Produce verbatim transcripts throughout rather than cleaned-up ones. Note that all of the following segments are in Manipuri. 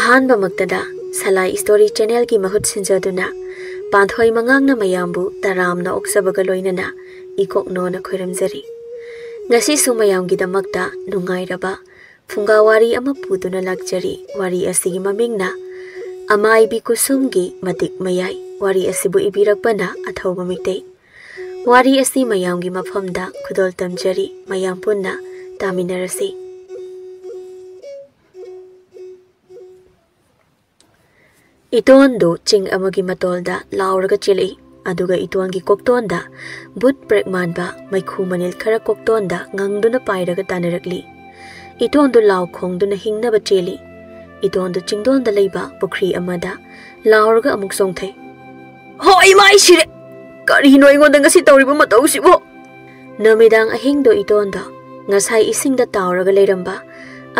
ꯑꯍꯥꯟꯕꯃꯛꯇꯗ ꯁꯂꯥꯏ ꯁ꯭ꯇꯣꯔꯤ ꯆꯦꯅꯦꯜꯒꯤ ꯃꯍꯨꯠ ꯁꯤꯟꯖꯗꯨꯅ ꯄꯥꯟꯊꯣꯏ ꯃꯉꯥꯡꯅ ꯃꯌꯥꯝꯕꯨ ꯇꯔꯥꯝꯅ ꯑꯣꯛꯆꯕꯒ ꯂꯣꯏꯅꯅ ꯏꯀꯣꯛꯅꯣꯅ ꯈꯣꯏꯔꯝꯖꯔꯤ꯫ ꯉꯁꯤꯁꯨ ꯃꯌꯥꯝꯒꯤꯗꯃꯛꯇ ꯅꯨꯡꯉꯥꯏꯔꯕ ꯐꯨꯡꯒꯥ ꯋꯥꯔꯤ ꯑꯃ ꯄꯨꯗꯨꯅ ꯂꯥꯛꯆꯔꯤ꯫ ꯋꯥꯔꯤ ꯑꯁꯤꯒꯤ ꯃꯃꯤꯡꯅ ꯑꯃꯥꯏꯕꯤ ꯀꯨꯁꯨꯝꯒꯤ ꯃꯇꯤꯛ ꯃꯌꯥꯏ꯫ ꯋꯥꯔꯤ ꯑꯁꯤꯕꯨ ꯏꯕꯤꯔꯛꯄꯅ ꯑꯊꯧꯕ ꯃꯤꯇꯩ꯫ ꯋꯥꯔꯤ ꯑꯁꯤ ꯃꯌꯥꯝꯒꯤ ꯃꯐꯝꯗ ꯈꯨꯗꯣꯜ ꯇꯝꯖꯔꯤ꯫ ꯃꯌꯥꯝ ꯄꯨꯟꯅ ꯇꯥꯃꯤꯟꯅꯔꯁꯤ꯫ ꯏꯇꯣꯟꯗꯨ ꯆꯤꯡ ꯑꯃꯒꯤ ꯃꯇꯣꯜꯗ ꯂꯥꯎꯔꯒ ꯆꯦꯜꯂꯛꯏ꯫ ꯑꯗꯨꯒ ꯏꯇꯣꯟꯒꯤ ꯀꯣꯛꯇꯣꯟꯗ ꯕꯨꯠ ꯄ꯭ꯔꯦꯛ ꯃꯥꯟꯕ ꯃꯩꯈꯨ ꯃꯅꯤꯜ ꯈꯔ ꯀꯣꯛꯇꯣꯟꯗ ꯉꯪꯗꯨꯅ ꯄꯥꯏꯔꯒ ꯇꯥꯟꯅꯔꯛꯂꯤ꯫ ꯏꯇꯣꯟꯗꯨ ꯂꯥꯎ ꯈꯣꯡꯗꯨꯅ ꯍꯤꯡꯅꯕ ꯆꯦꯜꯂꯤ꯫ ꯏꯇꯣꯟꯗꯨ ꯆꯤꯡꯗꯣꯟꯗ ꯂꯩꯕ ꯄꯨꯈ꯭ꯔꯤ ꯑꯃꯗ ꯂꯥꯎꯔꯒ ꯑꯃꯨꯛ ꯆꯣꯡꯊꯩ꯫ "ꯍꯣ, ꯏꯃꯥ, ꯑꯩ ꯁꯤꯔꯦ! ꯀꯔꯤꯅꯣ ꯑꯩꯉꯣꯟꯗ ꯉꯁꯤ ꯇꯧꯔꯤꯕ ꯃꯇꯧꯁꯤꯕꯣ?" ꯅꯨꯃꯤꯗꯥꯡ ꯑꯍꯤꯡꯗꯣ ꯏꯇꯣꯟꯗꯣ ꯉꯁꯥꯏ ꯏꯁꯤꯡꯗ ꯇꯥꯎꯔꯒ ꯂꯩꯔꯝꯕ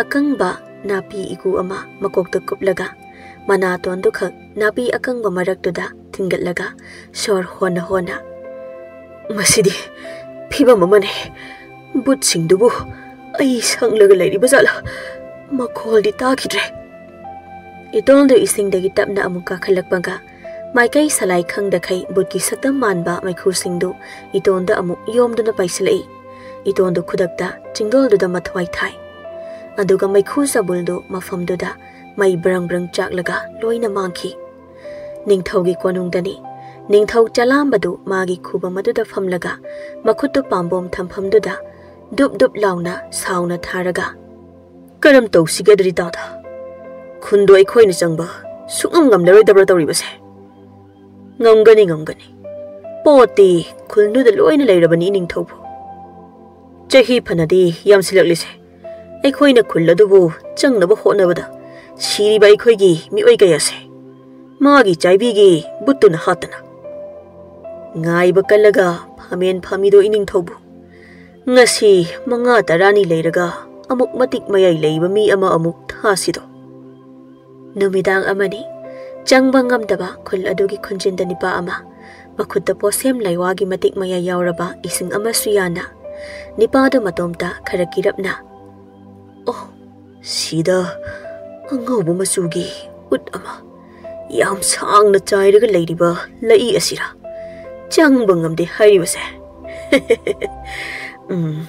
ꯑꯀꯪꯕ ꯅꯥꯄꯤ ꯏꯒꯨ ꯑꯃ ꯃꯀꯣꯛꯇ ꯀꯨꯞꯂꯒ, ꯃꯅꯥꯇꯣꯟꯗꯨꯈꯛ ꯅꯥꯄꯤ ꯑꯀꯪꯕ ꯃꯔꯛꯇꯨꯗ ꯊꯤꯡꯒꯠꯂꯒ ꯁꯣꯔ ꯍꯣꯟꯅ ꯍꯣꯟꯅ, "ꯃꯁꯤꯗꯤ ꯐꯤꯕꯝ ꯑꯃꯅꯤ꯫ ꯕꯨꯠꯁꯤꯡꯗꯨꯕꯨ ꯑꯩ ꯁꯪꯂꯒ ꯂꯩꯔꯤꯕ ꯖꯥꯠꯂꯥ? ꯃꯈꯣꯜꯗꯤ ꯇꯥꯈꯤꯗ꯭ꯔꯦ꯫" ꯏꯇꯣꯟꯗꯨ ꯏꯁꯤꯡꯗꯒꯤ ꯇꯞꯅ ꯑꯃꯨꯛ ꯀꯥꯈꯠꯂꯛꯄꯒ, ꯃꯥꯏꯀꯩ ꯁꯂꯥꯏ ꯈꯪꯗꯈꯩ ꯕꯨꯠꯀꯤ ꯁꯛꯇꯝ ꯃꯥꯟꯕ ꯃꯩꯈꯨꯁꯤꯡꯗꯨ ꯏꯇꯣꯟꯗ ꯑꯃꯨꯛ ꯌꯣꯝꯗꯨꯅ ꯄꯥꯏꯁꯤꯜꯂꯛꯏ꯫ ꯏꯇꯣꯟꯗꯨ ꯈꯨꯗꯛꯇ ꯆꯤꯡꯗꯣꯜꯗꯨꯗ ꯃꯊ꯭ꯋꯥꯏ ꯊꯥꯏ꯫ ꯑꯗꯨꯒ ꯃꯩꯈꯨ ꯆꯕꯨꯜꯗꯨ ꯃꯐꯝꯗꯨꯗ ꯃꯩ ꯕ꯭ꯔꯪ ꯕ꯭ꯔꯪ ꯆꯥꯛꯂꯒ ꯂꯣꯏꯅ ꯃꯥꯡꯈꯤ꯫ ꯅꯤꯡꯊꯧꯒꯤ ꯀꯣꯅꯨꯡꯗꯅꯤ꯫ ꯅꯤꯡꯊꯧ ꯆꯂꯥꯝꯕꯗꯨ ꯃꯥꯒꯤ ꯈꯨꯕꯝ ꯑꯗꯨꯗ ꯐꯝꯂꯒ ꯃꯈꯨꯠꯇꯨ ꯄꯥꯝꯕꯣꯝ ꯊꯝꯐꯝꯗꯨꯗ ꯗꯨꯞ ꯗꯨꯞ ꯂꯥꯎꯅ ꯁꯥꯎꯅ ꯊꯥꯔꯒ, "ꯀꯔꯝ ꯇꯧꯁꯤꯒꯦ ꯑꯗꯨꯗꯤ ꯇꯥꯗ? ꯈꯨꯟꯗꯣ ꯑꯩꯈꯣꯏꯅ ꯆꯪꯕ ꯁꯨꯛꯉꯝ ꯉꯝꯂꯔꯣꯏꯗꯕ꯭ꯔꯥ ꯇꯧꯔꯤꯕꯁꯦ?" "ꯉꯝꯒꯅꯤ, ꯉꯝꯒꯅꯤ꯫ ꯄꯣꯠꯇꯤ ꯈꯨꯜꯗꯨꯗ ꯂꯣꯏꯅ ꯂꯩꯔꯕꯅꯤ, ꯏꯅꯤꯡꯊꯧꯕꯨ꯫ ꯆꯍꯤ ꯐꯅꯗꯤ ꯌꯥꯝꯁꯤꯜꯂꯛꯂꯤꯁꯦ꯫ ꯑꯩꯈꯣꯏꯅ ꯈꯨꯜ ꯑꯗꯨꯕꯨ ꯆꯪꯅꯕ ꯍꯣꯠꯅꯕꯗ ꯁꯤꯔꯤꯕ ꯑꯩꯈꯣꯏꯒꯤ ꯃꯤꯑꯣꯏ ꯀꯌꯥꯁꯦ ꯃꯥꯒꯤ ꯆꯥꯏꯕꯤꯒꯤ ꯕꯨꯠꯇꯨꯅ ꯍꯥꯠꯇꯅ꯫ ꯉꯥꯏꯕ ꯀꯜꯂꯒ ꯐꯝꯃꯦꯟ ꯐꯝꯃꯤꯗꯣ, ꯏꯅꯤꯡꯊꯧꯕꯨ꯫ ꯉꯁꯤ ꯃꯉꯥ ꯇꯔꯥꯅꯤ ꯂꯩꯔꯒ ꯑꯃꯨꯛ ꯃꯇꯤꯛ ꯃꯌꯥꯏ ꯂꯩꯕ ꯃꯤ ꯑꯃ ꯑꯃꯨꯛ ꯊꯥꯁꯤꯗꯣ꯫" ꯅꯨꯃꯤꯗꯥꯡ ꯑꯃꯅꯤ꯫ ꯆꯪꯕ ꯉꯝꯗꯕ ꯈꯨꯜ ꯑꯗꯨꯒꯤ ꯈꯨꯟꯖꯤꯟꯗ ꯅꯤꯄꯥ ꯑꯃ, ꯃꯈꯨꯠꯇ ꯄꯣꯠꯁꯦꯝ ꯂꯩꯋꯥꯒꯤ ꯃꯇꯤꯛ ꯃꯌꯥꯏ ꯌꯥꯎꯔꯕ ꯏꯁꯤꯡ ꯑꯃꯁꯨ ꯌꯥꯅ, ꯅꯤꯄꯥꯗꯨ ꯃꯇꯣꯝꯇ ꯈꯔ ꯀꯤꯔꯞꯅ, "ꯑꯣ, ꯁꯤꯗ ꯑꯉꯧꯕ ꯃꯆꯨꯒꯤ ꯎꯠ ꯑꯃ ꯌꯥꯝ ꯁꯥꯡꯅ ꯆꯥꯏꯔꯒ ꯂꯩꯔꯤꯕ ꯂꯩ ꯑꯁꯤꯔ? ꯆꯪꯕ ꯉꯝꯗꯦ ꯍꯥꯏꯔꯤꯕꯁꯦ꯫ ꯎꯝ,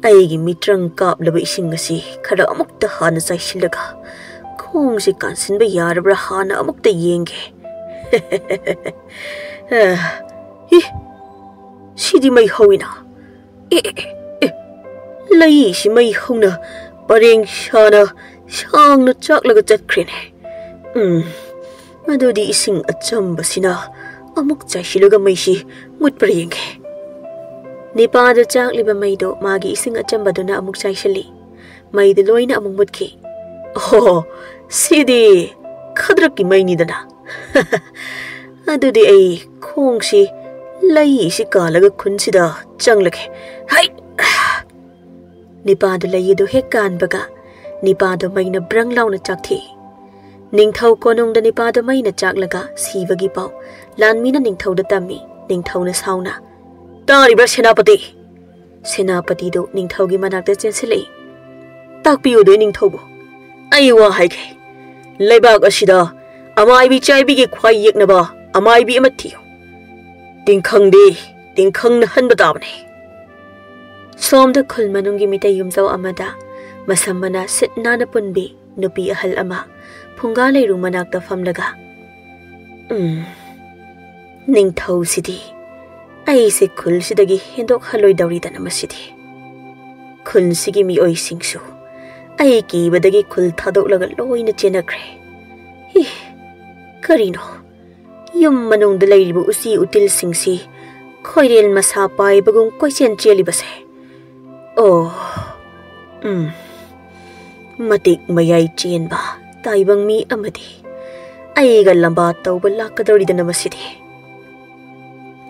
ꯑꯩꯒꯤ ꯃꯤꯇ꯭ꯔꯪ ꯀꯥꯞꯂꯕ ꯏꯁꯤꯡ ꯑꯁꯤ ꯈꯔ ꯑꯃꯨꯛꯇ ꯍꯥꯟꯅ ꯆꯥꯏꯁꯤꯜꯂꯒ ꯈꯣꯡꯁꯤ ꯀꯥꯟꯁꯤꯟꯕ ꯌꯥꯔꯕ꯭ꯔꯥ ꯍꯥꯟꯅ ꯑꯃꯨꯛꯇ ꯌꯦꯡꯒꯦ꯫ ꯑ, ꯏ, ꯁꯤꯗꯤ ꯃꯩ ꯍꯧꯏꯅ꯫ ꯑꯦ, ꯑꯦ, ꯑꯦ, ꯑꯦ, ꯂꯩꯁꯤ ꯃꯩ ꯍꯧꯅ ꯄꯔꯦꯡ ꯁꯥꯅ ꯁꯥꯡꯅ ꯆꯥꯛꯂꯒ ꯆꯠꯈ꯭ꯔꯦꯅꯦ꯫ ꯎꯝ, ꯑꯗꯨꯗꯤ ꯏꯁꯤꯡ ꯑꯆꯝꯕꯁꯤꯅ ꯑꯃꯨꯛ ꯆꯥꯏꯁꯤꯜꯂꯒ ꯃꯩꯁꯤ ꯃꯨꯠꯄ꯭ꯔꯥ ꯌꯦꯡꯒꯦ꯫ ꯅꯤꯄꯥꯗ ꯆꯥꯛꯂꯤꯕ ꯃꯩꯗꯣ ꯃꯥꯒꯤ ꯏꯁꯤꯡ ꯑꯆꯝꯕꯗꯨꯅ ꯑꯃꯨꯛ ꯆꯥꯏꯁꯤꯜꯂꯤ꯫ ꯃꯩꯗꯨ ꯂꯣꯏꯅ ꯑꯃꯨꯛ ꯃꯨꯠꯈꯤ꯫ "ꯑꯣꯍꯣ, ꯁꯤꯗꯤ ꯈꯗ꯭ꯔꯛꯀꯤ ꯃꯩꯅꯤꯗꯅ꯫ ꯑꯗꯨꯗꯤ ꯑꯩ ꯈꯣꯡꯁꯤ ꯂꯩꯁꯤ ꯀꯥꯜꯂꯒ ꯈꯨꯟꯁꯤꯗ ꯆꯪꯂꯒꯦ꯫ ꯍꯩ!" ꯅꯤꯄꯥꯗꯨ ꯂꯩ ꯑꯗꯨ ꯍꯦꯛ ꯀꯥꯟꯕꯒ ꯅꯤꯄꯥꯗꯨ ꯃꯩꯅ ꯕ꯭ꯔꯪ ꯂꯥꯎꯅ ꯆꯥꯛꯊꯦꯛꯏ꯫ ꯅꯤꯡꯊꯧ ꯀꯣꯅꯨꯡꯗ ꯅꯤꯄꯥꯗꯨ ꯃꯩꯅ ꯆꯥꯛꯂꯒ ꯁꯤꯕꯒꯤ ꯄꯥꯎ ꯂꯥꯟꯃꯤꯅ ꯅꯤꯡꯊꯧꯗ ꯇꯝꯃꯤ꯫ ꯅꯤꯡꯊꯧꯅ ꯁꯥꯎꯅ, "ꯇꯥꯔꯤꯕ꯭ꯔꯥ ꯁꯦꯅꯥꯄꯇꯤ?" ꯁꯦꯅꯥꯄꯇꯤꯗꯨ ꯅꯤꯡꯊꯧꯒꯤ ꯃꯅꯥꯛꯇ ꯆꯦꯟꯁꯤꯜꯂꯛꯏ꯫ "ꯇꯥꯛꯄꯤꯌꯨꯗꯣꯏ ꯅꯤꯡꯊꯧꯕꯨ꯫ ꯑꯩ ꯋꯥ ꯍꯥꯏꯒꯦ꯫ ꯂꯩꯕꯥꯛ ꯑꯁꯤꯗ ꯑꯃꯥꯏꯕꯤ ꯆꯥꯏꯕꯤꯒꯤ ꯈ꯭ꯋꯥꯏ ꯌꯦꯛꯅꯕ ꯑꯃꯥꯏꯕꯤ ꯑꯃ ꯊꯤꯌꯨ꯫ ꯇꯤꯡꯈꯪꯗꯤ ꯇꯤꯡꯈꯪꯅ ꯍꯟꯕ ꯇꯥꯕꯅꯤ꯫" ꯁꯣꯝꯗ ꯈꯨꯜ ꯃꯅꯨꯡꯒꯤ ꯃꯤꯇꯩ ꯌꯨꯝꯖꯥꯎ ꯑꯃꯗ ꯃꯁꯝ ꯃꯅꯥ ꯁꯤꯠ ꯅꯥꯟꯅ ꯄꯨꯟꯕꯤ ꯅꯨꯄꯤ ꯑꯍꯜ ꯑꯃ ꯐꯨꯡꯒꯥ ꯂꯩꯔꯨ ꯃꯅꯥꯛꯇ ꯐꯝꯂꯒ, "ꯎꯝ, ꯅꯤꯡꯊꯧꯁꯤꯗꯤ ꯑꯩꯁꯦ ꯈꯨꯜꯁꯤꯗꯒꯤ ꯍꯦꯟꯗꯣꯛꯍꯜꯂꯣꯏꯗꯧꯔꯤꯗꯅ ꯃꯁꯤꯗꯤ꯫ ꯈꯨꯜꯁꯤꯒꯤ ꯃꯤꯑꯣꯏꯁꯤꯡꯁꯨ ꯑꯩ ꯀꯤꯕꯗꯒꯤ ꯈꯨꯜ ꯊꯥꯗꯣꯛꯂꯒ ꯂꯣꯏꯅ ꯆꯦꯟꯅꯈ꯭ꯔꯦ꯫ ꯏ, ꯀꯔꯤꯅꯣ? ꯌꯨꯝ ꯃꯅꯨꯡꯗ ꯂꯩꯔꯤꯕ ꯎꯆꯤ ꯎꯇꯤꯜꯁꯤꯡꯁꯤ ꯈꯣꯏꯔꯦꯜ ꯃꯁꯥ ꯄꯥꯏꯕꯒꯨꯝ ꯀꯣꯏꯆꯦꯟ ꯆꯦꯜꯂꯤꯕꯁꯦ꯫ ꯑꯣ, ꯎꯝ, ꯃꯇꯤꯛ ꯃꯌꯥꯏ ꯆꯦꯟꯕ ꯇꯥꯏꯕꯪ ꯃꯤ ꯑꯃꯗꯤ ꯑꯩꯒ ꯂꯝꯕꯥ ꯇꯧꯕ ꯂꯥꯛꯀꯗꯧꯔꯤꯗꯅ ꯃꯁꯤꯗꯤ꯫"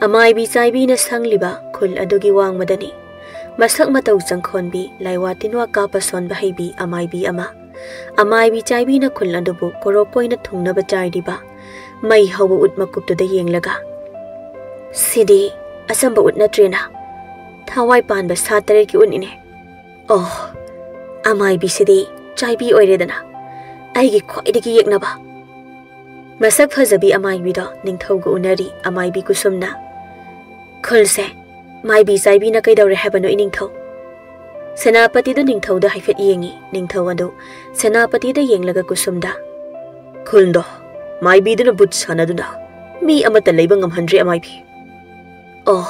ꯑꯃꯥꯏꯕꯤ ꯆꯥꯏꯕꯤꯅ ꯁꯪꯂꯤꯕ ꯈꯨꯜ ꯑꯗꯨꯒꯤ ꯋꯥꯡꯃꯗꯅꯤ ꯃꯁꯛ ꯃꯇꯧ ꯆꯪꯈꯣꯟꯕꯤ, ꯂꯥꯏꯋꯥ ꯇꯤꯟꯋꯥ ꯀꯥꯞꯄ ꯁꯣꯟꯕ ꯍꯩꯕꯤ ꯑꯃꯥꯏꯕꯤ ꯑꯃ꯫ ꯑꯃꯥꯏꯕꯤ ꯆꯥꯏꯕꯤꯅ ꯈꯨꯜ ꯑꯗꯨꯕꯨ ꯀꯣꯔꯣꯛ ꯀꯣꯏꯅ ꯊꯨꯡꯅꯕ ꯆꯥꯏꯔꯤꯕ ꯃꯩ ꯍꯧꯕ ꯎꯠ ꯃꯀꯨꯞꯇꯨꯗ ꯌꯦꯡꯂꯒ, "ꯁꯤꯗꯤ ꯑꯆꯝꯕ ꯎꯠ ꯅꯠꯇ꯭ꯔꯦꯅ, ꯊꯋꯥꯏ ꯄꯥꯟꯕ ꯁꯥ ꯇꯔꯦꯠꯀꯤ ꯎꯠꯅꯤꯅꯦ꯫ ꯑꯣ, ꯑꯃꯥꯏꯕꯤꯁꯤꯗꯤ ꯆꯥꯏꯕꯤ ꯑꯣꯏꯔꯦꯗꯅ꯫ ꯑꯩꯒꯤ ꯈ꯭ꯋꯥꯏꯗꯒꯤ ꯌꯦꯛꯅꯕ꯫ ꯃꯁꯛ ꯐꯖꯕꯤ ꯑꯃꯥꯏꯕꯤꯗꯣ ꯅꯤꯡꯊꯧꯒ ꯎꯅꯔꯤ꯫ ꯑꯃꯥꯏꯕꯤ ꯀꯨꯁꯨꯝꯅ, "ꯈꯨꯜꯁꯦ ꯃꯥꯏꯕꯤ ꯆꯥꯏꯕꯤꯅ ꯀꯩꯗꯧꯔꯦ ꯍꯥꯏꯕꯅꯣ, ꯏꯅꯤꯡꯊꯧ?" ꯁꯦꯅꯥꯄꯇꯤꯗꯨ ꯅꯤꯡꯊꯧꯗ ꯍꯥꯏꯐꯦꯠ ꯌꯦꯡꯉꯤ꯫ ꯅꯤꯡꯊꯧ ꯑꯗꯨ ꯁꯦꯅꯥꯄꯇꯤꯗ ꯌꯦꯡꯂꯒ ꯀꯨꯁꯨꯝꯗ, "ꯈꯨꯜꯗꯣ ꯃꯥꯏꯕꯤꯗꯨꯅ ꯚꯨꯠ ꯁꯥꯟꯅꯗꯨꯅ ꯃꯤ ꯑꯃꯠꯇ ꯂꯩꯕ ꯉꯝꯍꯟꯗ꯭ꯔꯦ, ꯑꯃꯥꯏꯕꯤ꯫" "ꯑꯣ,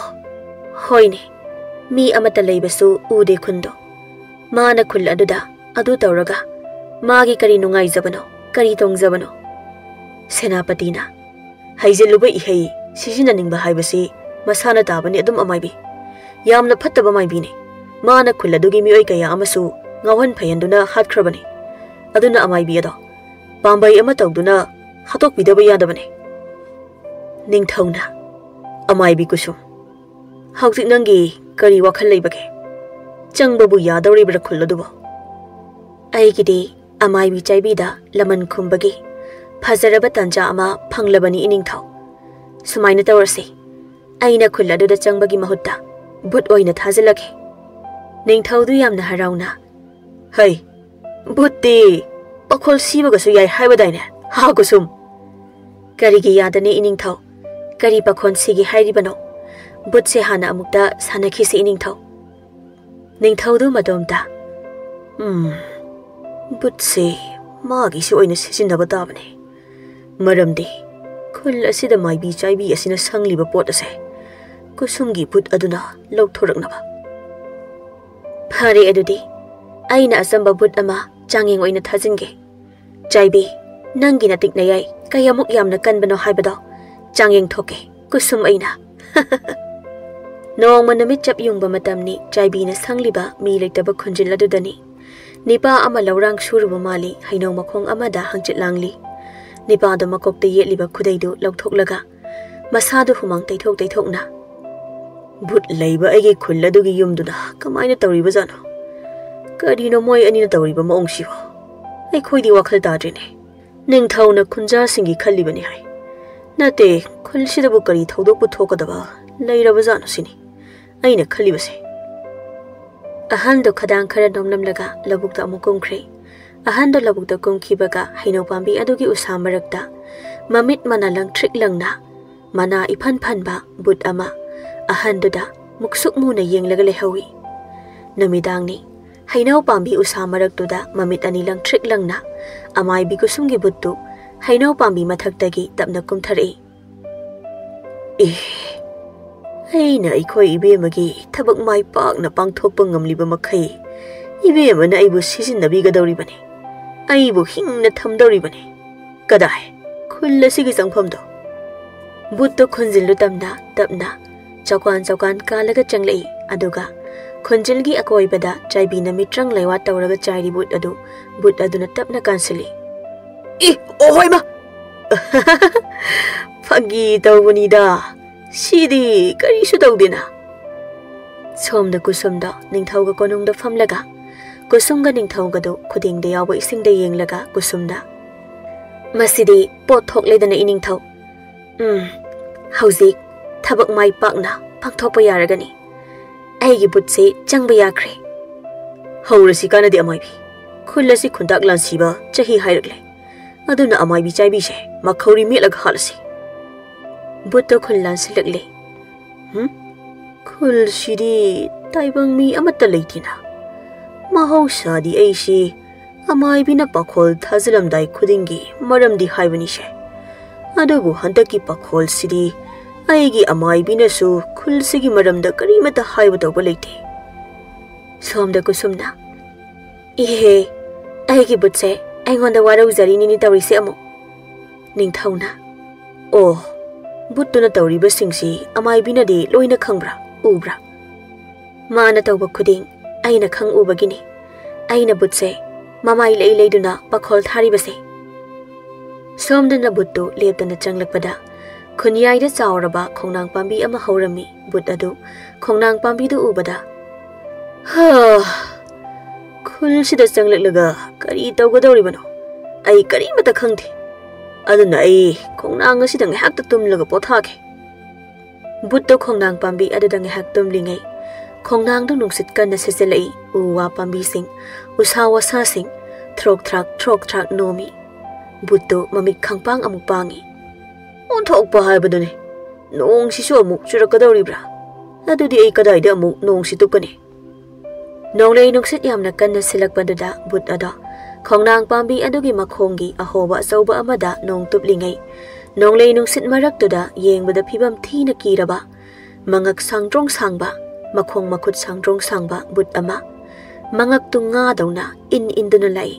ꯍꯣꯏꯅꯦ, ꯃꯤ ꯑꯃꯠꯇ ꯂꯩꯕꯁꯨ ꯎꯗꯦ ꯈꯨꯟꯗꯣ꯫ ꯃꯥꯅ ꯈꯨꯜ ꯑꯗꯨꯗ ꯑꯗꯨ ꯇꯧꯔꯒ ꯃꯥꯒꯤ ꯀꯔꯤ ꯅꯨꯡꯉꯥꯏꯖꯕꯅꯣ, ꯀꯔꯤ ꯇꯣꯡꯖꯕꯅꯣ?" ꯁꯦꯅꯥꯄꯇꯤꯅ, "ꯍꯩꯖꯤꯜꯂꯨꯕ ꯏꯍꯩ ꯁꯤꯖꯤꯟꯅꯅꯤꯡꯕ ꯍꯥꯏꯕꯁꯤ ꯃꯁꯥꯅ ꯇꯥꯕꯅꯤ ꯑꯗꯨꯝ, ꯑꯃꯥꯏꯕꯤ꯫ ꯌꯥꯝꯅ ꯐꯠꯇꯕ ꯃꯥꯏꯕꯤꯅꯤ꯫ ꯃꯥꯅ ꯈꯨꯜ ꯑꯗꯨꯒꯤ ꯃꯤꯑꯣꯏ ꯀꯌꯥ ꯑꯃꯁꯨ ꯉꯥꯎꯍꯟ ꯐꯩꯍꯟꯗꯨꯅ ꯍꯥꯠꯈ꯭ꯔꯕꯅꯤ꯫ ꯑꯗꯨꯅ ꯑꯃꯥꯏꯕꯤ ꯑꯗꯣ ꯄꯥꯝꯕꯩ ꯑꯃ ꯇꯧꯗꯨꯅ ꯍꯥꯠꯇꯣꯛꯄꯤꯗꯕ ꯌꯥꯗꯕꯅꯤ꯫" ꯅꯤꯡꯊꯧꯅ, "ꯑꯃꯥꯏꯕꯤ ꯀꯨꯁꯨꯝ, ꯍꯧꯖꯤꯛ ꯅꯪꯒꯤ ꯀꯔꯤ ꯋꯥꯈꯜ ꯂꯩꯕꯒꯦ? ꯆꯪꯕꯕꯨ ꯌꯥꯗꯧꯔꯤꯕ꯭ꯔꯥ ꯈꯨꯜ ꯑꯗꯨꯕꯨ?" "ꯑꯩꯒꯤꯗꯤ ꯑꯃꯥꯏꯕꯤ ꯆꯥꯏꯕꯤꯗ ꯂꯃꯟ ꯈꯨꯝꯕꯒꯤ ꯐꯖꯔꯕ ꯇꯥꯟꯖꯥ ꯑꯃ ꯐꯪꯂꯕꯅꯤ, ꯏꯅꯤꯡꯊꯧ꯫ ꯁꯨꯃꯥꯏꯅ ꯇꯧꯔꯁꯤ, ꯑꯩꯅ ꯈꯨꯜ ꯑꯗꯨꯗ ꯆꯪꯕꯒꯤ ꯃꯍꯨꯠꯇ ꯚꯨꯠ ꯑꯣꯏꯅ ꯊꯥꯖꯤꯜꯂꯒꯦ꯫" ꯅꯤꯡꯊꯧꯗꯨ ꯌꯥꯝꯅ ꯍꯔꯥꯎꯅ, "ꯍꯩ, ꯚꯨꯠꯇꯤ ꯄꯥꯈꯣꯜ ꯁꯤꯕꯒꯁꯨ ꯌꯥꯏ ꯍꯥꯏꯕꯗꯥꯏꯅꯦ, ꯍꯥ ꯀꯨꯁꯨꯝ?" "ꯀꯔꯤꯒꯤ ꯌꯥꯗꯅꯤ, ꯏꯅꯤꯡꯊꯧ? ꯀꯔꯤ ꯄꯥꯈꯣꯟ ꯁꯤꯒꯦ ꯍꯥꯏꯔꯤꯕꯅꯣ? ꯚꯨꯠꯁꯦ ꯍꯥꯟꯅ ꯑꯃꯨꯛꯇ ꯁꯥꯟꯅꯈꯤꯁꯤ, ꯏꯅꯤꯡꯊꯧ꯫" ꯅꯤꯡꯊꯧꯗꯨ ꯃꯇꯣꯝꯇ, "ꯎꯝ, ꯚꯨꯠꯁꯦ ꯃꯥꯒꯤꯁꯤ ꯑꯣꯏꯅ ꯁꯤꯖꯤꯟꯅꯕ ꯇꯥꯕꯅꯤ꯫ ꯃꯔꯝꯗꯤ ꯈꯨꯜ ꯑꯁꯤꯗ ꯃꯥꯏꯕꯤ ꯆꯥꯏꯕꯤ ꯑꯁꯤꯅ ꯁꯪꯂꯤꯕ ꯄꯣꯠ ꯑꯁꯦ ꯀꯨꯁꯨꯝꯒꯤ ꯚꯨꯠ ꯑꯗꯨꯅ ꯂꯧꯊꯣꯔꯛꯅꯕ꯫ ꯐꯔꯦ, ꯑꯗꯨꯗꯤ ꯑꯩꯅ ꯑꯆꯝꯕ ꯚꯨꯠ ꯑꯃ ꯆꯥꯡꯌꯦꯡ ꯑꯣꯏꯅ ꯊꯥꯖꯤꯟꯒꯦ꯫ ꯆꯥꯏꯕꯤ, ꯅꯪꯒꯤ ꯅꯇꯤꯛ ꯅꯌꯥꯏ ꯀꯌꯥꯃꯨꯛ ꯌꯥꯝꯅ ꯀꯟꯕꯅꯣ ꯍꯥꯏꯕꯗꯣ ꯆꯥꯡꯌꯦꯡ ꯊꯣꯛꯀꯦ, ꯀꯨꯁꯨꯝ ꯑꯩꯅ꯫" ꯅꯣꯡꯃ ꯅꯨꯃꯤꯠ ꯆꯞ ꯌꯨꯡꯕ ꯃꯇꯝꯅꯤ꯫ ꯆꯥꯏꯕꯤꯅ ꯁꯪꯂꯤꯕ ꯃꯤ ꯂꯩꯇꯕ ꯈꯨꯟꯖꯤꯜ ꯑꯗꯨꯗꯅꯤ꯫ ꯅꯤꯄꯥ ꯑꯃ ꯂꯧꯔꯥꯡ ꯁꯨꯔꯨꯕ ꯃꯥꯜꯂꯤ꯫ ꯍꯩꯅꯧ ꯃꯈꯣꯡ ꯑꯃꯗ ꯍꯪꯆꯤꯠ ꯂꯥꯡꯂꯤ꯫ ꯅꯤꯄꯥꯗꯨ ꯃꯀꯣꯛꯇ ꯌꯦꯠꯂꯤꯕ ꯈꯨꯗꯩꯗꯨ ꯂꯧꯊꯣꯛꯂꯒ ꯃꯁꯥꯗꯨ ꯍꯨꯃꯥꯡ ꯇꯩꯊꯣꯛ ꯇꯩꯊꯣꯛꯅ, "ꯚꯨꯠ ꯂꯩꯕ ꯑꯩꯒꯤ ꯈꯨꯜ ꯑꯗꯨꯒꯤ ꯌꯨꯝꯗꯨꯅ ꯀꯃꯥꯏꯅ ꯇꯧꯔꯤꯕꯖꯥꯠꯅꯣ? ꯀꯔꯤꯅꯣ ꯃꯣꯏ ꯑꯅꯤꯅ ꯇꯧꯔꯤꯕ ꯃꯑꯣꯡꯁꯤꯕꯣ? ꯑꯩꯈꯣꯏꯗꯤ ꯋꯥꯈꯜ ꯇꯥꯗ꯭ꯔꯤꯅꯦ꯫ ꯅꯤꯡꯊꯧꯅ ꯈꯨꯟꯖꯥꯁꯤꯡꯒꯤ ꯈꯜꯂꯤꯕꯅꯤ ꯍꯥꯏ꯫ ꯅꯠꯇꯦ, ꯈꯨꯜꯁꯤꯗꯕꯨ ꯀꯔꯤ ꯊꯧꯗꯣꯛꯄꯨ ꯊꯣꯛꯀꯗꯕ ꯂꯩꯔꯕꯖꯥꯠꯅꯣ ꯁꯤꯅꯤ ꯑꯩꯅ ꯈꯜꯂꯤꯕꯁꯦ꯫" ꯑꯍꯜꯗꯨ ꯈꯗꯥꯡ ꯈꯔ ꯅꯣꯝꯂꯝꯂꯒ ꯂꯧꯕꯨꯛꯇ ꯑꯃꯨꯛ ꯀꯨꯝꯈ꯭ꯔꯦ꯫ ꯑꯍꯟꯗꯣ ꯂꯧꯕꯨꯛꯇ ꯀꯨꯝꯈꯤꯕꯒ ꯍꯩꯅꯧ ꯄꯥꯝꯕꯤ ꯑꯗꯨꯒꯤ ꯎꯁꯥ ꯃꯔꯛꯇ ꯃꯃꯤꯠ ꯃꯅꯥ ꯂꯪꯊ꯭ꯔꯤꯛ ꯂꯪꯅ, ꯃꯅꯥ ꯏꯐꯟ ꯐꯟꯕ ꯕꯨꯠ ꯑꯃ ꯑꯍꯟꯗꯨꯗ ꯃꯨꯛꯁꯨꯛ ꯃꯨꯅ ꯌꯦꯡꯂꯒ ꯂꯩꯍꯧꯏ꯫ ꯅꯨꯃꯤꯗꯥꯡꯅꯤ꯫ ꯍꯩꯅꯧ ꯄꯥꯝꯕꯤ ꯎꯁꯥ ꯃꯔꯛꯇꯨꯗ ꯃꯃꯤꯠ ꯑꯅꯤ ꯂꯪꯊ꯭ꯔꯤꯛ ꯂꯪꯅ ꯑꯃꯥꯏꯕꯤ ꯀꯨꯁꯨꯝꯒꯤ ꯕꯨꯠꯇꯨ ꯍꯩꯅꯧ ꯄꯥꯝꯕꯤ ꯃꯊꯛꯇꯒꯤ ꯇꯞꯅ ꯀꯨꯝꯊꯔꯛꯏ꯫ "ꯑꯦ, ꯑꯩꯅ ꯑꯩꯈꯣꯏ ꯏꯕꯦꯝꯃꯒꯤ ꯊꯕꯛ ꯃꯥꯏ ꯄꯥꯛꯅ ꯄꯥꯡꯊꯣꯛꯄ ꯉꯝꯂꯤꯕ ꯃꯈꯩ ꯏꯕꯦꯝꯃꯅ ꯑꯩꯕꯨ ꯁꯤꯖꯤꯟꯅꯕꯤꯒꯗꯧꯔꯤꯕꯅꯤ, ꯑꯩꯕꯨ ꯍꯤꯡꯅ ꯊꯝꯗꯧꯔꯤꯕꯅꯤ꯫ ꯀꯗꯥꯏ, ꯈꯨꯜ ꯑꯁꯤꯒꯤ ꯆꯪꯐꯝꯗꯣ?" ꯕꯨꯠꯇꯣ ꯈꯨꯟꯖꯤꯜꯂꯨ ꯇꯝꯅ ꯇꯞꯅ ꯆꯧꯀꯥꯟ ꯆꯧꯀꯥꯟ ꯀꯥꯜꯂꯒ ꯆꯪꯂꯛꯏ꯫ ꯑꯗꯨꯒ ꯈꯨꯟꯖꯤꯜꯒꯤ ꯑꯀꯣꯏꯕꯗ ꯆꯥꯏꯕꯤꯅ ꯃꯤꯇ꯭ꯔꯪ ꯂꯩꯋꯥꯠ ꯇꯧꯔꯒ ꯆꯥꯏꯔꯤ ꯕꯨꯠ ꯑꯗꯨ ꯕꯨꯠ ꯑꯗꯨꯅ ꯇꯞꯅ ꯀꯥꯟꯁꯤꯜꯂꯤ꯫ "ꯏ, ꯑꯣꯍꯣꯏꯃ!" "ꯐꯥꯒꯤ ꯇꯧꯕꯅꯤꯗ, ꯁꯤꯗꯤ ꯀꯔꯤꯁꯨ ꯇꯧꯗꯦꯅ꯫" ꯁꯣꯝꯗ ꯀꯨꯁꯨꯝꯗꯣ ꯅꯤꯡꯊꯧꯒ ꯀꯣꯅꯨꯡꯗ ꯐꯝꯂꯒ ꯀꯨꯁꯨꯝꯒ ꯅꯤꯡꯊꯧꯒꯗꯨ ꯈꯨꯗꯦꯡꯗ ꯌꯥꯎꯕ ꯏꯁꯤꯡꯗ ꯌꯦꯡꯂꯒ ꯀꯨꯁꯨꯝꯗ, "ꯃꯁꯤꯗꯤ ꯄꯣꯠ ꯊꯣꯛꯂꯦꯗꯅ, ꯏꯅꯤꯡꯊꯧ꯫ ꯎꯝ, ꯍꯧꯖꯤꯛ ꯊꯕꯛ ꯃꯥꯏ ꯄꯥꯛꯅ ꯄꯥꯡꯊꯣꯛꯄ ꯌꯥꯔꯒꯅꯤ꯫ ꯑꯩꯒꯤ ꯕꯨꯠꯁꯦ ꯆꯪꯕ ꯌꯥꯈ꯭ꯔꯦ꯫ ꯍꯧꯔꯁꯤ ꯀꯥꯟꯅꯗꯦ ꯑꯃꯥꯏꯕꯤ꯫ ꯈꯨꯜ ꯑꯁꯤ ꯈꯨꯟꯇꯥꯛ ꯂꯥꯟꯁꯤꯕ ꯆꯍꯤ ꯍꯥꯏꯔꯛꯂꯦ꯫ ꯑꯗꯨꯅ ꯑꯃꯥꯏꯕꯤ ꯆꯥꯏꯕꯤꯁꯦ ꯃꯈꯧꯔꯤ ꯃꯦꯠꯂꯒ ꯍꯥꯠꯂꯁꯤ꯫" ꯕꯨꯠꯇꯣ ꯈꯨꯜ ꯂꯥꯟꯁꯤꯜꯂꯛꯂꯦ꯫ "ꯍꯨꯝ? ꯈꯨꯜꯁꯤꯗꯤ ꯇꯥꯏꯕꯪ ꯃꯤ ꯑꯃꯠꯇ ꯂꯩꯇꯦꯅ꯫ ꯃꯍꯧꯁꯥꯗꯤ ꯑꯩꯁꯤ ꯑꯃꯥꯏꯕꯤꯅ ꯄꯥꯈꯣꯜ ꯊꯥꯖꯤꯜꯂꯝꯗꯥꯏ ꯈꯨꯗꯤꯡꯒꯤ ꯃꯔꯝꯗꯤ ꯍꯥꯏꯕꯅꯤꯁꯦ꯫ ꯑꯗꯨꯕꯨ ꯍꯟꯗꯛꯀꯤ ꯄꯥꯈꯣꯜꯁꯤꯗꯤ ꯑꯩꯒꯤ ꯑꯃꯥꯏꯕꯤꯅꯁꯨ ꯈꯨꯜꯁꯤꯒꯤ ꯃꯔꯝꯗ ꯀꯔꯤꯃꯠꯇ ꯍꯥꯏꯕ ꯇꯧꯕ ꯂꯩꯇꯦ꯫" ꯁꯣꯝꯗ ꯀꯨꯁꯨꯝꯅ, "ꯏꯍꯦ, ꯑꯩꯒꯤ ꯕꯨꯠꯁꯦ ꯑꯩꯉꯣꯟꯗ ꯋꯥꯔꯧꯖꯔꯤꯅꯤꯅꯦ ꯇꯧꯔꯤꯁꯦ ꯑꯃꯨꯛ꯫" ꯅꯤꯡꯊꯧꯅ, "ꯑꯣ, ꯕꯨꯠꯇꯨꯅ ꯇꯧꯔꯤꯕꯁꯤꯡꯁꯤ ꯑꯃꯥꯏꯕꯤꯅꯗꯤ ꯂꯣꯏꯅ ꯈꯪꯕ꯭ꯔꯥ, ꯎꯕ꯭ꯔꯥ? ꯃꯥꯅ ꯇꯧꯕ ꯈꯨꯗꯤꯡ ꯑꯩꯅ ꯈꯪ ꯎꯕꯒꯤꯅꯤ꯫ ꯑꯩꯅ ꯕꯨꯠꯁꯦ ꯃꯃꯥꯏ ꯂꯩ ꯂꯩꯗꯨꯅ ꯄꯥꯈꯣꯜ ꯊꯥꯔꯤꯕꯁꯦ꯫" ꯁꯣꯝꯗꯅ ꯕꯨꯠꯇꯨ ꯂꯦꯞꯇꯅ ꯆꯪꯂꯛꯄꯗ ꯈꯨꯟꯌꯥꯏꯗ ꯆꯥꯎꯔꯕ ꯈꯣꯡꯅꯥꯡ ꯄꯥꯝꯕꯤ ꯑꯃ ꯍꯧꯔꯝꯃꯤ꯫ ꯕꯨꯠ ꯑꯗꯨ ꯈꯣꯡꯅꯥꯡ ꯄꯥꯝꯕꯤꯗꯨ ꯎꯕꯗ, "ꯍꯥ, ꯈꯨꯜꯁꯤꯗ ꯆꯪꯂꯛꯂꯒ ꯀꯔꯤ ꯇꯧꯒꯗꯧꯔꯤꯕꯅꯣ? ꯑꯩ ꯀꯔꯤꯃꯠꯇ ꯈꯪꯗꯦ꯫ ꯑꯗꯨꯅ ꯑꯩ ꯈꯣꯡꯅꯥꯡ ꯑꯁꯤꯗ ꯉꯥꯏꯍꯥꯛꯇ ꯇꯨꯝꯂꯒ ꯄꯣꯊꯥꯒꯦ꯫" ꯕꯨꯠꯇꯣ ꯈꯣꯡꯅꯥꯡ ꯄꯥꯝꯕꯤ ꯑꯗꯨꯗ ꯉꯥꯏꯍꯥꯛ ꯇꯨꯝꯂꯤꯉꯩ, ꯈꯣꯡꯅꯥꯡꯗꯨ ꯅꯨꯡꯁꯤꯠ ꯀꯟꯅ ꯁꯤꯠꯆꯜꯂꯛꯏ꯫ ꯎ ꯋꯥ ꯄꯥꯝꯕꯤꯁꯤꯡ, ꯎꯁꯥ ꯋꯥꯁꯥꯁꯤꯡ, ꯊ꯭ꯔꯣꯛ ꯊ꯭ꯔꯥꯛ ꯊ꯭ꯔꯣꯛ ꯊ꯭ꯔꯥꯛ ꯅꯣꯝꯃꯤ꯫ ꯕꯨꯠꯇꯨ ꯃꯃꯤꯠ ꯈꯪꯄꯥꯡ ꯑꯃꯨꯛ ꯄꯥꯡꯉꯤ꯫ "ꯑꯣꯟꯊꯣꯛꯄ ꯍꯥꯏꯕꯗꯨꯅꯤ꯫ ꯅꯣꯡꯁꯤꯁꯨ ꯑꯃꯨꯛ ꯆꯨꯔꯛꯀꯗꯧꯔꯤꯕ꯭ꯔꯥ? ꯑꯗꯨꯗꯤ ꯑꯩ ꯀꯗꯥꯏꯗ ꯑꯃꯨꯛ ꯅꯣꯡꯁꯤ ꯇꯨꯞꯀꯅꯤ?" ꯅꯣꯡꯂꯩ ꯅꯨꯡꯁꯤꯠ ꯌꯥꯝꯅ ꯀꯟꯅ ꯁꯤꯜꯂꯛꯄꯗꯨꯗ ꯕꯨꯠ ꯑꯗꯣ ꯈꯣꯡꯅꯥꯡ ꯄꯥꯝꯕꯤ ꯑꯗꯨꯒꯤ ꯃꯈꯣꯡꯒꯤ ꯑꯍꯣꯕ ꯑꯆꯧꯕ ꯑꯃꯗ ꯅꯣꯡ ꯇꯨꯞꯂꯤꯉꯩ, ꯅꯣꯡꯂꯩ ꯅꯨꯡꯁꯤꯠ ꯃꯔꯛꯇꯨꯗ ꯌꯦꯡꯕꯗ ꯐꯤꯕꯝ ꯊꯤꯅ ꯀꯤꯔꯕ, ꯃꯉꯛ ꯁꯥꯡꯗ꯭ꯔꯣꯡ ꯁꯥꯡꯕ, ꯃꯈꯣꯡ ꯃꯈꯨꯠ ꯁꯥꯡꯗ꯭ꯔꯣꯡ ꯁꯥꯡꯕ ꯕꯨꯠ ꯑꯃ ꯃꯉꯛꯇꯨ ꯉꯥꯗꯧꯅ ꯏꯟ ꯏꯟꯗꯨꯅ ꯂꯥꯛꯏ꯫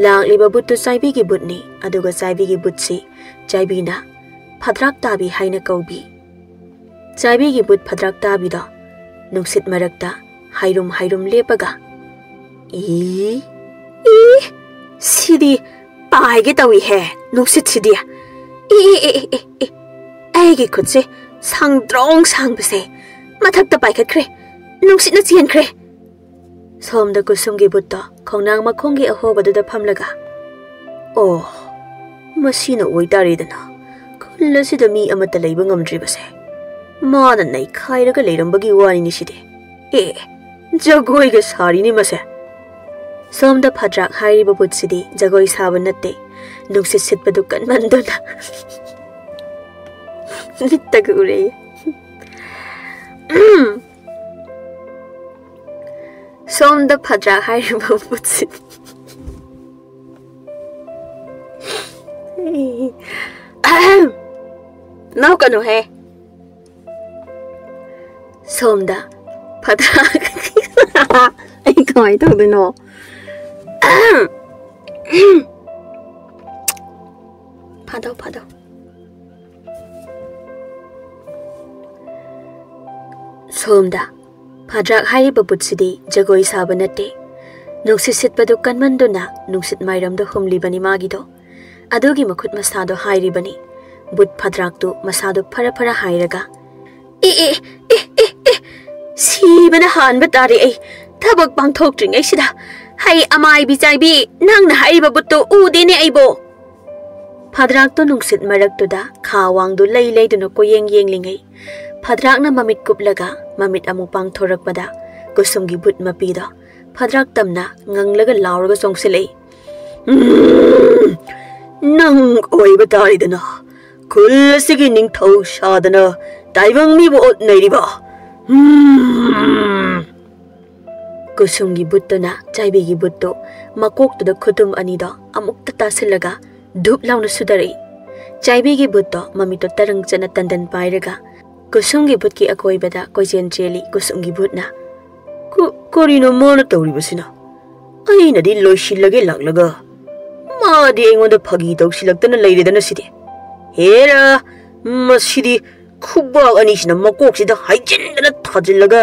ꯂꯥꯛꯂꯤꯕ ꯕꯨꯠꯇꯨ ꯆꯥꯏꯕꯤꯒꯤ ꯕꯨꯠꯅꯤ, ꯑꯗꯨꯒ ꯆꯥꯏꯕꯤꯒꯤ ꯕꯨꯠꯁꯤ ꯆꯥꯏꯕꯤꯅ ꯐꯗ꯭ꯔꯥꯛ ꯇꯥꯕꯤ ꯍꯥꯏꯅ ꯀꯧꯕꯤ꯫ ꯆꯥꯏꯕꯤꯒꯤ ꯕꯨꯠ ꯐꯗ꯭ꯔꯥꯛ ꯇꯥꯕꯤꯗꯣ ꯅꯨꯡꯁꯤꯠ ꯃꯔꯛꯇ ꯍꯥꯏꯔꯨꯝ ꯍꯥꯏꯔꯨꯝ ꯂꯦꯞꯄꯒ, "ꯏ, ꯏ, ꯁꯤꯗꯤ ꯄꯥꯏꯒꯦ ꯇꯧꯏꯍꯦ, ꯅꯨꯡꯁꯤꯠꯁꯤꯗꯤ꯫ E, E, E, E, E, E, ꯑꯩꯒꯤ ꯈꯨꯠꯁꯦ ꯁꯥꯡꯗ꯭ꯔꯣꯡ ꯁꯥꯡꯕꯁꯦ ꯃꯊꯛꯇ ꯄꯥꯏꯈꯠꯈ꯭ꯔꯦ, ꯅꯨꯡꯁꯤꯠꯅ ꯆꯦꯟꯈ꯭ꯔꯦ꯫" ꯁꯣꯝꯗ ꯀꯨꯁꯨꯝꯒꯤ ꯕꯨꯠꯇꯣ ꯈꯣꯡꯅꯥꯡ ꯃꯈꯣꯡꯒꯤ ꯑꯍꯣꯕꯗꯨꯗ ꯐꯝꯂꯒ, "ꯑꯣ, ꯃꯁꯤꯅ ꯑꯣꯏꯇꯥꯔꯦꯗꯅ ꯈꯨꯜ ꯑꯁꯤꯗ ꯃꯤ ꯑꯃꯠꯇ ꯂꯩꯕ ꯉꯝꯗ꯭ꯔꯤꯕꯁꯦ꯫ ꯃꯥꯅ ꯅꯩꯈꯥꯏꯔꯒ ꯂꯩꯔꯝꯕꯒꯤ ꯋꯥꯔꯤꯅꯤ ꯁꯤꯗꯤ꯫ ꯑꯦ, ꯖꯒꯣꯏꯒ ꯁꯥꯔꯤꯅꯤ ꯃꯁꯦ꯫" ꯁꯣꯝꯗ ꯐꯗ꯭ꯔꯥꯛ ꯍꯥꯏꯔꯤꯕ ꯕꯨꯠꯁꯤꯗꯤ ꯖꯒꯣꯏ ꯁꯥꯕ ꯅꯠꯇꯦ, ꯅꯨꯡꯁꯤꯠ ꯁꯤꯠꯄꯗꯨ ꯀꯟꯃꯟꯗꯨꯅ ꯃꯤꯠꯇꯒ ꯎꯔꯦ꯫ ꯁꯣꯝꯗ ꯐꯗ꯭ꯔꯥꯛ ꯍꯥꯏꯔꯤꯕ ꯕꯨꯠꯁꯤꯗꯤ꯫ ꯅꯣꯛꯀꯅꯨꯍꯦ꯫ ꯁꯣꯝꯗ ꯐꯗ꯭ꯔꯥꯛ꯫ ꯑꯩ ꯀꯃꯥꯏꯅ ꯇꯧꯗꯣꯏꯅꯣ? ꯐꯥꯗꯧ, ꯐꯥꯗꯧ꯫ ꯁꯣꯝꯗ ꯐꯗ꯭ꯔꯥꯛ ꯍꯥꯏꯔꯤꯕ ꯕꯨꯠꯁꯤꯗꯤ ꯖꯒꯣꯏ ꯁꯥꯕ ꯅꯠꯇꯦ꯫ ꯅꯨꯡꯁꯤꯠ ꯁꯤꯠꯄꯗꯨ ꯀꯟꯃꯟꯗꯨꯅ ꯅꯨꯡꯁꯤꯠ ꯃꯥꯏꯔꯝꯗ ꯍꯨꯝꯂꯤꯕꯅꯤ ꯃꯥꯒꯤꯗꯣ꯫ ꯑꯗꯨꯒꯤ ꯃꯈꯨꯠ ꯃꯁꯥꯗꯣ ꯍꯥꯏꯔꯤꯕꯅꯤ꯫ ꯕꯨꯠ ꯐꯗ꯭ꯔꯥꯛꯇꯨ ꯃꯁꯥꯗꯨ ꯐꯔ ꯐꯔ ꯍꯥꯏꯔꯒ, "ꯑꯦ, ꯑꯦ, ꯑꯦ, ꯑꯦ, ꯑꯦ, ꯁꯤꯕꯅ ꯍꯥꯟꯕ ꯇꯥꯔꯦ ꯑꯩ꯫ ꯊꯕꯛ ꯄꯥꯡꯊꯣꯛꯇ꯭ꯔꯤꯉꯩꯁꯤꯗ꯫ ꯍꯩ ꯑꯃꯥꯏꯕꯤ ꯆꯥꯏꯕꯤ, ꯅꯪꯅ ꯍꯥꯏꯔꯤꯕ ꯕꯨꯠꯇꯣ ꯎꯗꯦꯅꯦ ꯑꯩꯕꯣ꯫" ꯐꯗ꯭ꯔꯥꯛꯇꯣ ꯅꯨꯡꯁꯤꯠ ꯃꯔꯛꯇꯨꯗ ꯈꯥ ꯋꯥꯡꯗꯨ ꯂꯩ ꯂꯩꯗꯨꯅ ꯀꯣꯏꯌꯦꯡ ꯌꯦꯡꯂꯤꯉꯩ, ꯐꯗ꯭ꯔꯥꯛꯅ ꯃꯃꯤꯠ ꯀꯨꯞꯂꯒ ꯃꯃꯤꯠ ꯑꯃꯨꯛ ꯄꯥꯡꯊꯣꯔꯛꯄꯗ ꯀꯨꯁꯨꯝꯒꯤ ꯕꯨꯠ ꯃꯄꯤꯗꯣ ꯐꯗ꯭ꯔꯥꯛ ꯇꯝꯅ ꯉꯪꯂꯒ ꯂꯥꯎꯔꯒ ꯆꯣꯡꯁꯤꯜꯂꯛꯏ꯫ "ꯎꯝ, ꯅꯪ ꯑꯣꯏꯕ ꯇꯥꯔꯦꯗꯅ꯫ ꯈꯨꯜ ꯑꯁꯤꯒꯤ ꯅꯤꯡꯊꯧ ꯁꯥꯗꯅ ꯇꯥꯏꯕꯪ ꯃꯤꯕꯨ ꯑꯣꯠꯅꯩꯔꯤꯕ꯫ ꯎꯝ!" ꯀꯨꯁꯨꯝꯒꯤ ꯕꯨꯠꯇꯨꯅ ꯆꯥꯏꯕꯤꯒꯤ ꯕꯨꯠꯇꯨ ꯃꯀꯣꯛꯇꯨꯗ ꯈꯨꯇꯨꯝ ꯑꯅꯤꯗꯣ ꯑꯃꯨꯛꯇ ꯇꯥꯁꯤꯜꯂꯒ ꯙꯨꯞ ꯂꯥꯎꯅ ꯁꯨꯗꯔꯛꯏ꯫ ꯆꯥꯏꯕꯤꯒꯤ ꯕꯨꯠꯇꯣ ꯃꯃꯤꯠꯇꯣ ꯇꯔꯪ ꯆꯠꯅ ꯇꯟꯗꯟ ꯄꯥꯏꯔꯒ ꯀꯨꯁꯨꯝꯒꯤ ꯕꯨꯠꯀꯤ ꯑꯀꯣꯏꯕꯗ ꯀꯣꯏꯆꯦꯟ ꯆꯦꯜꯂꯤ꯫ ꯀꯨꯁꯨꯝꯒꯤ ꯕꯨꯠꯅ, "ꯀ-, ꯀꯔꯤꯅꯣ ꯃꯥꯅ ꯇꯧꯔꯤꯕꯁꯤꯅ? ꯑꯩꯅꯗꯤ ꯂꯣꯏꯁꯤꯜꯂꯒꯦ ꯂꯥꯛꯂꯒ ꯃꯥꯗꯤ ꯑꯩꯉꯣꯟꯗ ꯐꯥꯒꯤ ꯇꯧꯁꯤꯜꯂꯛꯇꯅ ꯂꯩꯔꯦꯗꯅ ꯁꯤꯗꯤ꯫ ꯍꯦꯔꯥ, ꯃꯁꯤꯗꯤ ꯈꯨꯕꯥꯛ ꯑꯅꯤꯁꯤꯅ ꯃꯀꯣꯛꯁꯤꯗ ꯍꯥꯏꯖꯤꯟꯗꯅ ꯊꯥꯖꯤꯜꯂꯒ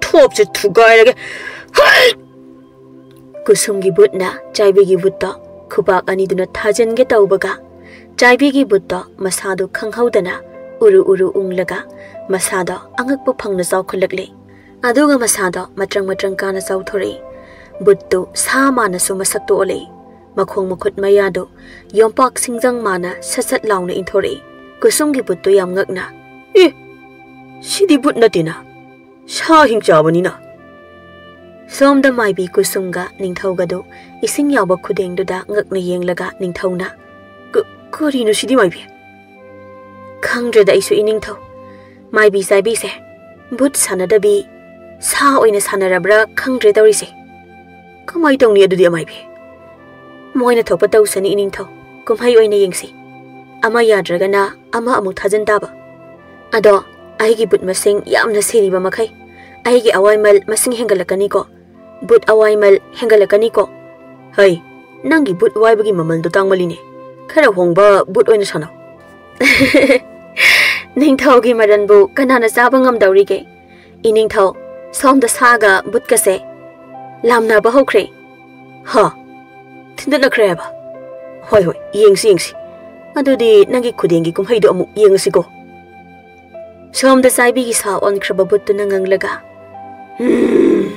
ꯊꯣꯞꯁꯦ ꯊꯨꯒꯥꯏꯔꯒꯦ꯫ ꯍꯩ!" ꯀꯨꯁꯨꯝꯒꯤ ꯕꯨꯠꯅ ꯆꯥꯏꯕꯤꯒꯤ ꯕꯨꯠꯇꯣ ꯈꯨꯕꯥꯛ ꯑꯅꯤꯗꯨꯅ ꯊꯥꯖꯤꯟꯒꯦ ꯇꯧꯕꯒ, ꯆꯥꯏꯕꯤꯒꯤ ꯕꯨꯠꯇꯣ ꯃꯁꯥꯗꯨ ꯈꯪꯍꯧꯗꯅ ꯎꯔꯨ ꯎꯔꯨ ꯎꯪꯂꯒ ꯃꯁꯥꯗꯣ ꯑꯉꯛꯄ ꯐꯪꯅ ꯆꯥꯎꯈꯠꯂꯛꯂꯦ꯫ ꯑꯗꯨꯒ ꯃꯁꯥꯗꯣ ꯃꯇ꯭ꯔꯪ ꯃꯇ꯭ꯔꯪ ꯀꯥꯅ ꯆꯥꯎꯊꯣꯔꯛꯏ꯫ ꯕꯨꯠꯇꯨ ꯁꯥ ꯃꯥꯅꯁꯨ ꯃꯁꯛꯇꯨ ꯑꯣꯜꯂꯛꯏ꯫ ꯃꯈꯣꯡ ꯃꯈꯨꯠ ꯃꯌꯥꯗꯨ ꯌꯣꯝꯄꯥꯛ ꯁꯤꯡꯖꯪ ꯃꯥꯅ ꯁꯠ ꯁꯠ ꯂꯥꯎꯅ ꯏꯟꯊꯣꯔꯛꯏ꯫ ꯀꯨꯁꯨꯝꯒꯤ ꯕꯨꯠꯇꯨ ꯌꯥꯝ ꯉꯛꯅ, "ꯑꯦ, ꯁꯤꯗꯤ ꯕꯨꯠ ꯅꯠꯇꯦꯅ, ꯁꯥ ꯍꯤꯡ ꯆꯥꯕꯅꯤꯅ!" ꯁꯣꯝꯗ ꯃꯥꯏꯕꯤ ꯀꯨꯁꯨꯝꯒ ꯅꯤꯡꯊꯧꯒꯗꯨ ꯏꯁꯤꯡ ꯌꯥꯎꯕ ꯈꯨꯗꯦꯡꯗꯨꯗ ꯉꯛꯅ ꯌꯦꯡꯂꯒ ꯅꯤꯡꯊꯧꯅ, "ꯀ-, ꯀꯔꯤꯅꯣ ꯁꯤꯗꯤ ꯃꯥꯏꯕꯤ?" "ꯈꯪꯗ꯭ꯔꯦꯗ ꯑꯩꯁꯨ ꯏꯅꯤꯡꯊꯧ꯫ ꯃꯥꯏꯕꯤ ꯆꯥꯏꯕꯤꯁꯦ ꯕꯨꯠ ꯁꯥꯟꯅꯗꯕꯤ ꯁꯥ ꯑꯣꯏꯅ ꯁꯥꯟꯅꯔꯕ꯭ꯔꯥ ꯈꯪꯗ꯭ꯔꯦ ꯇꯧꯔꯤꯁꯦ꯫ ꯀꯃꯥꯏ ꯇꯧꯅꯤ ꯑꯗꯨꯗꯤ ꯑꯃꯥꯏꯕꯤ?" "ꯃꯣꯏꯅ ꯊꯣꯛꯄ ꯇꯧꯁꯅꯤ ꯏꯅꯤꯡꯊꯧ꯫ ꯀꯨꯝꯍꯩ ꯑꯣꯏꯅ ꯌꯦꯡꯁꯤ꯫ ꯑꯃ ꯌꯥꯗ꯭ꯔꯒꯅ ꯑꯃ ꯑꯃꯨꯛ ꯊꯥꯖꯤꯟ ꯇꯥꯕ꯫ ꯑꯗꯣ ꯑꯩꯒꯤ ꯕꯨꯠ ꯃꯁꯤꯡ ꯌꯥꯝꯅ ꯁꯤꯔꯤꯕ ꯃꯈꯩ ꯑꯩꯒꯤ ꯑꯋꯥꯏꯃꯜ ꯃꯁꯤꯡ ꯍꯦꯟꯒꯠꯂꯛꯀꯅꯤꯀꯣ꯫ ꯕꯨꯠ ꯑꯋꯥꯏꯃꯜ ꯍꯦꯟꯒꯠꯂꯛꯀꯅꯤꯀꯣ꯫" "ꯍꯩ, ꯅꯪꯒꯤ ꯕꯨꯠ ꯋꯥꯏꯕꯒꯤ ꯃꯃꯜꯗꯣ ꯇꯥꯡꯃꯜꯂꯤꯅꯦ꯫ ꯈꯔ ꯍꯣꯡꯕ ꯕꯨꯠ ꯑꯣꯏꯅ ꯁꯥꯟꯅꯧ꯫" "ꯅꯤꯡꯊꯧꯒꯤ ꯃꯔꯟꯕꯨ ꯀꯅꯥꯅ ꯆꯥꯕ ꯉꯝꯗꯧꯔꯤꯒꯦ? ꯏꯅꯤꯡꯊꯧ, ꯁꯣꯝꯗ ꯁꯥꯒ ꯕꯨꯠꯀꯁꯦ ꯂꯥꯝꯅꯕ ꯍꯧꯈ꯭ꯔꯦ꯫" "ꯍꯥ? ꯊꯤꯟꯗꯠꯅꯈ꯭ꯔꯦ ꯍꯥꯏꯕ? ꯍꯣꯏ, ꯍꯣꯏ, ꯌꯦꯡꯁꯤ, ꯌꯦꯡꯁꯤ꯫ ꯑꯗꯨꯗꯤ ꯅꯪꯒꯤ ꯈꯨꯗꯦꯡꯒꯤ ꯀꯨꯝꯍꯩꯗꯣ ꯑꯃꯨꯛ ꯌꯦꯡꯉꯁꯤꯀꯣ꯫" ꯁꯣꯝꯗ ꯆꯥꯏꯕꯤꯒꯤ ꯁꯥ ꯑꯣꯟꯈ꯭ꯔꯕ ꯕꯨꯠꯇꯨꯅ ꯉꯪꯂꯒ, "ꯎꯝ,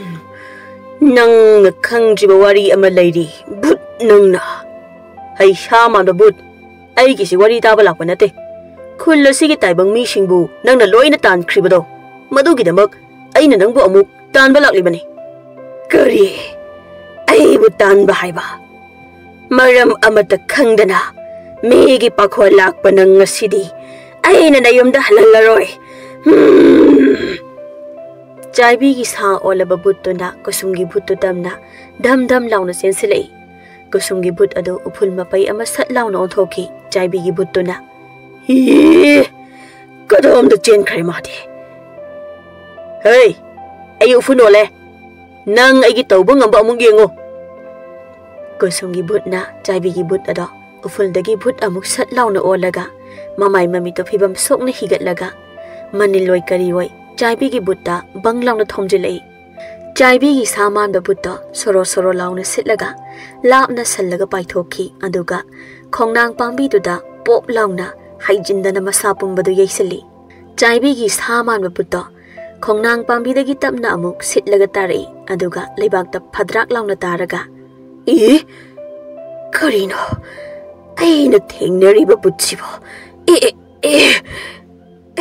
ꯅꯪꯅ ꯈꯪꯗ꯭ꯔꯤꯕ ꯋꯥꯔꯤ ꯑꯃ ꯂꯩꯔꯤ, ꯕꯨꯠ ꯅꯪꯅ꯫ ꯍꯩ ꯁꯥ ꯃꯥꯟꯕ ꯕꯨꯠ, ꯑꯩꯒꯤꯁꯤ ꯋꯥꯔꯤ ꯇꯥꯕ ꯂꯥꯛꯄ ꯅꯠꯇꯦ꯫ ꯈꯨꯜ ꯑꯁꯤꯒꯤ ꯇꯥꯏꯕꯪ ꯃꯤꯁꯤꯡꯕꯨ ꯅꯪꯅ ꯂꯣꯏꯅ ꯇꯥꯟꯈ꯭ꯔꯤꯕꯗꯣ, ꯃꯗꯨꯒꯤꯗꯃꯛ ꯑꯩꯅ ꯅꯪꯕꯨ ꯑꯃꯨꯛ ꯇꯥꯟꯕ ꯂꯥꯛꯂꯤꯕꯅꯤ꯫" "ꯀꯔꯤ? ꯑꯩꯕꯨ ꯇꯥꯟꯕ ꯍꯥꯏꯕ? ꯃꯔꯝ ꯑꯃꯠꯇ ꯈꯪꯗꯅ ꯃꯤꯒꯤ ꯄꯥꯈꯣꯜ ꯂꯥꯛꯄ ꯅꯪ ꯉꯁꯤꯗꯤ ꯑꯩꯅ ꯅꯌꯨꯝꯗ ꯍꯜꯍꯜꯂꯔꯣꯏ꯫ ꯍꯨꯝ!" ꯆꯥꯏꯕꯤꯒꯤ ꯁꯥ ꯑꯣꯜꯂꯕ ꯕꯨꯠꯇꯨꯅ ꯀꯨꯁꯨꯝꯒꯤ ꯕꯨꯠꯇꯨ ꯇꯝꯅ ꯙꯝ ꯙꯝ ꯂꯥꯎꯅ ꯆꯦꯟꯁꯤꯜꯂꯛꯏ꯫ ꯀꯨꯁꯨꯝꯒꯤ ꯕꯨꯠ ꯑꯗꯨ ꯎꯐꯨꯜ ꯃꯄꯩ ꯑꯃ ꯁꯠ ꯂꯥꯎꯅ ꯑꯣꯟꯊꯣꯛꯈꯤ꯫ ꯆꯥꯏꯕꯤꯒꯤ ꯕꯨꯠꯇꯨꯅ, "ꯏ! ꯀꯗꯣꯝꯗ ꯆꯦꯟꯈ꯭ꯔꯦ ꯃꯥꯗꯤ? ꯍꯩ, ꯑꯩ ꯎꯐꯨꯜ ꯑꯣꯜꯂꯦ꯫ ꯅꯪ ꯑꯩꯒꯤ ꯇꯧꯕ ꯉꯝꯕ ꯑꯃꯨꯛ ꯌꯦꯡꯉꯨ!" ꯀꯨꯁꯨꯝꯒꯤ ꯕꯨꯠꯅ ꯆꯥꯏꯕꯤꯒꯤ ꯕꯨꯠ ꯑꯗꯣ ꯎꯐꯨꯜꯗꯒꯤ ꯕꯨꯠ ꯑꯃꯨꯛ ꯁꯠ ꯂꯥꯎꯅ ꯑꯣꯜꯂꯒ, ꯃꯃꯥꯏ ꯃꯃꯤꯠꯇꯣ ꯐꯤꯕꯝ ꯁꯣꯛꯅ ꯍꯤꯒꯠꯂꯒ, ꯃꯅꯤꯜꯂꯣꯏ ꯀꯔꯤꯑꯣꯏ ꯆꯥꯏꯕꯤꯒꯤ ꯕꯨꯠꯇ ꯕꯪ ꯂꯥꯎꯅ ꯊꯣꯝꯖꯤꯜꯂꯛꯏ꯫ ꯆꯥꯏꯕꯤꯒꯤ ꯁꯥ ꯃꯥꯟꯕ ꯕꯨꯠꯇꯣ ꯁꯣꯔꯣ ꯁꯣꯔꯣ ꯂꯥꯎꯅ ꯁꯤꯠꯂꯒ ꯂꯥꯞꯅ ꯁꯜꯂꯒ ꯄꯥꯏꯊꯣꯛꯈꯤ꯫ ꯑꯗꯨꯒ ꯈꯣꯡꯅꯥꯡ ꯄꯥꯝꯕꯤꯗꯨꯗ ꯄꯣꯞ ꯂꯥꯎꯅ ꯍꯩꯖꯤꯟꯗꯅ ꯃꯁꯥ ꯄꯨꯝꯕꯗꯨ ꯌꯩꯁꯤꯜꯂꯤ꯫ ꯆꯥꯏꯕꯤꯒꯤ ꯁꯥ ꯃꯥꯟꯕ ꯕꯨꯠꯇꯣ ꯈꯣꯡꯅꯥꯡ ꯄꯥꯝꯕꯤꯗꯒꯤ ꯇꯞꯅ ꯑꯃꯨꯛ ꯁꯤꯠꯂꯒ ꯇꯥꯔꯛꯏ, ꯑꯗꯨꯒ ꯂꯩꯕꯥꯛꯇ ꯐꯗ꯭ꯔꯥꯛ ꯂꯥꯎꯅ ꯇꯥꯔꯒ, "ꯏ! ꯀꯔꯤꯅꯣ ꯑꯩꯅ ꯊꯦꯡꯅꯔꯤꯕ ꯕꯨꯠꯁꯤꯕꯣ? ꯑꯦ, ꯑꯦ, ꯑꯦ!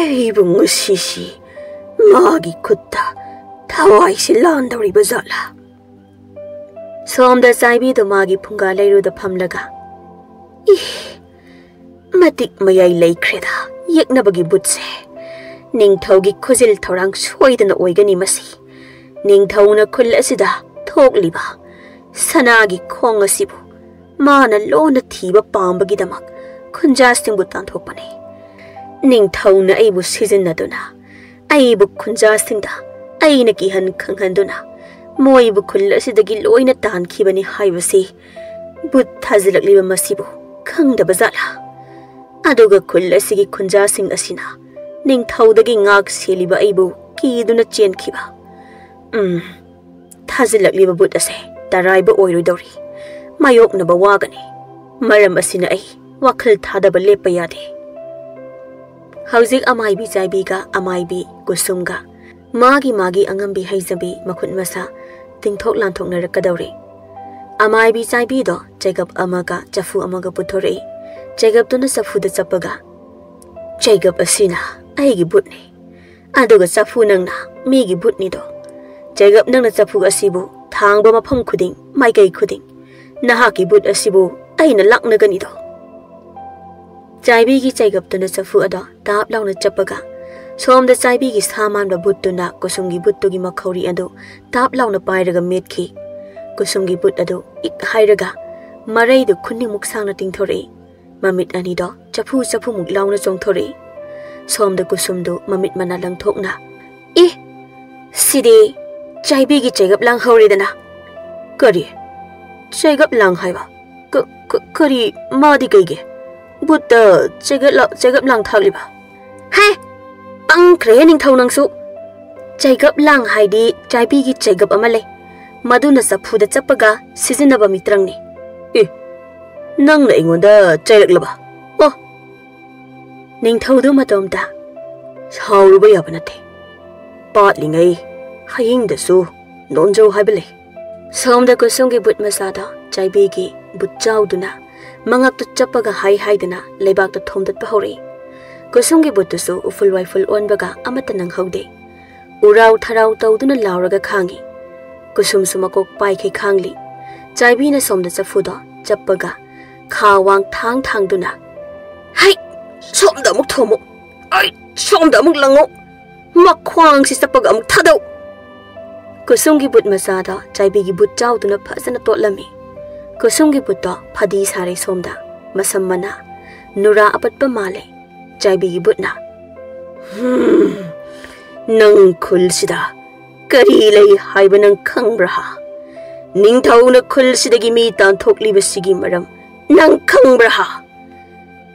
ꯑꯩꯕꯨ ꯉꯁꯤꯁꯤ ꯃꯥꯒꯤ ꯈꯨꯠꯇ ꯊꯋꯥꯏꯁꯤ ꯂꯥꯟꯗꯧꯔꯤꯕ ꯖꯥꯠꯂꯥ?" ꯁꯣꯝꯗ ꯆꯥꯏꯕꯤꯗꯣ ꯃꯥꯒꯤ ꯐꯨꯡꯒꯥ ꯂꯩꯔꯨꯗ ꯐꯝꯂꯒ, "ꯏ! ꯃꯇꯤꯛ ꯃꯌꯥꯏ ꯂꯩꯈ꯭ꯔꯦꯗ ꯌꯦꯛꯅꯕꯒꯤ ꯕꯨꯠꯁꯦ꯫ ꯅꯤꯡꯊꯧꯒꯤ ꯈꯨꯖꯤꯜ ꯊꯧꯔꯥꯡ ꯁꯣꯏꯗꯅ ꯑꯣꯏꯒꯅꯤ ꯃꯁꯤ꯫ ꯅꯤꯡꯊꯧꯅ ꯈꯨꯜ ꯑꯁꯤꯗ ꯊꯣꯛꯂꯤꯕ ꯁꯅꯥꯒꯤ ꯈꯣꯡ ꯑꯁꯤꯕꯨ ꯃꯥꯅ ꯂꯣꯟꯅ ꯊꯤꯕ ꯄꯥꯝꯕꯒꯤꯗꯃꯛ ꯈꯨꯟꯖꯥꯁꯤꯡꯕꯨ ꯇꯥꯟꯊꯣꯛꯄꯅꯤ꯫ ꯅꯤꯡꯊꯧꯅ ꯑꯩꯕꯨ ꯁꯤꯖꯤꯟꯅꯗꯨꯅ, ꯑꯩꯕꯨ ꯈꯨꯟꯖꯥꯁꯤꯡꯗ ꯑꯩꯅ ꯀꯤꯍꯟ ꯈꯪꯍꯟꯗꯨꯅ, ꯃꯣꯏꯕꯨ ꯈꯨꯜ ꯑꯁꯤꯗꯒꯤ ꯂꯣꯏꯅ ꯇꯥꯟꯈꯤꯕꯅꯤ ꯍꯥꯏꯕꯁꯤ ꯕꯨꯠ ꯊꯥꯖꯤꯜꯂꯛꯂꯤꯕ ꯃꯁꯤꯕꯨ ꯈꯪꯗꯕ ꯖꯥꯠꯂꯥ? ꯑꯗꯨꯒ ꯈꯨꯜ ꯑꯁꯤꯒꯤ ꯈꯨꯟꯖꯥꯁꯤꯡ ꯑꯁꯤꯅ ꯅꯤꯡꯊꯧꯗꯒꯤ ꯉꯥꯛ ꯁꯦꯜꯂꯤꯕ ꯑꯩꯕꯨ ꯀꯤꯗꯨꯅ ꯆꯦꯟꯈꯤꯕ꯫ ꯎꯝ, ꯊꯥꯖꯤꯜꯂꯛꯂꯤꯕ ꯕꯨꯠ ꯑꯁꯦ ꯇꯔꯥꯏꯕ ꯑꯣꯏꯔꯣꯏꯗꯧꯔꯤ꯫ ꯃꯥꯌꯣꯛꯅꯕ ꯋꯥꯒꯅꯤ꯫ ꯃꯔꯝ ꯑꯁꯤꯅ ꯑꯩ ꯋꯥꯈꯜ ꯊꯥꯗꯕ ꯂꯦꯞꯄ ꯌꯥꯗꯦ꯫" ꯍꯧꯖꯤꯛ ꯑꯃꯥꯏꯕꯤ ꯆꯥꯏꯕꯤꯒ ꯑꯃꯥꯏꯕꯤ ꯀꯨꯁꯨꯝꯒ ꯃꯥꯒꯤ ꯃꯥꯒꯤ ꯑꯉꯝꯕꯤ ꯍꯩꯖꯕꯤ ꯃꯈꯨꯠ ꯃꯁꯥ ꯇꯤꯡꯊꯣꯛ ꯂꯥꯟꯊꯣꯛꯅꯔꯛꯀꯗꯧꯔꯦ꯫ ꯑꯃꯥꯏꯕꯤ ꯆꯥꯏꯕꯤꯗꯣ ꯆꯩꯒꯞ ꯑꯃꯒ ꯆꯐꯨ ꯑꯃꯒ ꯄꯨꯊꯣꯔꯛꯏ꯫ ꯆꯩꯒꯞꯇꯨꯅ ꯆꯐꯨꯗ ꯆꯞꯄꯒ, "ꯆꯩꯒꯞ ꯑꯁꯤꯅ ꯑꯩꯒꯤ ꯕꯨꯠꯅꯤ, ꯑꯗꯨꯒ ꯆꯐꯨ ꯅꯪꯅ ꯃꯤꯒꯤ ꯕꯨꯠꯅꯤꯗꯣ꯫ ꯆꯩꯒꯞ ꯅꯪꯅ ꯆꯐꯨ ꯑꯁꯤꯕꯨ ꯊꯥꯡꯕ ꯃꯐꯝ ꯈꯨꯗꯤꯡ, ꯃꯥꯏꯀꯩ ꯈꯨꯗꯤꯡ꯫ "ꯅꯍꯥꯛꯀꯤ ꯕꯨꯠ ꯑꯁꯤꯕꯨ ꯑꯩꯅ ꯂꯥꯛꯅꯒꯅꯤꯗꯣ?" ꯆꯥꯏꯕꯤꯒꯤ ꯆꯩꯒꯞꯇꯨꯅ ꯆꯐꯨ ꯑꯗꯣ ꯇꯥꯞ ꯂꯥꯎꯅ ꯆꯞꯄꯒ, ꯁꯣꯝꯗ ꯆꯥꯏꯕꯤꯒꯤ ꯁꯥ ꯃꯥꯟꯕ ꯕꯨꯠꯇꯨꯅ ꯀꯨꯁꯨꯝꯒꯤ ꯕꯨꯠꯇꯨꯒꯤ ꯃꯈꯧꯔꯤ ꯑꯗꯨ ꯇꯥꯞ ꯂꯥꯎꯅ ꯄꯥꯏꯔꯒ ꯃꯦꯠꯈꯤ꯫ ꯀꯨꯁꯨꯝꯒꯤ ꯕꯨꯠ ꯑꯗꯨ ꯏꯛ ꯍꯥꯏꯔꯒ ꯃꯔꯩꯗꯨ ꯈꯨꯅꯤꯡꯃꯨꯛ ꯁꯥꯡꯅ ꯇꯤꯡꯊꯣꯔꯛꯏ꯫ ꯃꯃꯤꯠ ꯑꯅꯤꯗꯣ ꯆꯐꯨ ꯆꯐꯨꯃꯨꯛ ꯂꯥꯎꯅ ꯆꯣꯡꯊꯣꯔꯛꯏ꯫ ꯁꯣꯝꯗ ꯀꯨꯁꯨꯝꯗꯨ ꯃꯃꯤꯠ ꯃꯅꯥ ꯂꯪꯊꯣꯛꯅ, "ꯑꯦ, ꯁꯤꯗꯤ ꯆꯥꯏꯕꯤꯒꯤ ꯆꯩꯒꯞ ꯂꯥꯡꯍꯧꯔꯦꯗꯅ!" "ꯀꯔꯤ? ꯆꯩꯒꯞ ꯂꯥꯡ ꯍꯥꯏꯕ? ꯀ-, ꯀ-, ꯀꯔꯤ? ꯃꯥꯗꯤ ꯀꯩꯒꯤ? ꯕꯨꯠꯇ ꯆꯩꯒꯞ ꯂꯥ-, ꯆꯩꯒꯞ ꯂꯥꯡ ꯊꯥꯛꯂꯤꯕ?" "ꯍꯦ! ꯄꯪꯈ꯭ꯔꯦꯍꯦ ꯅꯤꯡꯊꯧ ꯅꯪꯁꯨ! ꯆꯩꯒꯞ ꯂꯥꯡ ꯍꯥꯏꯗꯤ ꯆꯥꯏꯕꯤꯒꯤ ꯆꯩꯒꯞ ꯑꯃ ꯂꯩ꯫ ꯃꯗꯨꯅ ꯆꯐꯨꯗ ꯆꯞꯄꯒ ꯁꯤꯖꯤꯟꯅꯕ ꯃꯤꯇ꯭ꯔꯪꯅꯤ꯫" "ꯑꯦ, ꯅꯪꯅ ꯑꯩꯉꯣꯟꯗ ꯆꯩꯔꯛꯂꯕ? ꯑꯣ!" ꯅꯤꯡꯊꯧꯗꯨ ꯃꯇꯣꯝꯇ, "ꯁꯥꯎꯔꯨꯕ ꯌꯥꯕ ꯅꯠꯇꯦ꯫ ꯄꯥꯠꯂꯤꯉꯩ ꯍꯌꯤꯡꯗꯁꯨ ꯅꯣꯟꯖꯧ ꯍꯥꯏꯕ ꯂꯩ꯫" ꯁꯣꯝꯗ ꯀꯨꯁꯨꯝꯒꯤ ꯕꯨꯠ ꯃꯆꯥꯗꯣ ꯆꯥꯏꯕꯤꯒꯤ ꯕꯨꯠ ꯆꯥꯎꯗꯨꯅ ꯃꯉꯛꯇ ꯆꯞꯄꯒ ꯍꯥꯏ ꯍꯥꯏꯗꯅ ꯂꯩꯕꯥꯛꯇ ꯊꯣꯝꯗꯠꯄ ꯍꯧꯔꯛꯏ꯫ ꯀꯨꯁꯨꯝꯒꯤ ꯕꯨꯠꯇꯨꯁꯨ ꯎꯐꯨꯜ ꯋꯥꯏꯐꯨꯜ ꯑꯣꯟꯕꯒ ꯑꯃꯠꯇ ꯅꯪꯍꯧꯗꯦ꯫ ꯎꯔꯥꯎ ꯊꯔꯥꯎ ꯇꯧꯗꯨꯅ ꯂꯥꯎꯔꯒ ꯈꯥꯡꯉꯤ꯫ ꯀꯨꯁꯨꯝꯁꯨ ꯃꯀꯣꯛ ꯄꯥꯏꯈꯩ ꯈꯥꯡꯂꯤ꯫ ꯆꯥꯏꯕꯤꯅ ꯁꯣꯝꯗ ꯆꯐꯨꯗꯣ ꯆꯞꯄꯒ ꯈꯥ ꯋꯥꯡ ꯊꯥꯡ ꯊꯥꯡꯗꯨꯅ, "ꯍꯩ! ꯁꯣꯝꯗ ꯑꯃꯨꯛ ꯊꯣꯝꯃꯨ! ꯑꯩ! ꯁꯣꯝꯗ ꯑꯃꯨꯛ ꯂꯪꯉꯨ! ꯃꯈ꯭ꯋꯥꯡꯁꯤ ꯆꯞꯄꯒ ꯑꯃꯨꯛ ꯊꯥꯗꯧ!" ꯀꯨꯁꯨꯝꯒꯤ ꯕꯨꯠ ꯃꯆꯥꯗꯣ ꯆꯥꯏꯕꯤꯒꯤ ꯕꯨꯠ ꯆꯥꯎꯗꯨꯅ ꯐꯖꯅ ꯇꯣꯠꯂꯝꯃꯤ꯫ ꯀꯨꯁꯨꯝꯒꯤ ꯕꯨꯠꯇꯣ ꯐꯗꯤ ꯁꯥꯔꯦ ꯁꯣꯝꯗ, ꯃꯁꯝ ꯃꯅꯥ ꯅꯨꯔꯥ ꯑꯄꯠꯄ ꯃꯥꯜꯂꯦ꯫ ꯆꯥꯏꯕꯤꯒꯤ ꯕꯨꯠꯅ, "ꯍꯨꯝ, ꯅꯪ ꯈꯨꯜꯁꯤꯗ ꯀꯔꯤ ꯂꯩ ꯍꯥꯏꯕ ꯅꯪ ꯈꯪꯕ꯭ꯔꯥ? ꯅꯤꯡꯊꯧꯅ ꯈꯨꯜꯁꯤꯗꯒꯤ ꯃꯤ ꯇꯥꯟꯊꯣꯛꯂꯤꯕꯁꯤꯒꯤ ꯃꯔꯝ ꯅꯪ ꯈꯪꯕ꯭ꯔꯥ?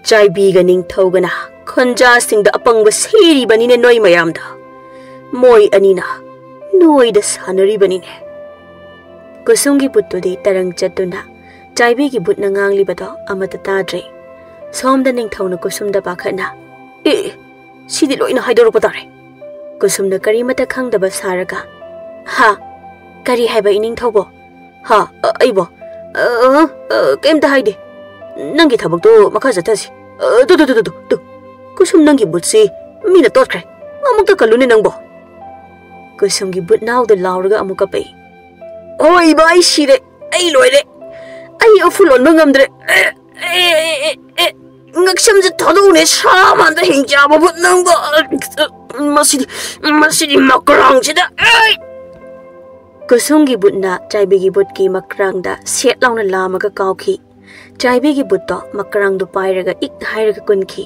ꯆꯥꯏꯕꯤꯒ ꯅꯤꯡꯊꯧꯒꯅ ꯈꯣꯟꯖꯥꯁꯤꯡꯗ ꯑꯄꯪꯕ ꯁꯤꯔꯤꯕꯅꯤꯅꯦ ꯅꯣꯏ ꯃꯌꯥꯝꯗ꯫ ꯃꯣꯏ ꯑꯅꯤꯅ ꯅꯣꯏꯗ ꯁꯥꯟꯅꯔꯤꯕꯅꯤꯅꯦ꯫" ꯀꯨꯁꯨꯝꯒꯤ ꯕꯨꯠꯇꯨꯗꯤ ꯇꯔꯪ ꯆꯠꯇꯨꯅ ꯆꯥꯏꯕꯤꯒꯤ ꯕꯨꯠꯅ ꯉꯥꯡꯂꯤꯕꯗꯣ ꯑꯃꯠꯇ ꯇꯥꯗ꯭ꯔꯦ꯫ ꯁꯣꯝꯗ ꯅꯤꯡꯊꯧꯅ ꯀꯨꯁꯨꯝꯗ ꯄꯥꯈꯠꯅ, "ꯑꯦ, ꯑꯦ, ꯁꯤꯗꯤ ꯂꯣꯏꯅ ꯍꯥꯏꯗꯣꯔꯛꯄ ꯇꯥꯔꯦ꯫" ꯀꯨꯁꯨꯝꯅ ꯀꯔꯤꯃꯠꯇ ꯈꯪꯗꯕ ꯁꯥꯔꯒ, "ꯍꯥ? ꯀꯔꯤ ꯍꯥꯏꯕ ꯏꯅꯤꯡꯊꯧꯕꯣ? ꯍꯥ? ꯑ, ꯑꯩꯕꯣ? ꯑ, ꯑ, ꯀꯩꯝꯇ ꯍꯥꯏꯗꯦ꯫ ꯅꯪꯒꯤ ꯊꯕꯛꯇꯣ ꯃꯈꯥ ꯆꯠꯊꯁꯤ꯫ ꯑ, ꯇꯨ, ꯇꯨ, ꯇꯨ, ꯇꯨ, ꯇꯨ, ꯇꯨ꯫ ꯀꯨꯁꯨꯝ, ꯅꯪꯒꯤ ꯕꯨꯠꯁꯤ ꯃꯤꯅ ꯇꯣꯠꯈ꯭ꯔꯦ꯫ ꯑꯃꯨꯛꯇ ꯀꯜꯂꯨꯅꯦ ꯅꯪꯕꯣ꯫" ꯀꯨꯁꯨꯝꯒꯤ ꯕꯨꯠ ꯅꯥꯎꯗ ꯂꯥꯎꯔꯒ ꯑꯃꯨꯛ ꯀꯞꯄꯛꯏ꯫ ꯍꯣꯏ ꯏꯕꯥ, ꯑꯩ ꯁꯤꯔꯦ꯫ ꯑꯩ ꯂꯣꯏꯔꯦ꯫ ꯑꯩ ꯎꯐꯨꯜ ꯂꯣꯟꯕ ꯉꯝꯗ꯭ꯔꯦ꯫ ꯑꯦ, ꯑꯦ, ꯑꯦ, ꯑꯦ, ꯑꯦ, ꯉꯛꯁꯝꯁꯦ ꯊꯥꯗꯣꯛꯎꯅꯦ, ꯁꯥ ꯃꯥꯟꯗ ꯍꯤꯡ ꯆꯥꯕꯕꯨ ꯅꯪꯕꯨ꯫ ꯃꯁꯤꯗꯤ, ꯃꯁꯤꯗꯤ ꯃꯀ꯭ꯔꯥꯡꯁꯤꯗ꯫ ꯑꯩ! ꯀꯨꯁꯨꯝꯒꯤ ꯕꯨꯠꯅ ꯆꯥꯏꯕꯤꯒꯤ ꯕꯨꯠꯀꯤ ꯃꯀ꯭ꯔꯥꯡꯗ ꯁꯦꯠ ꯂꯥꯎꯅ ꯂꯥꯝꯃꯒ ꯀꯥꯎꯈꯤ꯫ ꯆꯥꯏꯕꯤꯒꯤ ꯕꯨꯠꯇꯣ ꯃꯀ꯭ꯔꯥꯡꯗꯣ ꯄꯥꯏꯔꯒ ꯏꯛ ꯍꯥꯏꯔꯒ ꯀꯨꯟꯈꯤ꯫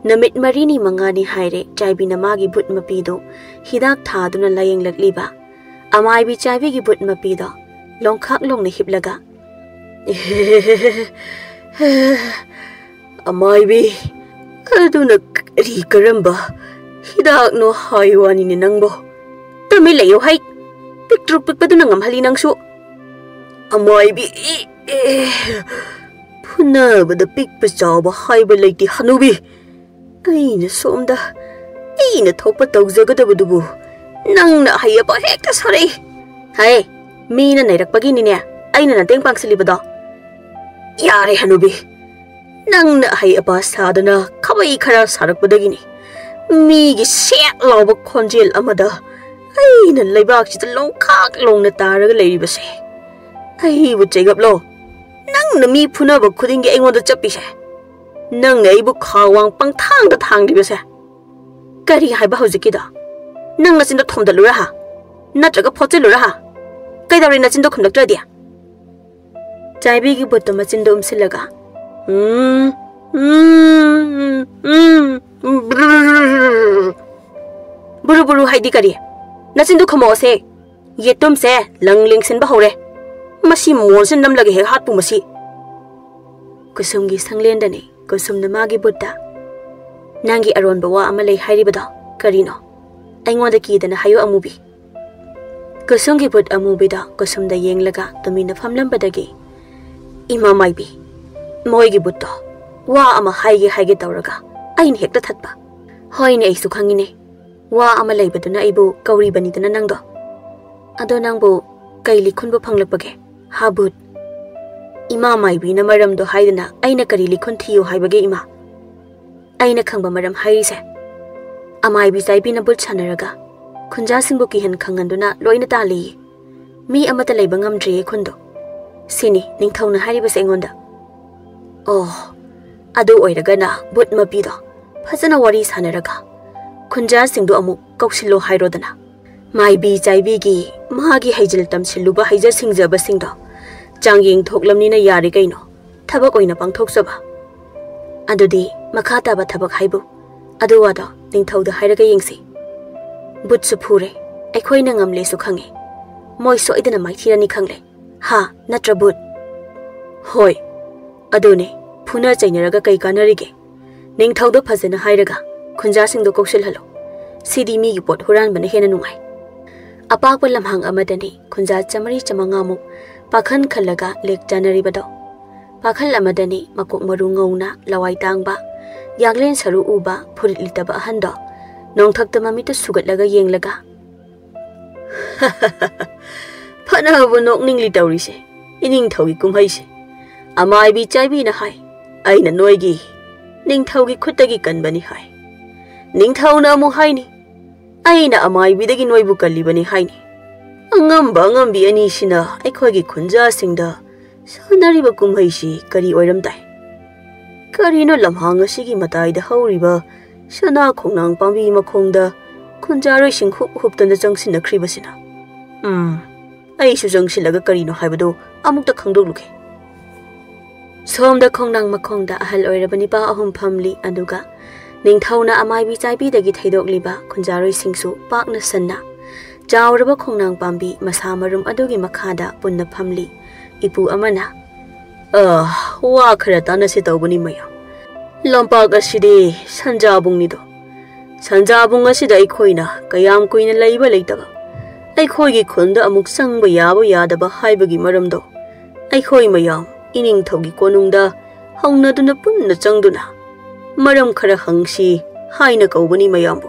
ꯅꯨꯃꯤꯠ ꯃꯔꯤꯅꯤ ꯃꯉꯥꯅꯤ ꯍꯥꯏꯔꯦ ꯆꯥꯏꯕꯤꯅ ꯃꯥꯒꯤ ꯕꯨꯠ ꯃꯄꯤꯗꯨ ꯍꯤꯗꯥꯛ ꯊꯥꯗꯨꯅ ꯂꯥꯌꯦꯡꯂꯛꯂꯤꯕ꯫ ꯑꯃꯥꯏꯕꯤ ꯆꯥꯏꯕꯤꯒꯤ ꯕꯨꯠ ꯃꯄꯤꯗꯣ ꯂꯣꯡꯈꯥꯛ ꯂꯣꯡꯅ ꯍꯤꯞꯂꯒ, "ꯑꯃꯥꯏꯕꯤ, ꯑꯗꯨꯅ ꯀꯔꯤ ꯀꯔꯝꯕ ꯍꯤꯗꯥꯛꯅꯣ ꯍꯥꯏ ꯋꯥꯅꯤꯅꯦ ꯅꯪꯕꯣ?" "ꯇꯨꯃꯤꯟ ꯂꯩꯌꯨ ꯍꯩ, ꯄꯤꯛꯇ꯭ꯔꯨ ꯄꯤꯛꯄꯗꯨꯅ ꯉꯝꯍꯜꯂꯤ ꯅꯪꯁꯨ꯫ ꯑꯃꯥꯏꯕꯤ, ꯑꯦ, ꯐꯨꯅꯕꯗ ꯄꯤꯛꯄ ꯆꯥꯎꯕ ꯍꯥꯏꯕ ꯂꯩꯇꯦ ꯍꯅꯨꯕꯤ꯫ ꯑꯩꯅ ꯁꯣꯝꯗ ꯑꯩꯅ ꯊꯣꯛꯄ ꯇꯧꯖꯒꯗꯕꯗꯨꯕꯨ ꯅꯪꯅ ꯑꯍꯩ ꯑꯄꯥ ꯍꯦꯛꯇ ꯁꯥꯔꯛꯏ꯫ ꯍꯩ, ꯃꯤꯅ ꯅꯩꯔꯛꯄꯒꯤꯅꯤꯅꯦ ꯑꯩꯅ ꯅꯇꯦꯡ ꯄꯥꯡꯁꯤꯜꯂꯤꯕꯗꯣ꯫ ꯌꯥꯔꯦ ꯍꯅꯨꯕꯤ, ꯅꯪꯅ ꯑꯍꯩ ꯑꯄꯥ ꯁꯥꯗꯅ ꯈꯥꯕꯩ ꯈꯔ ꯁꯥꯔꯛꯄꯗꯒꯤꯅꯤ ꯃꯤꯒꯤ ꯁꯦꯠ ꯂꯥꯎꯕ ꯈꯣꯟꯖꯦꯜ ꯑꯃꯗ ꯑꯩꯅ ꯂꯩꯕꯥꯛꯁꯤꯗ ꯂꯣꯡꯈꯥꯛ ꯂꯣꯡꯅ ꯇꯥꯔꯒ ꯂꯩꯔꯤꯕꯁꯦ꯫ ꯑꯩꯕꯨ ꯆꯩꯒꯞꯂꯣ? ꯅꯪꯅ ꯃꯤ ꯐꯨꯅꯕ ꯈꯨꯗꯤꯡꯒꯤ ꯑꯩꯉꯣꯟꯗ ꯆꯞꯄꯤꯁꯦ? ꯅꯪꯅ ꯑꯩꯕꯨ ꯈꯥꯋꯥꯡ ꯄꯪꯊꯥꯡꯗ ꯊꯥꯡꯂꯤꯕꯁꯦ?" "ꯀꯔꯤ ꯍꯥꯏꯕ ꯍꯧꯖꯤꯛꯀꯤꯗꯣ? ꯅꯪ ꯅꯆꯤꯟꯗꯣ ꯊꯣꯝꯗꯠꯂꯨꯔꯥ ꯍꯥ? ꯅꯠꯇ꯭ꯔꯒ ꯐꯣꯠꯆꯤꯜꯂꯨꯔꯥ ꯍꯥ? ꯀꯩꯗꯧꯔꯦ ꯅꯆꯤꯟꯗꯣ ꯈꯨꯝꯂꯛꯇ꯭ꯔꯗꯤ?" ꯆꯥꯏꯕꯤꯒꯤ ꯕꯨꯠꯇꯣ ꯃꯆꯤꯟꯗꯣ ꯎꯝꯁꯤꯜꯂꯒ, "ꯎꯝ, ꯎꯝ, ꯎꯝ, ꯕ꯭ꯔꯨ, ꯕ꯭ꯔꯨ, ꯕ꯭ꯔꯨ ꯍꯥꯏꯗꯤ ꯀꯔꯤ? ꯅꯆꯤꯟꯗꯣ ꯈꯨꯝꯃꯛꯑꯣꯁꯦ꯫ ꯌꯦꯇꯨꯝꯁꯦ ꯂꯪ ꯂꯦꯡꯁꯤꯟꯕ ꯍꯧꯔꯦ꯫ ꯃꯁꯤ ꯃꯣꯟꯁꯦ ꯅꯝꯂꯒ ꯍꯦꯛ ꯍꯥꯠꯄꯨ ꯃꯁꯤ꯫" ꯀꯨꯁꯨꯝꯒꯤ ꯁꯪꯂꯦꯟꯗꯅꯤ ꯀꯨꯁꯨꯝꯅ ꯃꯥꯒꯤ ꯕꯨꯠꯇ, "ꯅꯪꯒꯤ ꯑꯔꯣꯟꯕ ꯋꯥ ꯑꯃ ꯂꯩ ꯍꯥꯏꯔꯤꯕꯗꯣ ꯀꯔꯤꯅꯣ? ꯑꯩꯉꯣꯟꯗ ꯀꯤꯗꯅ ꯍꯥꯏꯌꯨ ꯑꯃꯨꯕꯤ꯫" ꯀꯨꯁꯨꯝꯒꯤ ꯕꯨꯠ ꯑꯃꯨꯕꯤꯗꯣ ꯀꯨꯁꯨꯝꯗ ꯌꯦꯡꯂꯒ ꯇꯨꯃꯤꯟꯅ ꯐꯝꯂꯝꯕꯗꯒꯤ, "ꯏꯃꯥ ꯃꯥꯏꯕꯤ, ꯃꯣꯏꯒꯤ ꯕꯨꯠꯇꯣ ꯋꯥ ꯑꯃ ꯍꯥꯏꯒꯦ ꯍꯥꯏꯒꯦ ꯇꯧꯔꯒ ꯑꯩꯅ ꯍꯦꯛꯇ ꯊꯠꯄ꯫" "ꯍꯣꯏꯅꯦ, ꯑꯩꯁꯨ ꯈꯪꯉꯤꯅꯦ꯫ ꯋꯥ ꯑꯃ ꯂꯩꯕꯗꯨꯅ ꯑꯩꯕꯨ ꯀꯧꯔꯤꯕꯅꯤꯗꯅ ꯅꯪꯗꯣ꯫ ꯑꯗꯣ ꯅꯪꯕꯨ ꯀꯩ ꯂꯤꯈꯨꯟꯕ ꯐꯪꯂꯛꯄꯒꯦ, ꯍꯥ ꯕꯨꯠ? ꯏꯃꯥ ꯃꯥꯏꯕꯤꯅ ꯃꯔꯝꯗꯣ ꯍꯥꯏꯗꯅ ꯑꯩꯅ ꯀꯔꯤ ꯂꯤꯈꯨꯟ ꯊꯤꯌꯨ ꯍꯥꯏꯕꯒꯦ ꯏꯃꯥ? ꯑꯩꯅ ꯈꯪꯕ ꯃꯔꯝ ꯍꯥꯏꯔꯤꯁꯦ, ꯑꯃꯥꯏꯕꯤ ꯆꯥꯏꯕꯤꯅ ꯕꯨꯠ ꯁꯥꯟꯅꯔꯒ ꯈꯨꯟꯖꯥꯁꯤꯡꯕꯨ ꯀꯤꯍꯟ ꯈꯪꯍꯟꯗꯨꯅ ꯂꯣꯏꯅ ꯇꯥꯜꯂꯤꯌꯦ꯫ ꯃꯤ ꯑꯃꯠꯇ ꯂꯩꯕ ꯉꯝꯗ꯭ꯔꯤꯌꯦ ꯈꯨꯟꯗꯣ꯫ ꯁꯤꯅꯤ ꯅꯤꯡꯊꯧꯅ ꯍꯥꯏꯔꯤꯕꯁꯦ ꯑꯩꯉꯣꯟꯗ꯫ ꯑꯣ, ꯑꯗꯨ ꯑꯣꯏꯔꯒꯅ ꯕꯨꯠ ꯃꯄꯤꯗꯣ ꯐꯖꯅ ꯋꯥꯔꯤ ꯁꯥꯟꯅꯔꯒ ꯈꯨꯟꯖꯥꯁꯤꯡꯗꯣ ꯑꯃꯨꯛ ꯀꯧꯁꯤꯜꯂꯣ ꯍꯥꯏꯔꯣꯗꯅ꯫ ꯃꯥꯏꯕꯤ ꯆꯥꯏꯕꯤꯒꯤ ꯃꯥꯒꯤ ꯍꯩꯖꯤꯜ ꯇꯝꯁꯤꯜꯂꯨꯕ ꯍꯩꯖ ꯁꯤꯡꯖꯕꯁꯤꯡꯗꯣ ꯆꯥꯡꯌꯦꯡ ꯊꯣꯛꯂꯝꯅꯤꯅ ꯌꯥꯔꯦ ꯀꯩꯅꯣ, ꯊꯕꯛ ꯑꯣꯏꯅ ꯄꯥꯡꯊꯣꯛꯆꯕ꯫ ꯑꯗꯨꯗꯤ ꯃꯈꯥ ꯇꯥꯕ ꯊꯕꯛ ꯍꯥꯏꯕꯨ? ꯑꯗꯨ ꯋꯥꯗꯣ ꯅꯤꯡꯊꯧꯗ ꯍꯥꯏꯔꯒ ꯌꯦꯡꯁꯤ꯫ ꯕꯨꯠꯁꯨ ꯐꯨꯔꯦ, ꯑꯩꯈꯣꯏꯅ ꯉꯝꯂꯦꯁꯨ ꯈꯪꯉꯦ꯫ ꯃꯣꯏ ꯁꯣꯏꯗꯅ ꯃꯥꯏꯊꯤꯔꯅꯤ ꯈꯪꯂꯦ꯫ ꯍꯥ, ꯅꯠꯇ꯭ꯔ ꯕꯨꯠ? ꯍꯣꯏ, ꯑꯗꯨꯅꯦ, ꯐꯨꯅ ꯆꯩꯅꯔꯒ ꯀꯩ ꯀꯥꯟꯅꯔꯤꯒꯦ? ꯅꯤꯡꯊꯧꯗ ꯐꯖꯅ ꯍꯥꯏꯔꯒ ꯈꯨꯟꯖꯥꯁꯤꯡꯗꯣ ꯀꯧꯁꯤꯜꯍꯜꯂꯣ꯫ ꯁꯤꯗꯤ ꯃꯤꯒꯤ ꯄꯣꯠ ꯍꯨꯔꯥꯟꯕꯅ ꯍꯦꯟꯅ ꯅꯨꯡꯉꯥꯏ꯫ ꯑꯄꯥꯛꯄ ꯂꯝꯍꯥꯡ ꯑꯃꯗꯅꯤ ꯈꯨꯟꯖꯥ ꯆꯥꯃꯔꯤ ꯆꯥꯃꯉꯥꯃꯨꯛ ꯄꯥꯈꯟ ꯈꯜꯂꯒ ꯂꯦꯛ ꯆꯥꯅꯔꯤꯕꯗꯣ꯫ ꯄꯥꯈꯜ ꯑꯃꯗꯅꯤ ꯃꯀꯣꯛ ꯃꯔꯨ ꯉꯧꯅ ꯂꯋꯥꯏ ꯇꯥꯡꯕ, ꯌꯥꯡꯂꯦꯟ ꯁꯔꯨ ꯎꯕ ꯐꯨꯔꯤꯠ ꯂꯤꯠꯇꯕ ꯑꯍꯟꯗꯣ ꯅꯣꯡꯊꯛꯇ ꯃꯃꯤꯠꯇ ꯁꯨꯒꯠꯂꯒ ꯌꯦꯡꯂꯒ, "ꯐꯅꯕꯨ ꯅꯣꯛꯅꯤꯡꯂꯤ ꯇꯧꯔꯤꯁꯦ, ꯏꯅꯤꯡꯊꯧꯒꯤ ꯀꯨꯝꯍꯩꯁꯦ꯫ ꯑꯃꯥꯏꯕꯤ ꯆꯥꯏꯕꯤꯅ ꯍꯥꯏ, ꯑꯩꯅ ꯅꯣꯏꯒꯤ ꯅꯤꯡꯊꯧꯒꯤ ꯈꯨꯠꯇꯒꯤ ꯀꯟꯕꯅꯤ ꯍꯥꯏ꯫ ꯅꯤꯡꯊꯧꯅ ꯑꯃꯨꯛ ꯍꯥꯏꯅꯤ, ꯑꯩꯅ ꯑꯃꯥꯏꯕꯤꯗꯒꯤ ꯅꯣꯏꯕꯨ ꯀꯜꯂꯤꯕꯅꯤ ꯍꯥꯏꯅꯤ꯫ ꯑꯉꯝꯕ ꯑꯉꯝꯕꯤ ꯑꯅꯤꯁꯤꯅ ꯑꯩꯈꯣꯏꯒꯤ ꯈꯨꯟꯖꯥꯁꯤꯡꯗ ꯁꯥꯟꯅꯔꯤꯕ ꯀꯨꯝꯍꯩꯁꯤ ꯀꯔꯤ ꯑꯣꯏꯔꯝ ꯇꯥꯏ? ꯀꯔꯤꯅꯣ ꯂꯝꯍꯥꯡ ꯑꯁꯤꯒꯤ ꯃꯇꯥꯏꯗ ꯍꯧꯔꯤꯕ ꯁꯅꯥ ꯈꯣꯡꯅꯥꯡ ꯄꯥꯝꯕꯤ ꯃꯈꯣꯡꯗ ꯈꯨꯟꯖꯥꯔꯣꯏꯁꯤꯡ ꯍꯨꯞ ꯍꯨꯞꯇꯅ ꯆꯪꯁꯤꯟꯅꯈ꯭ꯔꯤꯕꯁꯤꯅ? ꯎꯝ, ꯑꯩꯁꯨ ꯆꯪꯁꯤꯜꯂꯒ ꯀꯔꯤꯅꯣ ꯍꯥꯏꯕꯗꯨ ꯑꯃꯨꯛꯇ ꯈꯪꯗꯣꯛꯂꯨꯒꯦ꯫" ꯁꯣꯝꯗ ꯈꯣꯡꯅꯥꯡ ꯃꯈꯣꯡꯗ ꯑꯍꯜ ꯑꯣꯏꯔꯕ ꯅꯤꯄꯥ ꯑꯍꯨꯝ ꯐꯝꯂꯤ, ꯑꯗꯨꯒ ꯅꯤꯡꯊꯧꯅ ꯑꯃꯥꯏꯕꯤ ꯆꯥꯏꯕꯤꯗꯒꯤ ꯊꯩꯗꯣꯛꯂꯤꯕ ꯈꯨꯟꯖꯥꯔꯣꯏꯁꯤꯡꯁꯨ ꯄꯥꯛꯅ ꯁꯟꯅ ꯆꯥꯎꯔꯕ ꯈꯣꯡꯅꯥꯡ ꯄꯥꯝꯕꯤ ꯃꯁꯥ ꯃꯔꯨꯝ ꯑꯗꯨꯒꯤ ꯃꯈꯥꯗ ꯄꯨꯟꯅ ꯐꯝꯂꯤ꯫ ꯏꯄꯨ ꯑꯃꯅ, "ꯑ, ꯋꯥ ꯈꯔ ꯇꯥꯟꯅꯁꯤ ꯇꯧꯕꯅꯤ ꯃꯌꯥꯝ꯫ ꯂꯝꯄꯥꯛ ꯑꯁꯤꯗꯤ ꯁꯟꯖꯥꯕꯨꯡꯅꯤꯗꯣ꯫ ꯁꯟꯖꯥꯕꯨꯡ ꯑꯁꯤꯗ ꯑꯩꯈꯣꯏꯅ ꯀꯌꯥꯝ ꯀꯨꯏꯅ ꯂꯩꯕ ꯂꯩꯇꯕ, ꯑꯩꯈꯣꯏꯒꯤ ꯈꯨꯟꯗ ꯑꯃꯨꯛ ꯆꯪꯕ ꯌꯥꯕ ꯌꯥꯗꯕ ꯍꯥꯏꯕꯒꯤ ꯃꯔꯝꯗꯣ ꯑꯩꯈꯣꯏ ꯃꯌꯥꯝ ꯏꯅꯤꯡꯊꯧꯒꯤ ꯀꯣꯅꯨꯡꯗ ꯍꯧꯅꯗꯨꯅ ꯄꯨꯟꯅ ꯆꯪꯗꯨꯅ ꯃꯔꯝ ꯈꯔ ꯍꯪꯁꯤ ꯍꯥꯏꯅ ꯀꯧꯕꯅꯤ ꯃꯌꯥꯝꯕꯨ꯫"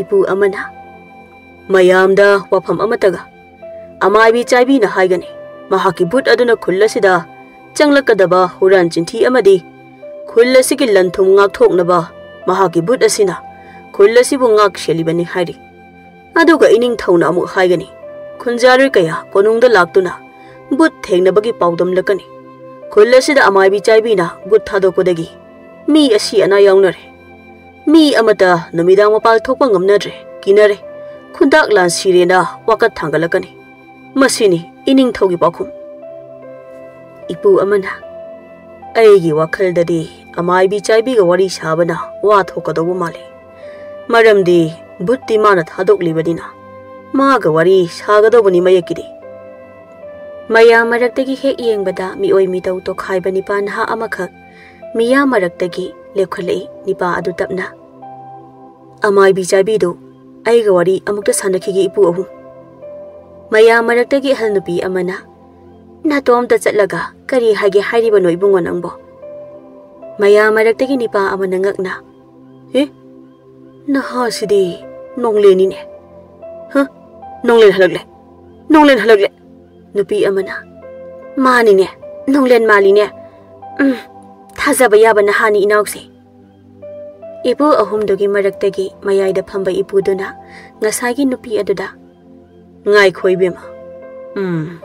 ꯏꯄꯨ ꯑꯃꯅ, "ꯃꯌꯥꯝꯗ ꯋꯥꯐꯝ ꯑꯃꯠꯇꯒ ꯑꯃꯥꯏꯕꯤ ꯆꯥꯏꯕꯤꯅ ꯍꯥꯏꯒꯅꯤ, ꯃꯍꯥꯛꯀꯤ ꯚꯨꯠ ꯑꯗꯨꯅ ꯈꯨꯜ ꯑꯁꯤꯗ ꯆꯪꯂꯛꯀꯗꯕ ꯍꯨꯔꯥꯟ ꯆꯤꯟꯊꯤ ꯑꯃꯗꯤ ꯈꯨꯜ ꯑꯁꯤꯒꯤ ꯂꯟ ꯊꯨꯝ ꯉꯥꯛꯊꯣꯛꯅꯕ ꯃꯍꯥꯛꯀꯤ ꯚꯨꯠ ꯑꯁꯤꯅ ꯈꯨꯜ ꯑꯁꯤꯕꯨ ꯉꯥꯛ ꯁꯦꯜꯂꯤꯕꯅꯤ ꯍꯥꯏꯔꯤ꯫ ꯑꯗꯨꯒ ꯏꯅꯤꯡꯊꯧꯅ ꯑꯃꯨꯛ ꯍꯥꯏꯒꯅꯤ, ꯈꯨꯟꯖꯥꯔꯣꯏ ꯀꯌꯥ ꯀꯣꯅꯨꯡꯗ ꯂꯥꯛꯇꯨꯅ ꯚꯨꯠ ꯊꯦꯡꯅꯕꯒꯤ ꯄꯥꯎꯗꯝꯂꯛꯀꯅꯤ꯫ ꯈꯨꯜ ꯑꯁꯤꯗ ꯑꯃꯥꯏꯕꯤ ꯆꯥꯏꯕꯤꯅ ꯚꯨꯠ ꯊꯥꯗꯣꯛꯄꯗꯒꯤ ꯃꯤ ꯑꯁꯤ ꯑꯅꯥ ꯌꯥꯎꯅꯔꯦ꯫ ꯃꯤ ꯑꯃꯠꯇ ꯅꯨꯃꯤꯗꯥꯡ ꯃꯄꯥꯜ ꯊꯣꯛꯄ ꯉꯝꯅꯗ꯭ꯔꯦ, ꯀꯤꯅꯔꯦ꯫ ꯈꯨꯟꯗꯥꯛ ꯂꯥꯟ ꯁꯤꯔꯦꯅ ꯋꯥꯀꯠ ꯊꯥꯡꯒꯠꯂꯛꯀꯅꯤ꯫ ꯃꯁꯤꯅꯤ ꯏꯅꯤꯡꯊꯧꯒꯤ ꯄꯥꯎꯈꯨꯝ꯫ ꯏꯄꯨ ꯑꯃꯅ, "ꯑꯩꯒꯤ ꯋꯥꯈꯜꯗꯗꯤ ꯑꯃꯥꯏꯕꯤ ꯆꯥꯏꯕꯤꯒ ꯋꯥꯔꯤ ꯁꯥꯕꯅ ꯋꯥ ꯊꯣꯛꯀꯗꯧꯕ ꯃꯥꯜꯂꯤ꯫ ꯃꯔꯝꯗꯤ ꯚꯨꯠꯇꯤ ꯃꯥꯅ ꯊꯥꯗꯣꯛꯂꯤꯕꯅꯤꯅ ꯃꯥꯒ ꯋꯥꯔꯤ ꯁꯥꯒꯗꯧꯕꯅꯤ ꯃꯌꯦꯛꯀꯤꯗꯤ꯫" ꯃꯌꯥꯝ ꯃꯔꯛꯇꯒꯤ ꯍꯦꯛ ꯌꯦꯡꯕꯗ ꯃꯤꯑꯣꯏ ꯃꯤꯇꯧ ꯇꯣꯈꯥꯏꯕ ꯅꯤꯄꯥ ꯅꯍꯥ ꯑꯃꯈꯛ ꯃꯤꯌꯥꯝ ꯃꯔꯛꯇꯒꯤ ꯂꯦꯞꯈꯠꯂꯛꯏ꯫ ꯅꯤꯄꯥ ꯑꯗꯨ ꯇꯞꯅ, "ꯑꯃꯥꯏꯕꯤ ꯆꯥꯏꯕꯤꯗꯨ ꯑꯩꯒ ꯋꯥꯔꯤ ꯑꯃꯨꯛꯇ ꯁꯥꯟꯅꯈꯤꯒꯦ, ꯏꯄꯨ ꯑꯍꯨꯝ꯫" ꯃꯌꯥꯝ ꯃꯔꯛꯇꯒꯤ ꯑꯍꯜ ꯅꯨꯄꯤ ꯑꯃꯅ, "ꯅꯇꯣꯝꯇ ꯆꯠꯂꯒ ꯀꯔꯤ ꯍꯥꯏꯒꯦ ꯍꯥꯏꯔꯤꯕꯅꯣ ꯏꯕꯨꯡꯉꯣ ꯅꯪꯕꯣ?" ꯃꯌꯥꯝ ꯃꯔꯛꯇꯒꯤ ꯅꯤꯄꯥ ꯑꯃꯅ ꯉꯛꯅ, "ꯍꯦ, ꯅꯍꯥꯁꯤꯗꯤ ꯅꯣꯡꯂꯦꯟꯅꯤꯅꯦ꯫ ꯍ, ꯅꯣꯡꯂꯦꯟ ꯍꯜꯂꯛꯂꯦ, ꯅꯣꯡꯂꯦꯟ ꯍꯜꯂꯛꯂꯦ꯫" ꯅꯨꯄꯤ ꯑꯃꯅ, "ꯃꯥꯅꯤꯅꯦ, ꯅꯣꯡꯂꯦꯟ ꯃꯥꯜꯂꯤꯅꯦ꯫ ꯎꯝ, ꯊꯥꯖꯕ ꯌꯥꯕ ꯅꯍꯥꯅꯤ ꯏꯅꯥꯎꯁꯦ꯫" ꯏꯄꯨ ꯑꯍꯨꯝꯗꯨꯒꯤ ꯃꯔꯛꯇꯒꯤ ꯃꯌꯥꯏꯗ ꯐꯝꯕ ꯏꯄꯨꯗꯨꯅ ꯉꯁꯥꯏꯒꯤ ꯅꯨꯄꯤ ꯑꯗꯨꯗ, "ꯉꯥꯏꯈꯣ ꯏꯕꯦꯝꯃ꯫ ꯎꯝ,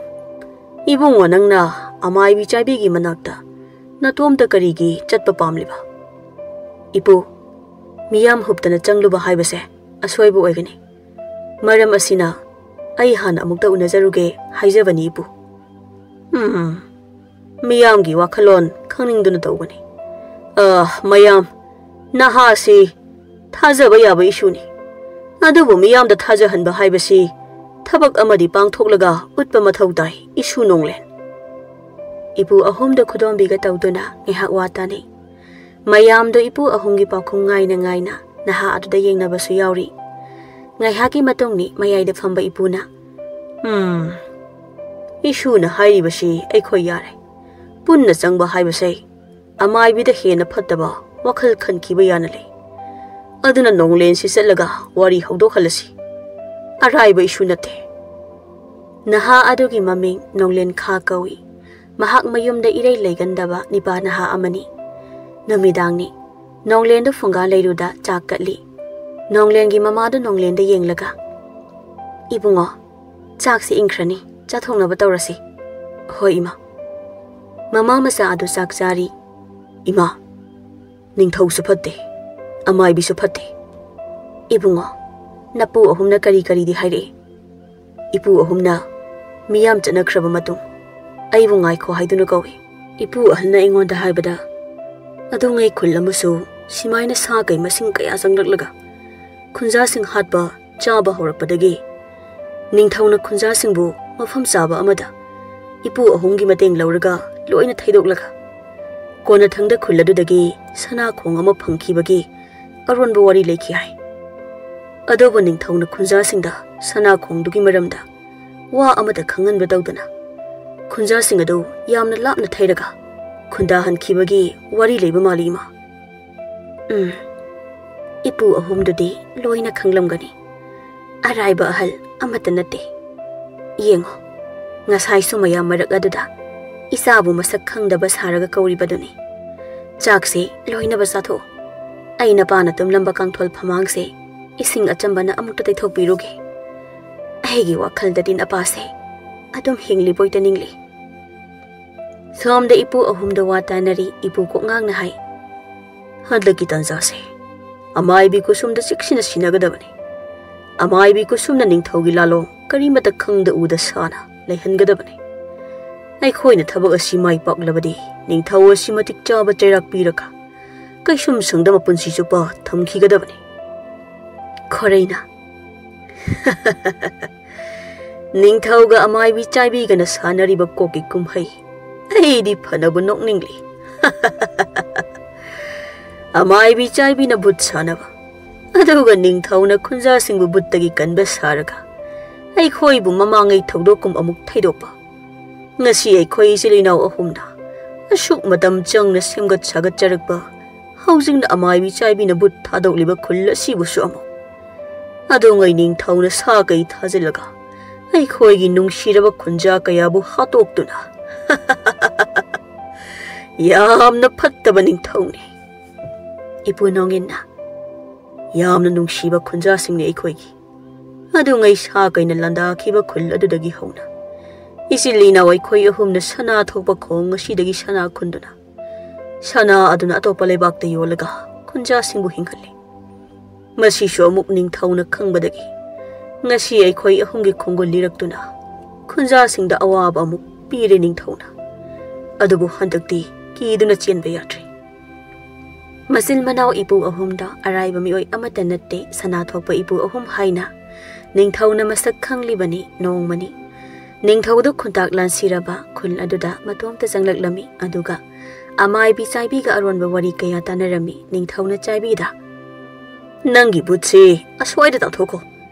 ꯏꯕꯨꯡꯉꯣ ꯅꯪꯅ ꯑꯃꯥꯏꯕꯤ ꯆꯥꯏꯕꯤꯒꯤ ꯃꯅꯥꯛꯇ ꯅꯇꯣꯝꯇ ꯀꯔꯤꯒꯤ ꯆꯠꯄ ꯄꯥꯝꯂꯤꯕ?" "ꯏꯄꯨ, ꯃꯤꯌꯥꯝ ꯍꯨꯞꯇꯅ ꯆꯪꯂꯨꯕ ꯍꯥꯏꯕꯁꯦ ꯑꯁꯣꯏꯕ ꯑꯣꯏꯒꯅꯤ꯫ ꯃꯔꯝ ꯑꯁꯤꯅ ꯑꯩ ꯍꯥꯟꯅ ꯑꯃꯨꯛꯇ ꯎꯅꯖꯔꯨꯒꯦ ꯍꯥꯏꯖꯕꯅꯤ ꯏꯄꯨ꯫" "ꯎꯝ, ꯃꯤꯌꯥꯝꯒꯤ ꯋꯥꯈꯜꯂꯣꯟ ꯈꯪꯅꯤꯡꯗꯨꯅ ꯇꯧꯕꯅꯤ꯫ ꯑ, ꯃꯌꯥꯝ, ꯅꯍꯥꯁꯤ ꯊꯥꯖꯕ ꯌꯥꯕ ꯏꯁꯨꯅꯤ꯫ ꯑꯗꯨꯕꯨ ꯃꯤꯌꯥꯝꯗ ꯊꯥꯖꯍꯟꯕ ꯍꯥꯏꯕꯁꯤ ꯊꯕꯛ ꯑꯃꯗꯤ ꯄꯥꯡꯊꯣꯛꯂꯒ ꯎꯠꯄ ꯃꯊꯧ ꯇꯥꯏ, ꯏꯁꯨ ꯅꯣꯡꯂꯦꯟ꯫" ꯏꯄꯨ ꯑꯍꯨꯝꯗ ꯈꯨꯗꯣꯝꯕꯤꯒ ꯇꯧꯗꯨꯅ ꯉꯥꯏꯍꯥꯛ ꯋꯥ ꯇꯥꯅꯩ꯫ ꯃꯌꯥꯝꯗꯣ ꯏꯄꯨ ꯑꯍꯨꯝꯒꯤ ꯄꯥꯎꯈꯨꯝ ꯉꯥꯏꯅ ꯉꯥꯏꯅ ꯅꯍꯥ ꯑꯗꯨꯗ ꯌꯦꯡꯅꯕꯁꯨ ꯌꯥꯎꯔꯤ꯫ ꯉꯥꯏꯍꯥꯛꯀꯤ ꯃꯇꯨꯡꯅꯤ ꯃꯌꯥꯏꯗ ꯐꯝꯕ ꯏꯄꯨꯅ, "ꯎꯝ, ꯏꯁꯨꯅ ꯍꯥꯏꯔꯤꯕꯁꯤ ꯑꯩꯈꯣꯏ ꯌꯥꯔꯦ꯫ ꯄꯨꯟꯅ ꯆꯪꯕ ꯍꯥꯏꯕꯁꯦ ꯑꯃꯥꯏꯕꯤꯗ ꯍꯦꯟꯅ ꯐꯠꯇꯕ ꯋꯥꯈꯜ ꯈꯟꯈꯤꯕ ꯌꯥꯅ ꯂꯩ꯫ ꯑꯗꯨꯅ ꯅꯣꯡꯂꯦꯟꯁꯤ ꯆꯠꯂꯒ ꯋꯥꯔꯤ ꯍꯧꯗꯣꯛꯍꯜꯂꯁꯤ꯫ ꯑꯔꯥꯏꯕ ꯏꯁꯨ ꯅꯠꯇꯦ꯫" ꯅꯍꯥ ꯑꯗꯨꯒꯤ ꯃꯃꯤꯡ ꯅꯣꯡꯂꯦꯟ ꯈꯥ ꯀꯧꯏ꯫ ꯃꯍꯥꯛ ꯃꯌꯨꯝꯗ ꯏꯔꯩ ꯂꯩꯒꯟꯗꯕ ꯅꯤꯄꯥ ꯅꯍꯥ ꯑꯃꯅꯤ꯫ ꯅꯨꯃꯤꯗꯥꯡꯅꯤ꯫ ꯅꯣꯡꯂꯦꯟꯗꯨ ꯐꯨꯡꯒꯥ ꯂꯩꯔꯨꯗ ꯆꯥꯛ ꯀꯠꯂꯤ꯫ ꯅꯣꯡꯂꯦꯟꯒꯤ ꯃꯃꯥꯗꯨ ꯅꯣꯡꯂꯦꯟꯗ ꯌꯦꯡꯂꯒ, "ꯏꯕꯨꯡꯉꯣ, "ꯆꯥꯛꯁꯤ ꯏꯪꯈ꯭ꯔꯅꯤ, ꯆꯥꯊꯣꯛꯅꯕ ꯇꯧꯔꯁꯤ꯫" "ꯍꯣꯏ, ꯏꯃꯥ꯫" ꯃꯃꯥ ꯃꯆꯥ ꯑꯗꯨ ꯆꯥꯛ ꯆꯥꯔꯤ꯫ "ꯏꯃꯥ, ꯅꯤꯡꯊꯧꯁꯨ ꯐꯠꯇꯦ, ꯑꯃꯥꯏꯕꯤꯁꯨ ꯐꯠꯇꯦ꯫" "ꯏꯕꯨꯡꯉꯣ, ꯅꯄꯨ ꯑꯍꯨꯝꯅ ꯀꯔꯤ ꯀꯔꯤꯗꯤ ꯍꯥꯏꯔꯛꯏ?" "ꯏꯄꯨ ꯑꯍꯨꯝꯅ ꯃꯤꯌꯥꯝ ꯆꯠꯅꯈ꯭ꯔꯕ ꯃꯇꯨꯡ ꯑꯩꯕꯨ ꯉꯥꯏꯈꯣ ꯍꯥꯏꯗꯨꯅ ꯀꯧꯏ꯫" "ꯏꯄꯨ ꯑꯍꯜꯅ ꯑꯩꯉꯣꯟꯗ ꯍꯥꯏꯕꯗ, ꯑꯗꯨꯉꯩ ꯈꯨꯜ ꯑꯃꯁꯨ ꯁꯤꯃꯥꯏꯅ ꯁꯥ ꯀꯩ ꯃꯁꯤꯡ ꯀꯌꯥ ꯆꯪꯂꯛꯂꯒ ꯈꯨꯟꯖꯥꯁꯤꯡ ꯍꯥꯠꯄ, ꯆꯥꯕ ꯍꯧꯔꯛꯄꯗꯒꯤ ꯅꯤꯡꯊꯧꯅ ꯈꯨꯟꯖꯥꯁꯤꯡꯕꯨ ꯃꯐꯝ ꯆꯥꯕ ꯑꯃꯗ ꯏꯄꯨ ꯑꯍꯨꯝꯒꯤ ꯃꯇꯦꯡ ꯂꯧꯔꯒ ꯂꯣꯏꯅ ꯊꯩꯗꯣꯛꯂꯒ ꯀꯣꯟꯅꯊꯪꯗ ꯈꯨꯜ ꯑꯗꯨꯗꯒꯤ ꯁꯅꯥ ꯈꯣꯡ ꯑꯃ ꯐꯪꯈꯤꯕꯒꯤ ꯑꯔꯣꯟꯕ ꯋꯥꯔꯤ ꯂꯩꯈꯤ ꯍꯥꯏ꯫ ꯑꯗꯨꯕꯨ ꯅꯤꯡꯊꯧꯅ ꯈꯨꯟꯖꯥꯁꯤꯡꯗ ꯁꯅꯥ ꯈꯣꯡꯗꯨꯒꯤ ꯃꯔꯝꯗ ꯋꯥ ꯑꯃꯠꯇ ꯈꯪꯍꯟꯕ ꯇꯧꯗꯅ ꯈꯨꯟꯖꯥꯁꯤꯡ ꯑꯗꯨ ꯌꯥꯝꯅ ꯂꯥꯞꯅ ꯊꯩꯔꯒ ꯈꯨꯟꯗꯥꯍꯟꯈꯤꯕꯒꯤ ꯋꯥꯔꯤ ꯂꯩꯕ ꯃꯥꯜꯂꯤ, ꯏꯃꯥ꯫" "ꯎꯝ, ꯏꯄꯨ ꯑꯍꯨꯝꯗꯨꯗꯤ ꯂꯣꯏꯅ ꯈꯪꯂꯝꯒꯅꯤ꯫ ꯑꯔꯥꯏꯕ ꯑꯍꯜ ꯑꯃꯠꯇ ꯅꯠꯇꯦ꯫ ꯌꯦꯡꯉꯣ, ꯉꯁꯥꯏꯁꯨ ꯃꯌꯥꯝ ꯃꯔꯛ ꯑꯗꯨꯗ ꯏꯆꯥꯕꯨ ꯃꯁꯛ ꯈꯪꯗꯕ ꯁꯥꯔꯒ ꯀꯧꯔꯤꯕꯗꯨꯅꯤ꯫ ꯆꯥꯛꯁꯦ ꯂꯣꯏꯅꯕ ꯆꯥꯊꯣꯛꯑꯣ꯫ ꯑꯩ ꯅꯄꯥꯅ ꯇꯨꯝꯂꯝꯕ ꯀꯥꯡꯊꯣꯜ ꯐꯃꯥꯡꯁꯦ ꯏꯁꯤꯡ ꯑꯆꯝꯕꯅ ꯑꯃꯨꯛꯇ ꯇꯩꯊꯣꯛꯄꯤꯔꯨꯒꯦ꯫ ꯑꯩꯒꯤ ꯋꯥꯈꯜꯗꯗꯤ ꯅꯄꯥꯁꯦ ꯑꯗꯨꯝ ꯍꯤꯡꯂꯤꯕꯣꯏꯇ ꯅꯤꯡꯂꯤ꯫" ꯁꯣꯝꯗ ꯏꯄꯨ ꯑꯍꯨꯝꯗ ꯋꯥ ꯇꯥꯅꯔꯤ꯫ ꯏꯄꯨ ꯀꯣꯛꯉꯥꯡꯅ ꯍꯥꯏ, "ꯍꯟꯗꯛꯀꯤ ꯇꯥꯟꯖꯥꯁꯦ ꯑꯃꯥꯏꯕꯤ ꯈꯨꯁꯨꯝꯗ ꯆꯦꯛꯁꯤꯟꯅ ꯁꯤꯟꯅꯒꯗꯕꯅꯤ꯫ ꯑꯃꯥꯏꯕꯤ ꯈꯨꯁꯨꯝꯅ ꯅꯤꯡꯊꯧꯒꯤ ꯂꯥꯂꯣꯡ ꯀꯔꯤꯃꯠꯇ ꯈꯪꯗ ꯎꯗ ꯁꯥꯅ ꯂꯩꯍꯟꯒꯗꯕꯅꯤ꯫ ꯑꯩꯈꯣꯏꯅ ꯊꯕꯛ ꯑꯁꯤ ꯃꯥꯏ ꯄꯥꯛꯂꯕꯗꯤ ꯅꯤꯡꯊꯧ ꯑꯁꯤ ꯃꯇꯤꯛ ꯆꯥꯕ ꯆꯩꯔꯥꯛ ꯄꯤꯔꯒ ꯀꯩꯁꯨꯝ ꯁꯪꯗ ꯃꯄꯨꯟꯁꯤ ꯆꯨꯞꯄ ꯊꯝꯈꯤꯒꯗꯕꯅꯤ꯫" ꯈꯣꯔꯩꯅ, "ꯅꯤꯡꯊꯧꯒ ꯑꯃꯥꯏꯕꯤ ꯆꯥꯏꯕꯤꯒꯅ ꯁꯥꯟꯅꯔꯤꯕ ꯀꯣꯛꯀꯤ ꯀꯨꯝꯍꯩ ꯑꯩꯗꯤ ꯐꯅꯕ ꯅꯣꯛꯅꯤꯡꯂꯤ꯫" "ꯑꯃꯥꯏꯕꯤ ꯆꯥꯏꯕꯤꯅ ꯚꯨꯠ ꯁꯥꯟꯅꯕ, ꯑꯗꯨꯒ ꯅꯤꯡꯊꯧꯅ ꯈꯨꯟꯖꯥꯁꯤꯡꯕꯨ ꯚꯨꯠꯇꯒꯤ ꯀꯟꯕ ꯁꯥꯔꯒ ꯑꯩꯈꯣꯏꯕꯨ ꯃꯃꯥꯡꯉꯩ ꯊꯧꯗꯣꯛꯀꯨꯝ ꯑꯃꯨꯛ ꯊꯩꯗꯣꯛꯄ꯫ ꯉꯁꯤ ꯑꯩꯈꯣꯏ ꯏꯆꯤꯜ ꯏꯅꯥꯎ ꯑꯍꯨꯝꯅ ꯑꯁꯨꯛ ꯃꯇꯝ ꯆꯪꯅ ꯁꯦꯝꯒꯠ ꯁꯥꯒꯠꯆꯔꯛꯄ, ꯍꯧꯖꯤꯛꯅ ꯑꯃꯥꯏꯕꯤ ꯆꯥꯏꯕꯤꯅ ꯚꯨꯠ ꯊꯥꯗꯣꯛꯂꯤꯕ ꯈꯨꯜ ꯑꯁꯤꯕꯨꯁꯨ ꯑꯃꯨꯛ ꯑꯗꯣꯉꯩ ꯅꯤꯡꯊꯧꯅ ꯁꯥ ꯀꯩ ꯊꯥꯖꯤꯜꯂꯒ ꯑꯩꯈꯣꯏꯒꯤ ꯅꯨꯡꯁꯤꯔꯕ ꯈꯨꯟꯖꯥ ꯀꯌꯥꯕꯨ ꯍꯥꯠꯇꯣꯛꯇꯨꯅ ꯌꯥꯝꯅ ꯐꯠꯇꯕ ꯅꯤꯡꯊꯧꯅꯤ꯫" ꯏꯄꯨ ꯅꯣꯡꯏꯟꯅ, "ꯌꯥꯝꯅ ꯅꯨꯡꯁꯤꯕ ꯈꯨꯟꯖꯥꯁꯤꯡꯅꯤ ꯑꯩꯈꯣꯏꯒꯤ꯫ ꯑꯗꯨꯉꯩ ꯁꯥ ꯀꯩꯅ ꯂꯥꯟꯗꯥꯈꯤꯕ ꯈꯨꯜ ꯑꯗꯨꯗꯒꯤ ꯍꯧꯅ ꯏꯆꯤꯜ ꯏꯅꯥꯎ ꯑꯩꯈꯣꯏ ꯑꯍꯨꯝꯅ ꯁꯅꯥ ꯊꯣꯛꯄ ꯈꯣꯡ ꯑꯁꯤꯗꯒꯤ ꯁꯅꯥ ꯈꯨꯟꯗꯨꯅ, ꯁꯅꯥ ꯑꯗꯨꯅ ꯑꯇꯣꯞꯄ ꯂꯩꯕꯥꯛꯇ ꯌꯣꯜꯂꯒ ꯈꯨꯟꯖꯥꯁꯤꯡꯕꯨ ꯍꯤꯡꯍꯜꯂꯤ꯫ ꯃꯁꯤꯁꯨ ꯑꯃꯨꯛ ꯅꯤꯡꯊꯧꯅ ꯈꯪꯕꯗꯒꯤ ꯉꯁꯤ ꯑꯩꯈꯣꯏ ꯑꯍꯨꯝꯒꯤ ꯈꯣꯡꯒꯨꯜ ꯂꯤꯔꯛꯇꯨꯅ ꯈꯨꯟꯖꯥꯁꯤꯡꯗ ꯑꯋꯥꯕ ꯑꯃꯨꯛ ꯄꯤꯔꯦ ꯅꯤꯡꯊꯧꯅ꯫ ꯑꯗꯨꯕꯨ ꯍꯟꯗꯛꯇꯤ ꯀꯤꯗꯨꯅ ꯆꯦꯟꯕ ꯌꯥꯗ꯭ꯔꯦ꯫ ꯃꯆꯤꯟ ꯃꯅꯥꯎ ꯏꯄꯨ ꯑꯍꯨꯝꯗ ꯑꯔꯥꯏꯕ ꯃꯤꯑꯣꯏ ꯑꯃꯠꯇ ꯅꯠꯇꯦ ꯁꯅꯥ ꯊꯣꯛꯄ ꯏꯄꯨ ꯑꯍꯨꯝ ꯍꯥꯏꯅ ꯅꯤꯡꯊꯧꯅ ꯃꯁꯛ ꯈꯪꯂꯤꯕꯅꯤ꯫ ꯅꯣꯡꯃꯅꯤ ꯅꯤꯡꯊꯧꯗꯨ ꯈꯨꯟꯇꯥꯛ ꯂꯥꯟꯁꯤꯔꯕ ꯈꯨꯜ ꯑꯗꯨꯗ ꯃꯇꯣꯝꯇ ꯆꯪꯂꯛꯂꯝꯃꯤ꯫ ꯑꯗꯨꯒ ꯑꯃꯥꯏꯕꯤ ꯆꯥꯏꯕꯤꯒ ꯑꯔꯣꯟꯕ ꯋꯥꯔꯤ ꯀꯌꯥ ꯇꯥꯟꯅꯔꯝꯃꯤ꯫ ꯅꯤꯡꯊꯧꯅ ꯆꯥꯏꯕꯤꯗ, "ꯅꯪꯒꯤ ꯕꯨꯠꯁꯤ ꯑꯁ꯭ꯋꯥꯏꯗ ꯇꯥꯊꯣꯛꯈꯣ,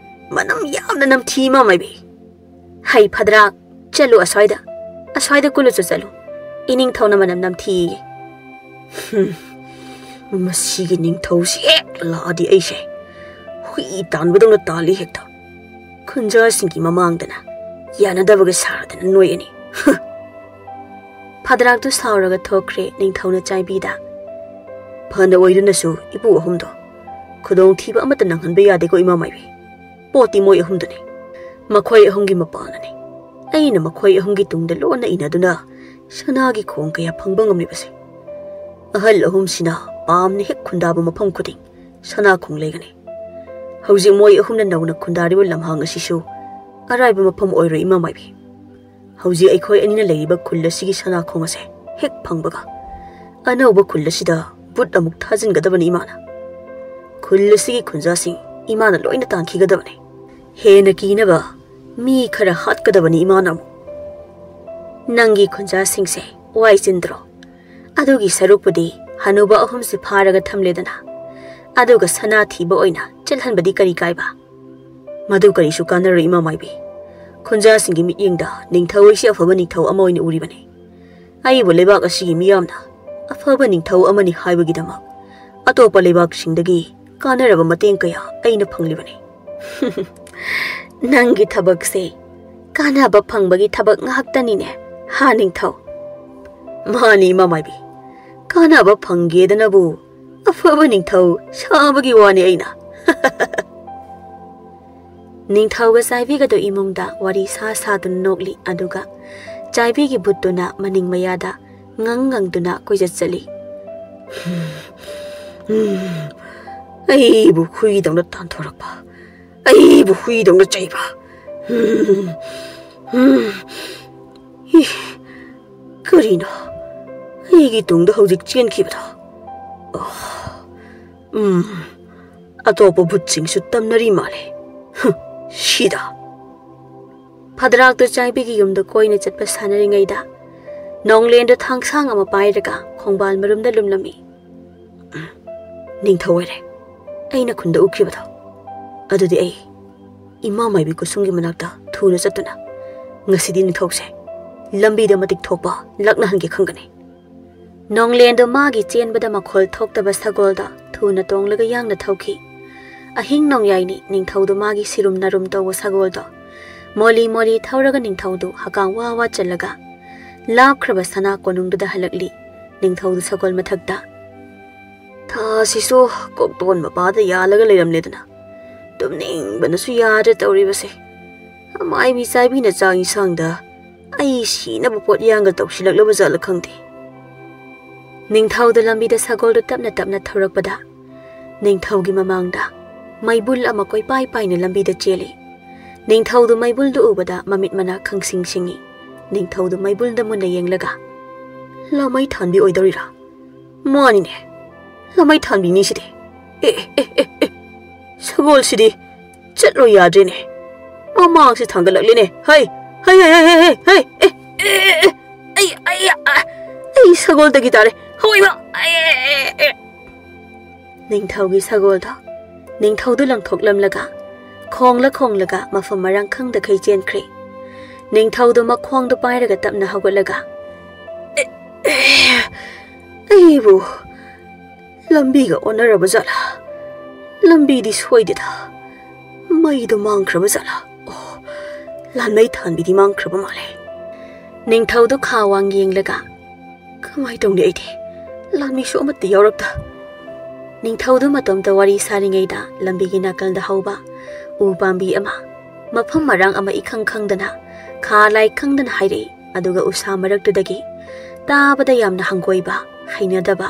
ꯃꯅꯝ ꯌꯥꯝꯅ ꯅꯝꯊꯤ, ꯏꯃꯥ ꯃꯥꯏꯕꯤ꯫ ꯍꯩ ꯐꯗ꯭ꯔꯥꯛ, ꯆꯠꯂꯨ ꯑꯁ꯭ꯋꯥꯏꯗ, ꯑꯁ꯭ꯋꯥꯏꯗ ꯀꯨꯜꯂꯨ ꯆꯠꯂꯨ, ꯏꯅꯤꯡꯊꯧꯅ ꯃꯅꯝ ꯅꯝꯊꯤꯌꯦ꯫" "ꯍꯨꯝ, ꯃꯁꯤꯒꯤ ꯅꯤꯡꯊꯧꯁꯤ ꯍꯦꯛ ꯂꯥꯛꯑꯗꯤ ꯑꯩꯁꯦ ꯍꯨꯏ ꯇꯥꯟꯕꯗꯧꯅ ꯇꯥꯜꯂꯤ ꯍꯦꯛꯇ꯫ ꯈꯨꯟꯖꯥꯁꯤꯡꯒꯤ ꯃꯃꯥꯡꯗꯅ ꯌꯥꯅꯗꯕꯒ ꯁꯥꯗꯅ ꯅꯣꯏ ꯑꯅꯤ꯫ ꯍꯨ!" ꯐꯗ꯭ꯔꯥꯛꯇꯨ ꯁꯥꯎꯔꯒ ꯊꯣꯛꯈ꯭ꯔꯦ꯫ ꯅꯤꯡꯊꯧꯅ ꯆꯥꯏꯕꯤꯗ, "ꯐꯅ ꯑꯣꯏꯗꯨꯅꯁꯨ ꯏꯄꯨ ꯑꯍꯨꯝꯗꯣ ꯈꯨꯗꯣꯡꯊꯤꯕ ꯑꯃꯠꯇ ꯅꯪꯍꯟꯕ ꯌꯥꯗꯦꯀꯣ, ꯏꯃꯥ ꯃꯥꯏꯕꯤ꯫ ꯄꯣꯠꯇꯤ ꯃꯣꯏ ꯑꯍꯨꯝꯗꯨꯅꯤ, ꯃꯈꯣꯏ ꯑꯍꯨꯝꯒꯤ ꯃꯄꯥꯅꯅꯤ꯫ ꯑꯩꯅ ꯃꯈꯣꯏ ꯑꯍꯨꯝꯒꯤ ꯇꯨꯡꯗ ꯂꯣꯟꯅ ꯏꯟꯅꯗꯨꯅ ꯁꯅꯥꯒꯤ ꯈꯣꯡ ꯀꯌꯥ ꯐꯪꯕ ꯉꯝꯂꯤꯕꯁꯦ꯫ ꯑꯍꯜ ꯑꯍꯨꯝꯁꯤꯅ ꯄꯥꯝꯅ ꯍꯦꯛ ꯈꯨꯟꯗꯥꯕ ꯃꯐꯝ ꯈꯨꯗꯤꯡ ꯁꯅꯥ ꯈꯣꯡ ꯂꯩꯒꯅꯤ꯫ ꯍꯧꯖꯤꯛ ꯃꯣꯏ ꯑꯍꯨꯝꯅ ꯅꯧꯅ ꯈꯨꯟꯗꯥꯔꯤꯕ ꯂꯝꯍꯥꯡ ꯑꯁꯤꯁꯨ ꯑꯔꯥꯏꯕ ꯃꯐꯝ ꯑꯣꯏꯔꯣꯏ, ꯏꯃꯥ ꯃꯥꯏꯕꯤ꯫ ꯍꯧꯖꯤꯛ ꯑꯩꯈꯣꯏ ꯑꯅꯤꯅ ꯂꯩꯔꯤꯕ ꯈꯨꯜ ꯑꯁꯤꯒꯤ ꯁꯅꯥ ꯈꯣꯡ ꯑꯁꯦ ꯍꯦꯛ ꯐꯪꯕꯒ ꯑꯅꯧꯕ ꯈꯨꯜ ꯑꯁꯤꯗ ꯕꯨꯠ ꯑꯃꯨꯛ ꯊꯥꯖꯤꯟꯒꯗꯕꯅꯤ ꯏꯃꯥꯅ꯫ ꯈꯨꯜ ꯑꯁꯤꯒꯤ ꯈꯨꯟꯖꯥꯁꯤꯡ ꯏꯃꯥꯅ ꯂꯣꯏꯅ ꯇꯥꯟꯈꯤꯒꯗꯕꯅꯤ꯫ ꯍꯦꯟꯅ ꯀꯤꯅꯕ ꯃꯤ ꯈꯔ ꯍꯥꯠꯀꯗꯕꯅꯤ ꯏꯃꯥꯅ ꯑꯃꯨꯛ꯫ ꯅꯪꯒꯤ ꯈꯨꯟꯖꯥꯁꯤꯡꯁꯦ ꯋꯥꯏ ꯆꯤꯟꯗ꯭ꯔꯣ? ꯑꯗꯨꯒꯤ ꯁꯔꯨꯛꯄꯨꯗꯤ ꯍꯅꯨꯕ ꯑꯍꯨꯝꯁꯦ ꯐꯥꯔꯒ ꯊꯝꯂꯦꯗꯅ, ꯑꯗꯨꯒ ꯁꯅꯥ ꯊꯤꯕ ꯑꯣꯏꯅ ꯆꯠꯍꯟꯕꯗꯤ ꯀꯔꯤ ꯀꯥꯏꯕ? ꯃꯗꯨ ꯀꯔꯤꯁꯨ ꯀꯥꯟꯅꯔꯣꯏ, ꯏꯃꯥ ꯃꯥꯏꯕꯤ꯫ ꯈꯨꯟꯖꯥꯁꯤꯡꯒꯤ ꯃꯤꯠꯌꯦꯡꯗ ꯅꯤꯡꯊꯧ ꯑꯩꯁꯦ ꯑꯐꯕ ꯅꯤꯡꯊꯧ ꯑꯃ ꯑꯣꯏꯅ ꯎꯔꯤꯕꯅꯤ꯫ ꯑꯩꯕꯨ ꯂꯩꯕꯥꯛ ꯑꯁꯤꯒꯤ ꯃꯤꯌꯥꯝꯅ ꯑꯐꯕ ꯅꯤꯡꯊꯧ ꯑꯃꯅꯤ ꯍꯥꯏꯕꯒꯤꯗꯃꯛ ꯑꯇꯣꯞꯄ ꯂꯩꯕꯥꯛꯁꯤꯡꯗꯒꯤ ꯀꯥꯟꯅꯔꯕ ꯃꯇꯦꯡ ꯀꯌꯥ ꯑꯩꯅ ꯐꯪꯂꯤꯕꯅꯤ꯫" "ꯅꯪꯒꯤ ꯊꯕꯛꯁꯦ ꯀꯥꯟꯅꯕ ꯐꯪꯕꯒꯤ ꯊꯕꯛ ꯉꯥꯛꯇꯅꯤꯅꯦ, ꯍꯥ ꯅꯤꯡꯊꯧ?" "ꯃꯥꯅꯤ, ꯏꯃꯥ ꯃꯥꯏꯕꯤ꯫ ꯀꯥꯟꯅꯕ ꯐꯪꯒꯦꯗꯅꯕꯨ ꯑꯐꯕ ꯅꯤꯡꯊꯧ ꯁꯥꯕꯒꯤ ꯋꯥꯅꯤ ꯑꯩꯅ꯫" ꯅꯤꯡꯊꯧꯒ ꯆꯥꯏꯕꯤꯒꯗꯣ ꯏꯃꯨꯡꯗ ꯋꯥꯔꯤ ꯁꯥ ꯁꯥꯗꯨꯅ ꯅꯣꯛꯂꯤ, ꯑꯗꯨꯒ ꯆꯥꯏꯕꯤꯒꯤ ꯚꯨꯠꯇꯨꯅ ꯃꯅꯤꯡ ꯃꯌꯥꯗ ꯉꯪ ꯉꯪꯗꯨꯅ ꯀꯣꯏꯆꯠ ꯆꯠꯂꯤ꯫ "ꯎꯝ, ꯑꯩꯕꯨ ꯍꯨꯏꯗꯧꯅ ꯇꯥꯟꯊꯣꯔꯛꯄ, ꯑꯩꯕꯨ ꯍꯨꯏꯗꯧꯅ ꯆꯩꯕ꯫ ꯎꯝ, ꯎꯝ, ꯏ, ꯀꯔꯤꯅꯣ? ꯑꯩꯒꯤ ꯇꯨꯡꯗ ꯍꯧꯖꯤꯛ ꯆꯦꯟꯈꯤꯕꯗꯣ? ꯑꯣ, ꯎꯝ, ꯑꯇꯣꯞꯄ ꯚꯨꯠꯁꯤꯡꯁꯨ ꯇꯝꯅꯔꯤ ꯃꯥꯜꯂꯦ꯫ ꯍꯨꯝ, ꯁꯤꯗ!" ꯐꯗ꯭ꯔꯥꯛꯇꯨ ꯆꯥꯏꯕꯤꯒꯤ ꯌꯨꯝꯗ ꯀꯣꯏꯅ ꯆꯠꯄ ꯁꯥꯟꯅꯔꯤꯉꯩꯗ, ꯅꯣꯡꯂꯦꯟꯗꯨ ꯊꯥꯡꯁꯥꯡ ꯑꯃ ꯄꯥꯏꯔꯒ ꯈꯣꯡꯕꯥꯜ ꯃꯔꯨꯝꯗ ꯂꯨꯝꯂꯝꯃꯤ꯫ "ꯅꯤꯡꯊꯧ ꯑꯣꯏꯔꯦ, ꯑꯩꯅ ꯈꯨꯟꯗ ꯎꯈꯤꯕꯗꯣ꯫ ꯑꯗꯨꯗꯤ ꯑꯩ ꯏꯃꯥ ꯃꯥꯏꯕꯤ ꯀꯨꯁꯨꯝꯒꯤ ꯃꯅꯥꯛꯇ ꯊꯨꯅ ꯆꯠꯇꯨꯅ ꯉꯁꯤꯗꯤ ꯅꯤꯡꯊꯧꯁꯦ ꯂꯝꯕꯤꯗ ꯃꯇꯤꯛ ꯊꯣꯛꯄ ꯂꯛꯅꯍꯟꯒꯦ ꯈꯪꯒꯅꯤ꯫" ꯅꯣꯡꯂꯦꯟꯗꯣ ꯃꯥꯒꯤ ꯆꯦꯟꯕꯗ ꯃꯈꯣꯜ ꯊꯣꯛꯇꯕ ꯁꯒꯣꯜꯗ ꯊꯨꯅ ꯇꯣꯡꯂꯒ ꯌꯥꯡꯅ ꯊꯧꯈꯤ꯫ ꯑꯍꯤꯡ ꯅꯣꯡꯌꯥꯏꯅꯤ ꯅꯤꯡꯊꯧꯗꯣ ꯃꯥꯒꯤ ꯁꯤꯔꯨꯝ ꯅꯥꯔꯨꯝ ꯇꯧꯕ ꯁꯒꯣꯜꯗꯣ ꯃꯣꯂꯤ ꯃꯣꯂꯤ ꯊꯧꯔꯒ ꯅꯤꯡꯊꯧꯗꯨ ꯍꯀꯥꯝ ꯋꯥ ꯋꯥ ꯆꯜꯂꯒ ꯂꯥꯞꯈ꯭ꯔꯕ ꯁꯅꯥ ꯀꯣꯅꯨꯡꯗꯨꯗ ꯍꯜꯂꯛꯂꯤ꯫ ꯅꯤꯡꯊꯧꯗꯨ ꯁꯒꯣꯜ ꯃꯊꯛꯇ, "ꯊꯥꯁꯤꯁꯨ ꯀꯣꯛꯇꯣꯟ ꯃꯄꯥꯗ ꯌꯥꯜꯂꯒ ꯂꯩꯔꯝꯂꯦꯗꯅ꯫ ꯇꯨꯝꯅꯤꯡꯕꯅꯁꯨ ꯌꯥꯗ꯭ꯔꯦ ꯇꯧꯔꯤꯕꯁꯦ꯫ ꯑꯃꯥꯏꯕꯤ ꯆꯥꯏꯕꯤꯅ ꯆꯥꯛ ꯏꯟꯁꯥꯡꯗ ꯑꯩ ꯁꯤꯅꯕ ꯄꯣꯠ ꯌꯥꯡꯒ ꯇꯧꯁꯤꯜꯂꯛꯂꯕ ꯖꯥꯠꯂ ꯈꯪꯗꯦ꯫" ꯅꯤꯡꯊꯧꯗ ꯂꯝꯕꯤꯗ ꯁꯒꯣꯜꯗꯨ ꯇꯞꯅ ꯇꯞꯅ ꯊꯧꯔꯛꯄꯗ, ꯅꯤꯡꯊꯧꯒꯤ ꯃꯃꯥꯡꯗ ꯃꯩꯕꯨꯜ ꯑꯃ ꯀꯣꯏꯄꯥꯏ ꯄꯥꯏꯅ ꯂꯝꯕꯤꯗ ꯆꯦꯜꯂꯤ꯫ ꯅꯤꯡꯊꯧꯗꯨ ꯃꯩꯕꯨꯜꯗꯨ ꯎꯕꯗ ꯃꯃꯤꯠ ꯃꯅꯥ ꯈꯪꯁꯤꯡ ꯁꯤꯡꯏ꯫ ꯅꯤꯡꯊꯧꯗꯨ ꯃꯩꯕꯨꯜꯗ ꯃꯨꯟꯅ ꯌꯦꯡꯂꯒ, "ꯂꯃꯩ ꯊꯥꯟꯕꯤ ꯑꯣꯏꯗꯧꯔꯤꯔꯥ? ꯃꯥꯅꯤꯅꯦ, ꯂꯃꯩ ꯊꯥꯟꯕꯤꯅꯤ ꯁꯤꯗꯤ꯫ ꯑꯦ, ꯑꯦ, ꯑꯦ, ꯑꯦ, ꯑꯦ, ꯁꯒꯣꯜꯁꯤꯗꯤ ꯆꯠꯂꯣ ꯌꯥꯗ꯭ꯔꯦꯅꯦ꯫ ꯃꯃꯥꯡꯁꯤ ꯊꯥꯡꯒꯠꯂꯛꯂꯦꯅꯦ꯫ ꯍꯩ, ꯍꯩ, ꯍꯩ, ꯍꯩ, ꯍꯩ, ꯍꯩ, ꯑꯦ, ꯑꯦ, ꯑꯦ, ꯑꯦ, ꯑꯩ, ꯑꯩ, ꯑ, ꯑꯩ ꯁꯒꯣꯜꯗꯒꯤ ꯇꯥꯔꯦ꯫ ꯍꯣꯏꯕ, ꯑꯦ, ꯑꯦ, ꯑꯦ, ꯑꯦ꯫" ꯅꯤꯡꯊꯧꯒꯤ ꯁꯒꯣꯜꯗꯣ ꯅꯤꯡꯊꯧꯗꯨ ꯂꯪꯊꯣꯛꯂꯝꯂꯒ ꯈꯣꯡꯂ ꯈꯣꯡꯂꯒ ꯃꯐꯝ ꯃꯔꯥꯡ ꯈꯪꯗꯈꯩ ꯆꯦꯟꯈ꯭ꯔꯦ꯫ ꯅꯤꯡꯊꯧꯗꯨ ꯃꯈꯣꯡꯗꯨ ꯄꯥꯏꯔꯒ ꯇꯞꯅ ꯍꯧꯒꯠꯂꯒ, "ꯑꯦ, ꯑꯦ, ꯑꯩꯕꯨ ꯂꯝꯕꯤꯒ ꯑꯣꯟꯅꯔꯕ ꯖꯥꯠꯂꯥ? ꯂꯝꯕꯤꯗꯤ ꯁꯣꯏꯗꯦꯗ꯫ ꯃꯩꯗꯣ ꯃꯥꯡꯈ꯭ꯔꯕ ꯖꯥꯠꯂꯥ? ꯑꯣ, ꯂꯥꯟꯃꯩ ꯊꯥꯟꯕꯤꯗꯤ ꯃꯥꯡꯈ꯭ꯔꯕ ꯃꯥꯜꯂꯦ꯫" ꯅꯤꯡꯊꯧꯗꯨ ꯈꯥ ꯋꯥꯡ ꯌꯦꯡꯂꯒ, "ꯀꯃꯥꯏ ꯇꯧꯅꯤ ꯑꯩꯗꯤ? ꯂꯥꯟꯃꯤꯁꯨ ꯑꯃꯠꯇ ꯌꯥꯎꯔꯛꯇ꯫" ꯅꯤꯡꯊꯧꯗꯨ ꯃꯇꯣꯝꯇ ꯋꯥꯔꯤ ꯁꯥꯔꯤꯉꯩꯗ ꯂꯝꯕꯤꯒꯤ ꯅꯥꯀꯜꯗ ꯍꯧꯕ ꯎ ꯄꯥꯝꯕꯤ ꯑꯃ, ꯃꯐꯝ ꯃꯔꯥꯡ ꯑꯃ ꯏꯈꯪ ꯈꯪꯗꯅ, ꯈꯥ ꯂꯥꯏ ꯈꯪꯗꯅ ꯍꯥꯏꯔꯛꯏ꯫ ꯑꯗꯨꯒ ꯎꯁꯥ ꯃꯔꯛꯇꯨꯗꯒꯤ ꯇꯥꯕꯗ ꯌꯥꯝꯅ ꯍꯪꯒꯣꯏꯕ, ꯍꯩꯅꯗꯕ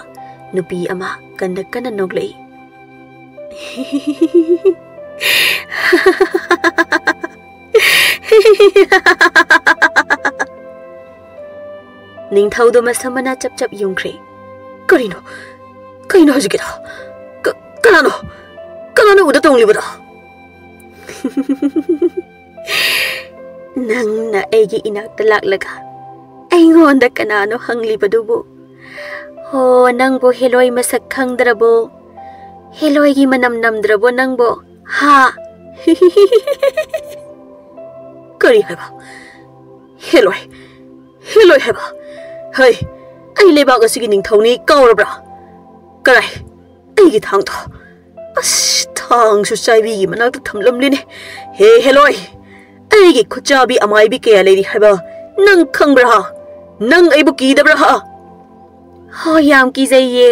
ꯅꯨꯄꯤ ꯑꯃ ꯀꯟꯅ ꯀꯟꯅ ꯅꯣꯛꯂꯛꯏ꯫ ꯅꯤꯡꯊꯧꯗꯣ ꯃꯁꯝ ꯃꯅꯥ ꯆꯞ ꯆꯞ ꯌꯨꯡꯈ꯭ꯔꯦ꯫ "ꯀꯔꯤꯅꯣ? ꯀꯩꯅꯣ ꯍꯧꯖꯤꯛꯀꯤꯗꯣ? ꯀ-, ꯀꯅꯥꯅꯣ? ꯀꯅꯥꯅꯣ ꯎꯗ ꯇꯣꯡꯂꯤꯕꯗꯣ?" "ꯅꯪꯅ ꯑꯩꯒꯤ ꯏꯅꯥꯛꯇ ꯂꯥꯛꯂꯒ ꯑꯩꯉꯣꯟꯗ ꯀꯅꯥꯅꯣ ꯍꯪꯂꯤꯕꯗꯨꯕꯨ? ꯍꯣ, ꯅꯪꯕꯨ ꯍꯦꯂꯣꯏ ꯃꯁꯛ ꯈꯪꯗ꯭ꯔꯕꯣ? ꯍꯦꯂꯣꯏꯒꯤ ꯃꯅꯝ ꯅꯝꯗ꯭ꯔꯕꯣ ꯅꯪꯕꯣ? ꯍꯥ?" "ꯀꯔꯤ ꯍꯥꯏꯕ? ꯍꯦꯂꯣꯏ? ꯍꯦꯂꯣꯏ ꯍꯥꯏꯕ? ꯍꯩ, ꯑꯩ ꯂꯩꯕꯥꯛ ꯑꯁꯤꯒꯤ ꯅꯤꯡꯊꯧꯅꯤ ꯀꯥꯎꯔꯕ꯭ꯔꯥ? ꯀꯔꯥꯏ? ꯑꯩꯒꯤ ꯊꯥꯡꯗꯣ? ꯑꯁ, ꯊꯥꯡꯁꯨ ꯆꯥꯏꯕꯤꯒꯤ ꯃꯅꯥꯛꯇ ꯊꯝꯂꯝꯂꯤꯅꯦ꯫ ꯍꯦ ꯍꯦꯂꯣꯏ, ꯑꯩꯒꯤ ꯈꯨꯠꯆꯥꯕꯤ ꯑꯃꯥꯏꯕꯤ ꯀꯌꯥ ꯂꯩꯔꯤ ꯍꯥꯏꯕ ꯅꯪ ꯈꯪꯕ꯭ꯔꯥ? ꯅꯪ ꯑꯩꯕꯨ ꯀꯤꯗꯕ꯭ꯔꯥ?" "ꯍꯣ, ꯌꯥꯝ ꯀꯤꯖꯩꯌꯦ꯫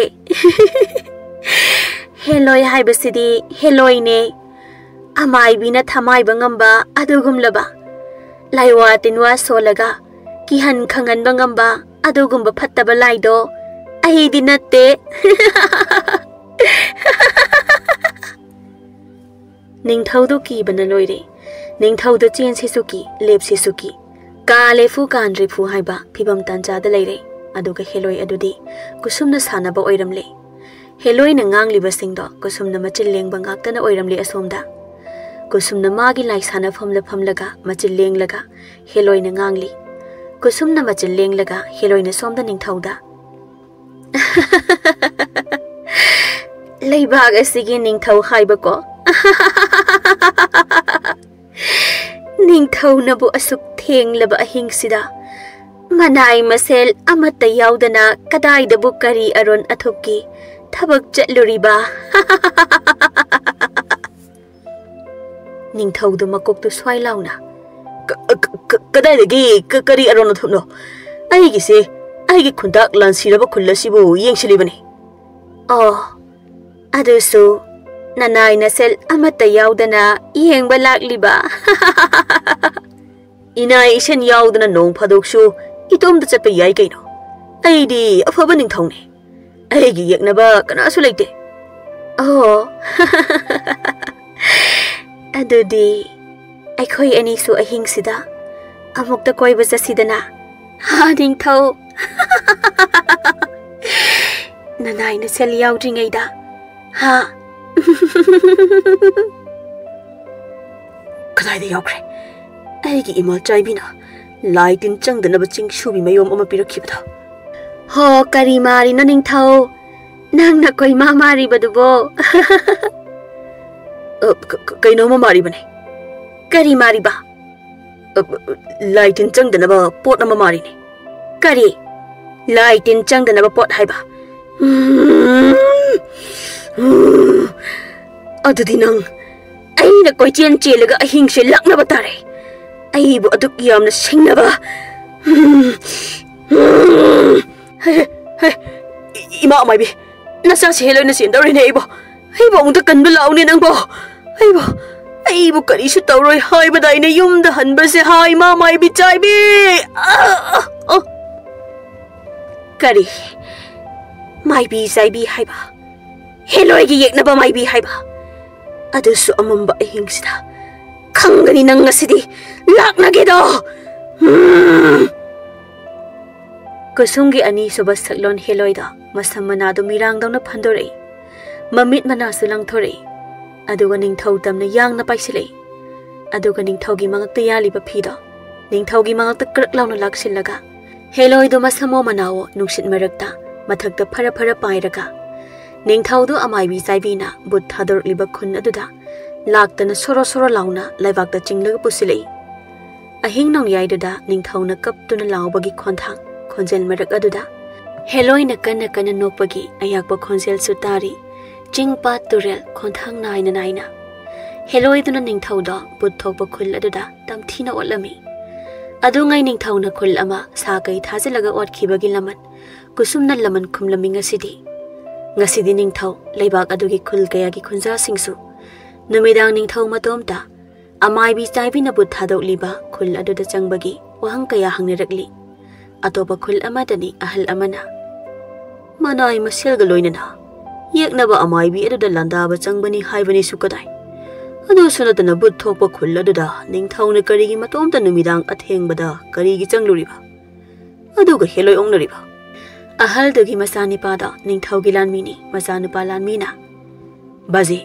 ꯍꯦꯂꯣꯏ ꯍꯥꯏꯕꯁꯤꯗꯤ ꯍꯦꯂꯣꯏꯅꯦ꯫ ꯑꯃꯥꯏꯕꯤꯅ ꯊꯃꯥꯏꯕ ꯉꯝꯕ ꯑꯗꯨꯒꯨꯝꯂꯕ, ꯂꯥꯏꯋꯥ ꯇꯤꯟꯋꯥ ꯁꯣꯜꯂꯒ ꯀꯤꯍꯟ ꯈꯪꯍꯟꯕ ꯉꯝꯕ ꯑꯗꯨꯒꯨꯝꯕ ꯐꯠꯇꯕ ꯂꯥꯏꯗꯣ ꯑꯩꯗꯤ ꯅꯠꯇꯦ꯫" ꯅꯤꯡꯊꯧꯗꯨ ꯀꯤꯕꯅ ꯂꯣꯏꯔꯦ꯫ ꯅꯤꯡꯊꯧꯗꯨ ꯆꯦꯟꯁꯤꯁꯨ ꯀꯤ, ꯂꯦꯞꯁꯤꯁꯨ ꯀꯤ꯫ ꯀꯥ ꯂꯦꯐꯨ ꯀꯥꯟ ꯔꯤꯐꯨ ꯍꯥꯏꯕ ꯐꯤꯕꯝ ꯇꯥꯟꯖꯥꯗ ꯂꯩꯔꯦ꯫ ꯑꯗꯨꯒ ꯍꯦꯂꯣꯏ ꯑꯗꯨꯗꯤ ꯀꯨꯁꯨꯝꯅ ꯁꯥꯟꯅꯕ ꯑꯣꯏꯔꯝꯂꯦ꯫ ꯍꯦꯂꯣꯏꯅ ꯉꯥꯡꯂꯤꯕꯁꯤꯡꯗꯣ ꯀꯨꯁꯨꯝꯅ ꯃꯆꯤꯜ ꯂꯦꯡꯕ ꯉꯥꯛꯇꯅ ꯑꯣꯏꯔꯝꯂꯦ ꯑꯁꯣꯝꯗ꯫ ꯀꯨꯁꯨꯝꯅ ꯃꯥꯒꯤ ꯂꯥꯏ ꯁꯥꯟꯅꯐꯝꯗ ꯐꯝꯂꯒ ꯃꯆꯤꯜ ꯂꯦꯡꯂꯒ ꯍꯦꯂꯣꯏꯅ ꯉꯥꯡꯂꯤ꯫ ꯀꯨꯁꯨꯝꯅ ꯃꯆꯤꯜ ꯂꯦꯡꯂꯒ ꯍꯦꯂꯣꯏꯅ ꯁꯣꯝꯗ ꯅꯤꯡꯊꯧꯗ, "ꯂꯩꯕꯥꯛ ꯑꯁꯤꯒꯤ ꯅꯤꯡꯊꯧ ꯍꯥꯏꯕꯀꯣ꯫ ꯅꯤꯡꯊꯧꯅꯕꯨ ꯑꯁꯨꯛ ꯊꯦꯡꯂꯕ ꯑꯍꯤꯡꯁꯤꯗ ꯃꯅꯥꯏ ꯃꯁꯦꯜ ꯑꯃꯠꯇ ꯌꯥꯎꯗꯅ ꯀꯗꯥꯏꯗꯕꯨ ꯀꯔꯤ ꯑꯔꯣꯟ ꯑꯊꯨꯞꯀꯤ ꯊꯕꯛ ꯆꯠꯂꯨꯔꯤꯕ?" ꯅꯤꯡꯊꯧꯗꯨ ꯃꯀꯣꯛꯇꯨ ꯁ꯭ꯋꯥꯏ ꯂꯥꯎꯅ, "ꯀ-, ꯀ-, ꯀ-, ꯀꯗꯥꯏꯗꯒꯤ ꯀ-, ꯀꯔꯤ ꯑꯔꯣꯟ ꯑꯊꯨꯞꯅꯣ? ꯑꯩꯒꯤꯁꯦ, ꯑꯩꯒꯤ ꯈꯨꯟꯇꯥꯛ ꯂꯥꯟꯁꯤꯔꯕ ꯈꯨꯜ ꯑꯁꯤꯕꯨ ꯌꯦꯡꯁꯤꯜꯂꯤꯕꯅꯤ꯫" "ꯑꯣ, ꯑꯗꯨꯁꯨ ꯅꯅꯥꯏ ꯅꯁꯦꯜ ꯑꯃꯠꯇ ꯌꯥꯎꯗꯅ ꯌꯦꯡꯕ ꯂꯥꯛꯂꯤꯕ? ꯏꯅꯥꯏ ꯏꯁꯦꯟ ꯌꯥꯎꯗꯅ ꯅꯣꯡ ꯐꯥꯗꯣꯛꯁꯨ ꯏꯇꯣꯝꯇ ꯆꯠꯄ ꯌꯥꯏ ꯀꯩꯅꯣ꯫ ꯑꯩꯗꯤ ꯑꯐꯕ ꯅꯤꯡꯊꯧꯅꯤ꯫ ꯑꯩꯒꯤ ꯌꯦꯛꯅꯕ ꯀꯅꯥꯁꯨ ꯂꯩꯇꯦ꯫ ꯑꯣ, ꯑꯗꯨꯗꯤ ꯑꯩꯈꯣꯏ ꯑꯅꯤꯁꯨ ꯑꯍꯤꯡꯁꯤꯗ ꯑꯃꯨꯛꯇ ꯀꯣꯏꯕ ꯆꯠꯁꯤꯗꯅ꯫ ꯍꯥ, ꯅꯤꯡꯊꯧ? ꯅꯅꯥꯏ ꯅꯁꯦꯜ ꯌꯥꯎꯗ꯭ꯔꯤꯉꯩꯗ꯫ ꯍꯥ? ꯀꯗꯥꯏꯗ ꯌꯥꯎꯈ꯭ꯔꯦ? ꯑꯩꯒꯤ ꯏꯃꯥ ꯆꯥꯏꯕꯤꯅ ꯂꯥꯏ ꯇꯤꯟ ꯆꯪꯗꯅꯕ ꯆꯤꯡꯁꯨꯕꯤ ꯃꯌꯣꯝ ꯑꯃ ꯄꯤꯔꯛꯈꯤꯕꯗꯣ꯫ ꯍꯣ, ꯀꯔꯤ ꯃꯥꯔꯤꯅꯣ ꯅꯤꯡꯊꯧ? ꯅꯪꯅ ꯀꯣꯏꯃꯥ ꯃꯥꯔꯤꯕꯗꯨꯕꯣ? ꯑ, ꯀ-, ꯀ-, ꯀꯩꯅꯣꯝꯃ ꯃꯥꯔꯤꯕꯅꯦ꯫ ꯀꯔꯤ ꯃꯥꯔꯤꯕ? ꯑ, ꯂꯥꯏ ꯇꯤꯟ ꯆꯪꯗꯅꯕ ꯄꯣꯠ ꯑꯃ ꯃꯥꯔꯤꯅꯦ꯫ ꯀꯔꯤ? ꯂꯥꯏ ꯇꯤꯟ ꯆꯪꯗꯅꯕ ꯄꯣꯠ ꯍꯥꯏꯕ? ꯎꯝ, ꯎꯝ, ꯑꯗꯨꯗꯤ ꯅꯪ ꯑꯩꯅ ꯀꯣꯏꯆꯦꯟ ꯆꯦꯜꯂꯒ ꯑꯍꯤꯡꯁꯦ ꯂꯥꯛꯅꯕ ꯇꯥꯔꯦ꯫ ꯑꯩꯕꯨ ꯑꯗꯨꯛ ꯌꯥꯝꯅ ꯁꯤꯡꯅꯕ꯫ ꯎꯝ, ꯎꯝ, ꯍꯦ, ꯍꯦ, ꯏ-, ꯏꯃꯥ ꯃꯥꯏꯕꯤ, ꯅꯆꯥꯁꯦ ꯍꯦꯜꯂꯣꯏꯅ ꯆꯦꯟꯗꯧꯔꯦꯅꯦ ꯑꯩꯕꯣ꯫ ꯑꯩꯕꯨ ꯑꯃꯨꯛꯇ ꯀꯟꯕ ꯂꯥꯛꯎꯅꯦ ꯅꯪꯕꯣ꯫ ꯑꯩꯕꯨ, ꯑꯩꯕꯨ ꯀꯔꯤꯁꯨ ꯇꯧꯔꯣꯏ ꯍꯥꯏꯕꯗꯥꯏꯅꯦ ꯌꯨꯝꯗ ꯍꯟꯕꯁꯦ? ꯍꯥꯏ, ꯏꯃꯥ ꯃꯥꯏꯕꯤ ꯆꯥꯏꯕꯤ꯫ ꯑ, ꯑ, ꯑ꯫ ꯀꯔꯤ? ꯃꯥꯏꯕꯤ ꯆꯥꯏꯕꯤ ꯍꯥꯏꯕ? ꯍꯦꯂꯣꯏꯒꯤ ꯌꯦꯛꯅꯕ ꯃꯥꯏꯕꯤ ꯍꯥꯏꯕ? ꯑꯗꯨꯁꯨ ꯑꯃꯝꯕ ꯑꯍꯤꯡꯁꯤꯗ꯫ ꯈꯪꯒꯅꯤ ꯅꯪ ꯉꯁꯤꯗꯤ꯫ ꯂꯥꯛꯅꯒꯦꯗꯣ꯫ ꯎꯝ꯫ ꯀꯨꯁꯨꯝꯒꯤ ꯑꯅꯤꯁꯨꯕ ꯁꯛꯂꯣꯟ ꯍꯦꯂꯣꯏꯗ ꯃꯁꯝ ꯃꯅꯥꯗꯨ ꯃꯤꯔꯥꯡꯗꯧꯅ ꯐꯟꯗꯣꯔꯛꯏ꯫ ꯃꯃꯤꯠ ꯃꯅꯥꯁꯨ ꯂꯪꯊꯣꯔꯛꯏ꯫ ꯑꯗꯨꯒ ꯅꯤꯡꯊꯧ ꯇꯝꯅ ꯌꯥꯡꯅ ꯄꯥꯏꯁꯤꯜꯂꯛꯏ꯫ ꯑꯗꯨꯒ ꯅꯤꯡꯊꯧꯒꯤ ꯃꯉꯛꯇ ꯌꯥꯜꯂꯤꯕ ꯐꯤꯗꯣ ꯅꯤꯡꯊꯧꯒꯤ ꯃꯉꯛꯇ ꯀ꯭ꯔꯛ ꯂꯥꯎꯅ ꯂꯥꯛꯁꯤꯜꯂꯒ ꯍꯦꯂꯣꯏꯗꯨ ꯃꯁꯝꯃꯣ ꯃꯅꯥꯋꯣ ꯅꯨꯡꯁꯤꯠ ꯃꯔꯛꯇ ꯃꯊꯛꯇ ꯐꯔ ꯐꯔ ꯄꯥꯏꯔꯒ ꯅꯤꯡꯊꯧꯗꯨ ꯑꯃꯥꯏꯕꯤ ꯆꯥꯏꯕꯤꯅ ꯕꯨꯠ ꯊꯥꯗꯣꯔꯛꯂꯤꯕ ꯈꯨꯟ ꯑꯗꯨꯗ ꯂꯥꯛꯇꯅ ꯁꯣꯔꯣ ꯁꯣꯔꯣ ꯂꯥꯎꯅ ꯂꯩꯕꯥꯛꯇ ꯆꯤꯡꯂꯒ ꯄꯨꯁꯤꯜꯂꯛꯏ꯫ ꯑꯍꯤꯡ ꯅꯣꯡꯌꯥꯏꯗꯨꯗ ꯅꯤꯡꯊꯧꯅ ꯀꯞꯇꯨꯅ ꯂꯥꯎꯕꯒꯤ ꯈꯣꯟꯊꯥꯡ ꯈꯣꯟꯖꯦꯜ ꯃꯔꯛ ꯑꯗꯨꯗ ꯍꯦꯂꯣꯏꯅ ꯀꯟꯅ ꯀꯟꯅ ꯅꯣꯛꯄꯒꯤ ꯑꯌꯥꯛꯄ ꯈꯣꯟꯖꯦꯜꯁꯨ ꯇꯥꯔꯤ꯫ ꯆꯤꯡ ꯄꯥꯠ ꯇꯨꯔꯦꯜ ꯈꯣꯟꯊꯥꯡ ꯅꯥꯏꯅ ꯅꯥꯏꯅ ꯍꯦꯂꯣꯏꯗꯨꯅ ꯅꯤꯡꯊꯧꯗꯣ ꯕꯨꯠ ꯊꯣꯛꯄ ꯈꯨꯜ ꯑꯗꯨꯗ ꯇꯝꯊꯤꯅ ꯑꯣꯠꯂꯝꯃꯤ꯫ ꯑꯗꯨꯉꯩ ꯅꯤꯡꯊꯧꯅ ꯈꯨꯜ ꯑꯃ ꯁꯥ ꯀꯩ ꯊꯥꯖꯤꯜꯂꯒ ꯑꯣꯠꯈꯤꯕꯒꯤ ꯂꯃꯟ ꯀꯨꯁꯨꯝꯅ ꯂꯃꯟ ꯈꯨꯝꯂꯝꯃꯤ ꯉꯁꯤꯗꯤ꯫ ꯉꯁꯤꯗꯤ ꯅꯤꯡꯊꯧ ꯂꯩꯕꯥꯛ ꯑꯗꯨꯒꯤ ꯈꯨꯜ ꯀꯌꯥꯒꯤ ꯈꯨꯟꯖꯥꯁꯤꯡꯁꯨ ꯅꯨꯃꯤꯗꯥꯡ ꯅꯤꯡꯊꯧ ꯃꯇꯣꯝꯇ ꯑꯃꯥꯏꯕꯤ ꯆꯥꯏꯕꯤꯅ ꯕꯨꯠ ꯊꯥꯗꯣꯛꯂꯤꯕ ꯈꯨꯜ ꯑꯗꯨꯗ ꯆꯪꯕꯒꯤ ꯋꯥꯍꯪ ꯀꯌꯥ ꯍꯪꯅꯔꯛꯂꯤ꯫ ꯑꯇꯣꯞꯄ ꯈꯨꯜ ꯑꯃꯗꯅꯤ ꯑꯍꯜ ꯑꯃꯅ, "ꯃꯅꯥꯏ ꯃꯁꯦꯜꯒ ꯂꯣꯏꯅꯅ ꯌꯦꯛꯅꯕ ꯑꯃꯥꯏꯕꯤ ꯑꯗꯨꯗ ꯂꯥꯟꯗꯥꯕ ꯆꯪꯕꯅꯤ ꯍꯥꯏꯕꯅꯤꯁꯨ ꯀꯗꯥꯏ? ꯑꯗꯨꯁꯨ ꯅꯠꯇꯅ ꯕꯨꯠ ꯊꯣꯛꯄ ꯈꯨꯜ ꯑꯗꯨꯗ ꯅꯤꯡꯊꯧꯅ ꯀꯔꯤꯒꯤ ꯃꯇꯣꯝꯇ ꯅꯨꯃꯤꯗꯥꯡ ꯑꯊꯦꯡꯕꯗ ꯀꯔꯤꯒꯤ ꯆꯪꯂꯨꯔꯤꯕ? ꯑꯗꯨꯒ ꯍꯦꯂꯣꯏ ꯑꯣꯛꯅꯔꯤꯕ?" ꯑꯍꯜꯗꯨꯒꯤ ꯃꯆꯥꯅꯤꯄꯥꯗ ꯅꯤꯡꯊꯧꯒꯤ ꯂꯥꯟꯃꯤꯅꯤ ꯃꯆꯥꯅꯨꯄꯥ ꯂꯥꯟꯃꯤꯅ, "ꯕꯥꯖꯤ,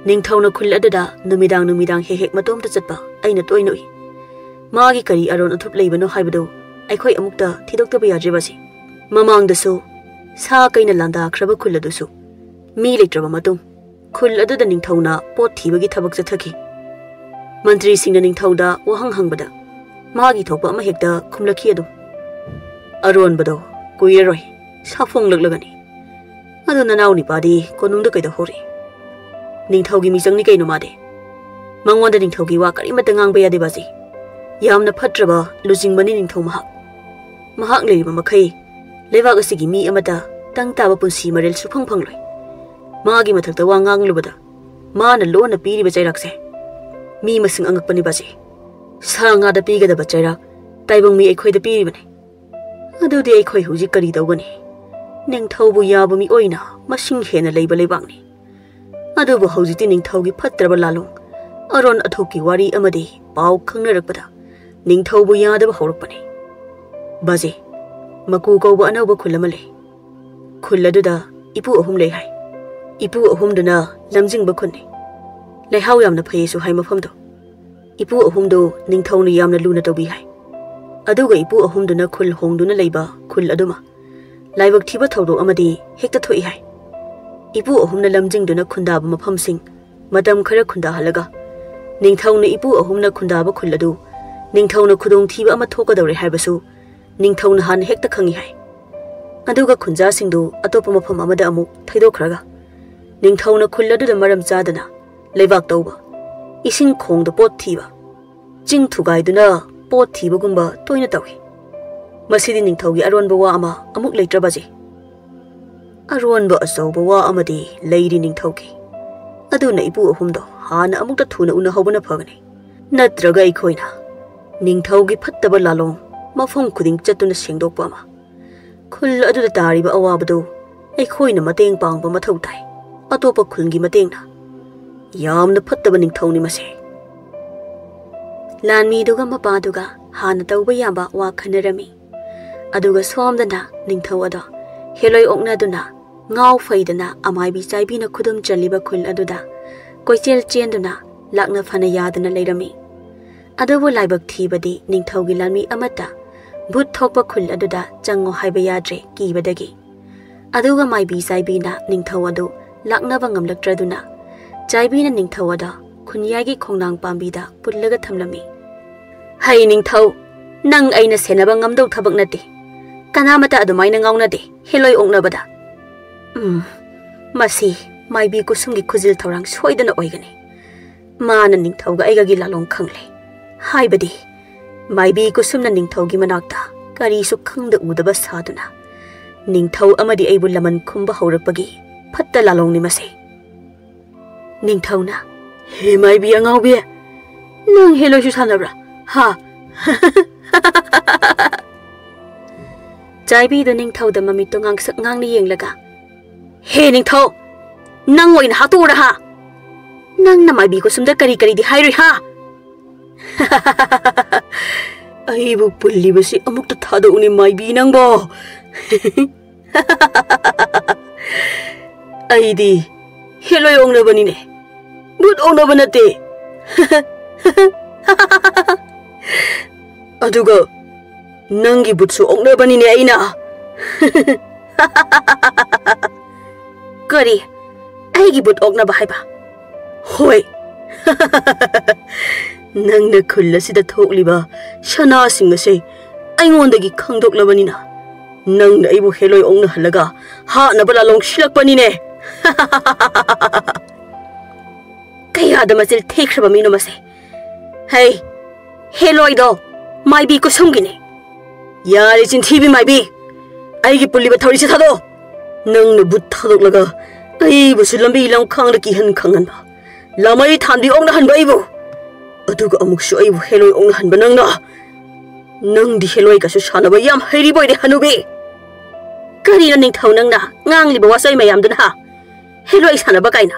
ꯅꯤꯡꯊꯧꯅ ꯈꯨꯜ ꯑꯗꯨꯗ ꯅꯨꯃꯤꯗꯥꯡ ꯅꯨꯃꯤꯗꯥꯡ ꯍꯦꯛ ꯍꯦꯛ ꯃꯇꯣꯝꯇ ꯆꯠꯄ ꯑꯩꯅ ꯇꯣꯏꯅ ꯎꯏ꯫ ꯃꯥꯒꯤ ꯀꯔꯤ ꯑꯔꯣꯟ ꯑꯊꯨꯞ ꯂꯩꯕꯅꯣ ꯍꯥꯏꯕꯗꯨ ꯑꯩꯈꯣꯏ ꯑꯃꯨꯛꯇ ꯊꯤꯗꯣꯛꯇꯕ ꯌꯥꯗ꯭ꯔꯦ ꯕꯥꯖꯤ꯫ ꯃꯃꯥꯡꯗꯁꯨ ꯁꯥ ꯀꯩꯅ ꯂꯥꯟꯗꯥꯈ꯭ꯔꯕ ꯈꯨꯜ ꯑꯗꯨꯁꯨ ꯃꯤ ꯂꯩꯇ꯭ꯔꯕ ꯃꯇꯨꯡ ꯈꯨꯜ ꯑꯗꯨꯗ ꯅꯤꯡꯊꯧꯅ ꯄꯣꯠ ꯊꯤꯕꯒꯤ ꯊꯕꯛ ꯆꯠꯊꯈꯤ꯫ ꯃꯟꯇ꯭ꯔꯤꯁꯤꯡꯅ ꯅꯤꯡꯊꯧꯗ ꯋꯥꯍꯪ ꯍꯪꯕꯗ ꯃꯥꯒꯤ ꯊꯣꯛꯄ ꯑꯃ ꯍꯦꯛꯇ ꯈꯨꯝꯂꯛꯈꯤ ꯑꯗꯨꯝ꯫ ꯑꯔꯣꯟꯕꯗꯣ ꯀꯨꯏꯔꯔꯣꯏ ꯁꯥꯐꯣꯡꯂꯛꯂꯒꯅꯤ꯫ ꯑꯗꯨ ꯅꯅꯥꯎ ꯅꯤꯄꯥꯗꯤ ꯀꯣꯅꯨꯡꯗ ꯀꯩꯗꯧꯍꯧꯔꯤ? ꯅꯤꯡꯊꯧꯒꯤ ꯃꯤꯆꯪꯅꯤ ꯀꯩꯅꯣ ꯃꯥꯗꯤ꯫ ꯃꯉꯣꯟꯗ ꯅꯤꯡꯊꯧꯒꯤ ꯋꯥ ꯀꯔꯤꯃꯠꯇ ꯉꯥꯡꯕ ꯌꯥꯗꯦ ꯕꯥꯖꯤ꯫ ꯌꯥꯝꯅ ꯐꯠꯇ꯭ꯔꯕ ꯂꯨꯆꯤꯡꯕꯅꯤ ꯅꯤꯡꯊꯧ ꯃꯍꯥꯛ꯫ ꯃꯍꯥꯛ ꯂꯩꯔꯤꯕ ꯃꯈꯩ ꯂꯩꯕꯥꯛ ꯑꯁꯤꯒꯤ ꯃꯤ ꯑꯃꯠꯇ ꯇꯪ ꯇꯥꯕ ꯄꯨꯟꯁꯤ ꯃꯔꯦꯜ ꯁꯨꯐꯪ ꯐꯪꯂꯣꯏ꯫ ꯃꯥꯒꯤ ꯃꯊꯛꯇ ꯋꯥ ꯉꯥꯡꯂꯨꯕꯗ ꯃꯥꯅ ꯂꯣꯟꯅ ꯄꯤꯔꯤꯕ ꯆꯩꯔꯥꯛꯁꯦ ꯃꯤ ꯃꯁꯤꯡ ꯑꯉꯛꯄꯅꯤ ꯕꯥꯖꯤ꯫ ꯁꯥ ꯉꯥꯗ ꯄꯤꯒꯗꯕ ꯆꯩꯔꯥꯛ ꯇꯥꯏꯕꯪ ꯃꯤ ꯑꯩꯈꯣꯏꯗ ꯄꯤꯔꯤꯕꯅꯤ꯫ ꯑꯗꯨꯗꯤ ꯑꯩꯈꯣꯏ ꯍꯧꯖꯤꯛ ꯀꯔꯤ ꯇꯧꯒꯅꯤ? ꯅꯤꯡꯊꯧꯕꯨ ꯌꯥꯕ ꯃꯤꯑꯣꯏꯅ ꯃꯁꯤꯡ ꯍꯦꯟꯅ ꯂꯩꯕ ꯂꯩꯕꯥꯛꯅꯤ꯫ ꯑꯗꯨꯕꯨ ꯍꯧꯖꯤꯛꯇꯤ ꯅꯤꯡꯊꯧꯒꯤ ꯐꯠꯇ꯭ꯔꯕ ꯂꯥꯂꯣꯡ, ꯑꯔꯣꯟ ꯑꯊꯨꯞꯀꯤ ꯋꯥꯔꯤ ꯑꯃꯗꯤ ꯄꯥꯎ ꯈꯪꯅꯔꯛꯄꯗ ꯅꯤꯡꯊꯧꯕꯨ ꯌꯥꯗꯕ ꯍꯧꯔꯛꯄꯅꯤ꯫ ꯕꯥꯖꯤ, ꯃꯀꯨ ꯀꯧꯕ ꯑꯅꯧꯕ ꯈꯨꯜ ꯑꯃ ꯂꯩ꯫ ꯈꯨꯜ ꯑꯗꯨꯗ ꯏꯄꯨ ꯑꯍꯨꯝ ꯂꯩ ꯍꯥꯏ꯫ ꯏꯄꯨ ꯑꯍꯨꯝꯗꯨꯅ ꯂꯝꯖꯤꯡꯕ ꯈꯨꯟꯅꯤ꯫ ꯂꯩꯍꯥꯎ ꯌꯥꯝꯅ ꯐꯩꯌꯦꯁꯨ ꯍꯥꯏ ꯃꯐꯝꯗꯣ꯫ ꯏꯄꯨ ꯑꯍꯨꯝꯗꯨ ꯅꯤꯡꯊꯧꯅ ꯌꯥꯝꯅ ꯂꯨꯅ ꯇꯧꯕꯤ ꯍꯥꯏ꯫ ꯑꯗꯨꯒ ꯏꯄꯨ ꯑꯍꯨꯝꯗꯨꯅ ꯈꯨꯜ ꯍꯣꯡꯗꯨꯅ ꯂꯩꯕ ꯈꯨꯜ ꯑꯗꯨꯃ ꯂꯥꯏꯕꯛ ꯊꯤꯕ ꯊꯧꯗꯣꯛ ꯑꯃꯗꯤ ꯍꯦꯛꯇ ꯊꯣꯛꯏ ꯍꯥꯏ꯫ ꯏꯄꯨ ꯑꯍꯨꯝꯅ ꯂꯝꯖꯤꯡꯗꯨꯅ ꯈꯨꯟꯗꯥꯕ ꯃꯐꯝꯁꯤꯡ ꯃꯇꯝ ꯈꯔ ꯈꯨꯟꯗꯥꯍꯜꯂꯒ ꯅꯤꯡꯊꯧꯅ ꯏꯄꯨ ꯑꯍꯨꯝꯅ ꯈꯨꯟꯗꯥꯕ ꯈꯨꯜ ꯑꯗꯨ ꯅꯤꯡꯊꯧꯅ ꯈꯨꯗꯣꯡꯊꯤꯕ ꯑꯃ ꯊꯣꯛꯀꯗꯧꯔꯦ ꯍꯥꯏꯕꯁꯨ ꯅꯤꯡꯊꯧꯅ ꯍꯥꯟꯅ ꯍꯦꯛꯇ ꯈꯪꯏ ꯍꯥꯏ꯫ ꯑꯗꯨꯒ ꯈꯨꯟꯖꯥꯁꯤꯡꯗꯨ ꯑꯇꯣꯞꯄ ꯃꯐꯝ ꯑꯃꯗ ꯑꯃꯨꯛ ꯊꯩꯗꯣꯛꯈ꯭ꯔꯒ ꯅꯤꯡꯊꯧꯅ ꯈꯨꯜ ꯑꯗꯨꯗ ꯃꯔꯝ ꯆꯥꯗꯅ ꯂꯩꯕꯥꯛ ꯇꯧꯕ, ꯏꯁꯤꯡ ꯈꯣꯡꯗ ꯄꯣꯠ ꯊꯤꯕ, ꯆꯤꯡ ꯊꯨꯒꯥꯏꯗꯨꯅ ꯄꯣꯠ ꯊꯤꯕꯒꯨꯝꯕ ꯇꯣꯏꯅ ꯇꯧꯏ꯫ ꯃꯁꯤꯗꯤ ꯅꯤꯡꯊꯧꯒꯤ ꯑꯔꯣꯟꯕ ꯋꯥ ꯑꯃ ꯑꯃꯨꯛ ꯂꯩꯇ꯭ꯔꯕꯁꯦ꯫ ꯑꯔꯣꯟꯕ ꯑꯆꯧꯕ ꯋꯥ ꯑꯃꯗꯤ ꯂꯩꯔꯤ ꯅꯤꯡꯊꯧꯒꯤ꯫ ꯑꯗꯨꯅ ꯏꯄꯨ ꯑꯍꯨꯝꯗꯣ ꯍꯥꯟꯅ ꯑꯃꯨꯛꯇ ꯊꯨꯅ ꯎꯅꯍꯧꯕꯅ ꯐꯒꯅꯤ꯫ ꯅꯠꯇ꯭ꯔꯒ ꯑꯩꯈꯣꯏꯅ ꯅꯤꯡꯊꯧꯒꯤ ꯐꯠꯇꯕ ꯂꯥꯂꯣꯡ ꯃꯐꯝ ꯈꯨꯗꯤꯡ ꯆꯠꯇꯨꯅ ꯁꯦꯡꯗꯣꯛꯄ ꯑꯃ꯫ ꯈꯨꯜ ꯑꯗꯨꯗ ꯇꯥꯔꯤꯕ ꯑꯋꯥꯕꯗꯨ ꯑꯩꯈꯣꯏꯅ ꯃꯇꯦꯡ ꯄꯥꯡꯕ ꯃꯊꯧ ꯇꯥꯏ꯫ ꯑꯇꯣꯞꯄ ꯈꯨꯜꯒꯤ ꯃꯇꯦꯡꯅ ꯌꯥꯝꯅ ꯐꯠꯇꯕ ꯅꯤꯡꯊꯧꯅꯤ ꯃꯁꯦ꯫ ꯂꯥꯟꯃꯤꯗꯨꯒ ꯃꯄꯥꯗꯨꯒ ꯍꯥꯟꯅ ꯇꯧꯕ ꯌꯥꯕ ꯋꯥ ꯈꯟꯅꯔꯝꯃꯤ꯫ ꯑꯗꯨꯒ ꯁꯣꯝꯗꯅ ꯅꯤꯡꯊꯧ ꯑꯗꯣ ꯍꯦꯂꯣꯏ ꯑꯣꯛꯅꯗꯨꯅ ꯉꯥꯎ ꯐꯩꯗꯅ ꯑꯃꯥꯏꯕꯤ ꯆꯥꯏꯕꯤꯅ ꯈꯨꯗꯨꯝ ꯆꯜꯂꯤꯕ ꯈꯨꯜ ꯑꯗꯨꯗ ꯀꯣꯏꯆꯦꯜ ꯆꯦꯟꯗꯨꯅ ꯂꯥꯛꯅ ꯐꯅ ꯌꯥꯗꯅ ꯂꯩꯔꯝꯃꯤ꯫ ꯑꯗꯨꯕꯨ ꯂꯥꯏꯕꯛ ꯊꯤꯕꯗꯤ ꯅꯤꯡꯊꯧꯒꯤ ꯂꯥꯟꯃꯤ ꯑꯃꯠꯇ ꯚꯨꯠ ꯊꯣꯛꯄ ꯈꯨꯜ ꯑꯗꯨꯗ ꯆꯪꯉꯣ ꯍꯥꯏꯕ ꯌꯥꯗ꯭ꯔꯦ ꯀꯤꯕꯗꯒꯤ꯫ ꯑꯗꯨꯒ ꯃꯥꯏꯕꯤ ꯆꯥꯏꯕꯤꯅ ꯅꯤꯡꯊꯧ ꯑꯗꯨ ꯂꯥꯛꯅꯕ ꯉꯝꯂꯛꯇ꯭ꯔꯗꯨꯅ ꯆꯥꯏꯕꯤꯅ ꯅꯤꯡꯊꯧ ꯑꯗꯣ ꯈꯨꯟꯌꯥꯏꯒꯤ ꯈꯣꯡꯅꯥꯡ ꯄꯥꯝꯕꯤꯗ ꯄꯨꯜꯂꯒ ꯊꯝꯂꯝꯃꯤ꯫ "ꯍꯩ ꯅꯤꯡꯊꯧ, ꯅꯪ ꯑꯩꯅ ꯁꯦꯟꯅꯕ ꯉꯝꯗꯧ ꯊꯕꯛ ꯅꯠꯇꯦ꯫ ꯀꯅꯥꯃꯠꯇ ꯑꯗꯨꯃꯥꯏꯅ ꯉꯥꯎꯅꯗꯦ ꯍꯦꯂꯣꯏ ꯑꯣꯛꯅꯕꯗ꯫ ꯎꯝ, ꯃꯁꯤ ꯃꯥꯏꯕꯤ ꯀꯨꯁꯨꯝꯒꯤ ꯈꯨꯖꯤꯜ ꯊꯧꯔꯥꯡ ꯁꯣꯏꯗꯅ ꯑꯣꯏꯒꯅꯤ꯫ ꯃꯥꯅ ꯅꯤꯡꯊꯧꯒ ꯑꯩꯒꯒꯤ ꯂꯥꯂꯣꯡ ꯈꯪꯂꯦ꯫ ꯍꯥꯏꯕꯗꯤ ꯃꯥꯏꯕꯤ ꯀꯨꯁꯨꯝꯅ ꯅꯤꯡꯊꯧꯒꯤ ꯃꯅꯥꯛꯇ ꯀꯔꯤꯁꯨ ꯈꯪꯗ ꯎꯗꯕ ꯁꯥꯗꯨꯅ ꯅꯤꯡꯊꯧ ꯑꯃꯗꯤ ꯑꯩꯕꯨ ꯂꯃꯟ ꯈꯨꯝꯕ ꯍꯧꯔꯛꯄꯒꯤ ꯐꯠꯇ ꯂꯥꯂꯣꯡꯅꯤ ꯃꯁꯦ꯫" ꯅꯤꯡꯊꯧꯅ, "ꯍꯦ ꯃꯥꯏꯕꯤ ꯑꯉꯥꯎꯕꯤ, ꯅꯪ ꯍꯦꯂꯣꯏꯁꯨ ꯁꯥꯟꯅꯕ꯭ꯔꯥ? ꯍꯥ?" ꯆꯥꯏꯕꯤꯗꯨ ꯅꯤꯡꯊꯧꯗ ꯃꯃꯤꯠꯇꯨ ꯉꯥꯡꯁꯛ ꯉꯥꯡꯅ ꯌꯦꯡꯂꯒ, "ꯍꯦ ꯅꯤꯡꯊꯧ, ꯅꯪ ꯑꯣꯏꯅ ꯍꯥꯠꯇꯣꯛꯎꯔꯥ ꯍꯥ? ꯅꯪꯅ ꯃꯥꯏꯕꯤ ꯀꯨꯁꯨꯝꯗ ꯀꯔꯤ ꯀꯔꯤꯗꯤ ꯍꯥꯏꯔꯨꯏ ꯍꯥ?" "ꯑꯩꯕꯨ ꯄꯨꯜꯂꯤꯕꯁꯤ ꯑꯃꯨꯛꯇ ꯊꯥꯗꯣꯛꯎꯅꯦ ꯃꯥꯏꯕꯤ ꯅꯪꯕꯣ꯫" "ꯑꯩꯗꯤ ꯍꯦꯂꯣꯏ ꯑꯣꯛꯅꯕꯅꯤꯅꯦ, ꯚꯨꯠ ꯑꯣꯛꯅꯕ ꯅꯠꯇꯦ꯫" "ꯑꯗꯨꯒ ꯅꯪꯒꯤ ꯚꯨꯠꯁꯨ ꯑꯣꯛꯅꯕꯅꯤꯅꯦ ꯑꯩꯅ꯫" "ꯀꯔꯤ? ꯑꯩꯒꯤ ꯚꯨꯠ ꯑꯣꯛꯅꯕ ꯍꯥꯏꯕ?" "ꯍꯣꯏ꯫" "ꯅꯪꯅ ꯈꯨꯜ ꯑꯁꯤꯗ ꯊꯣꯛꯂꯤꯕ ꯁꯅꯥꯁꯤꯡ ꯑꯁꯤ ꯑꯩꯉꯣꯟꯗꯒꯤ ꯈꯪꯗꯣꯛꯂꯕꯅꯤꯅ ꯅꯪꯅ ꯑꯩꯕꯨ ꯍꯦꯂꯣꯏ ꯑꯣꯛꯅꯍꯜꯂꯒ ꯍꯥꯠꯅꯕ ꯂꯥꯂꯣꯡ ꯁꯤꯜꯂꯛꯄꯅꯤꯅꯦ꯫" "ꯀꯌꯥꯗ ꯃꯆꯤꯜ ꯊꯤꯈ꯭ꯔꯕ ꯃꯤꯅꯣ ꯃꯁꯦ꯫ ꯍꯩ, ꯍꯦꯂꯣꯏꯗꯣ ꯃꯥꯏꯕꯤ ꯀꯨꯁꯨꯝꯒꯤꯅꯦ꯫" "ꯌꯥꯔꯦ ꯆꯤꯟꯊꯤꯕꯤ ꯃꯥꯏꯕꯤ, ꯑꯩꯒꯤ ꯄꯨꯜꯂꯤꯕ ꯊꯧꯔꯤꯁꯦ ꯊꯥꯗꯣꯛꯑꯣ꯫" ꯅꯪꯅ ꯕꯨꯠ ꯊꯥꯗꯣꯛꯂꯒ ꯑꯩꯕꯨꯁꯨ ꯂꯝꯕꯤ ꯂꯝꯈꯥꯡꯗ ꯀꯤꯍꯟ ꯈꯪꯍꯟꯕ, ꯂꯥꯃꯩ ꯊꯥꯟꯕꯤ ꯑꯣꯛꯅꯍꯟꯕ ꯑꯩꯕꯨ, ꯑꯗꯨꯒ ꯑꯃꯨꯛꯁꯨ ꯑꯩꯕꯨ ꯍꯦꯂꯣꯏ ꯑꯣꯛꯅꯍꯟꯕ ꯅꯪꯅ꯫ ꯅꯪꯗꯤ ꯍꯦꯂꯣꯏꯒꯁꯨ ꯁꯥꯟꯅꯕ ꯌꯥꯝ ꯍꯩꯔꯤꯕꯣꯏꯔꯦ ꯍꯅꯨꯕꯤ꯫ ꯀꯔꯤꯅꯣ ꯅꯤꯡꯊꯧ ꯅꯪꯅ ꯉꯥꯡꯂꯤꯕ ꯋꯥꯆꯣꯏ ꯃꯌꯥꯝꯗꯨꯅ ꯍꯥ? ꯍꯦꯂꯣꯏ ꯁꯥꯟꯅꯕ ꯀꯥꯏꯅ꯫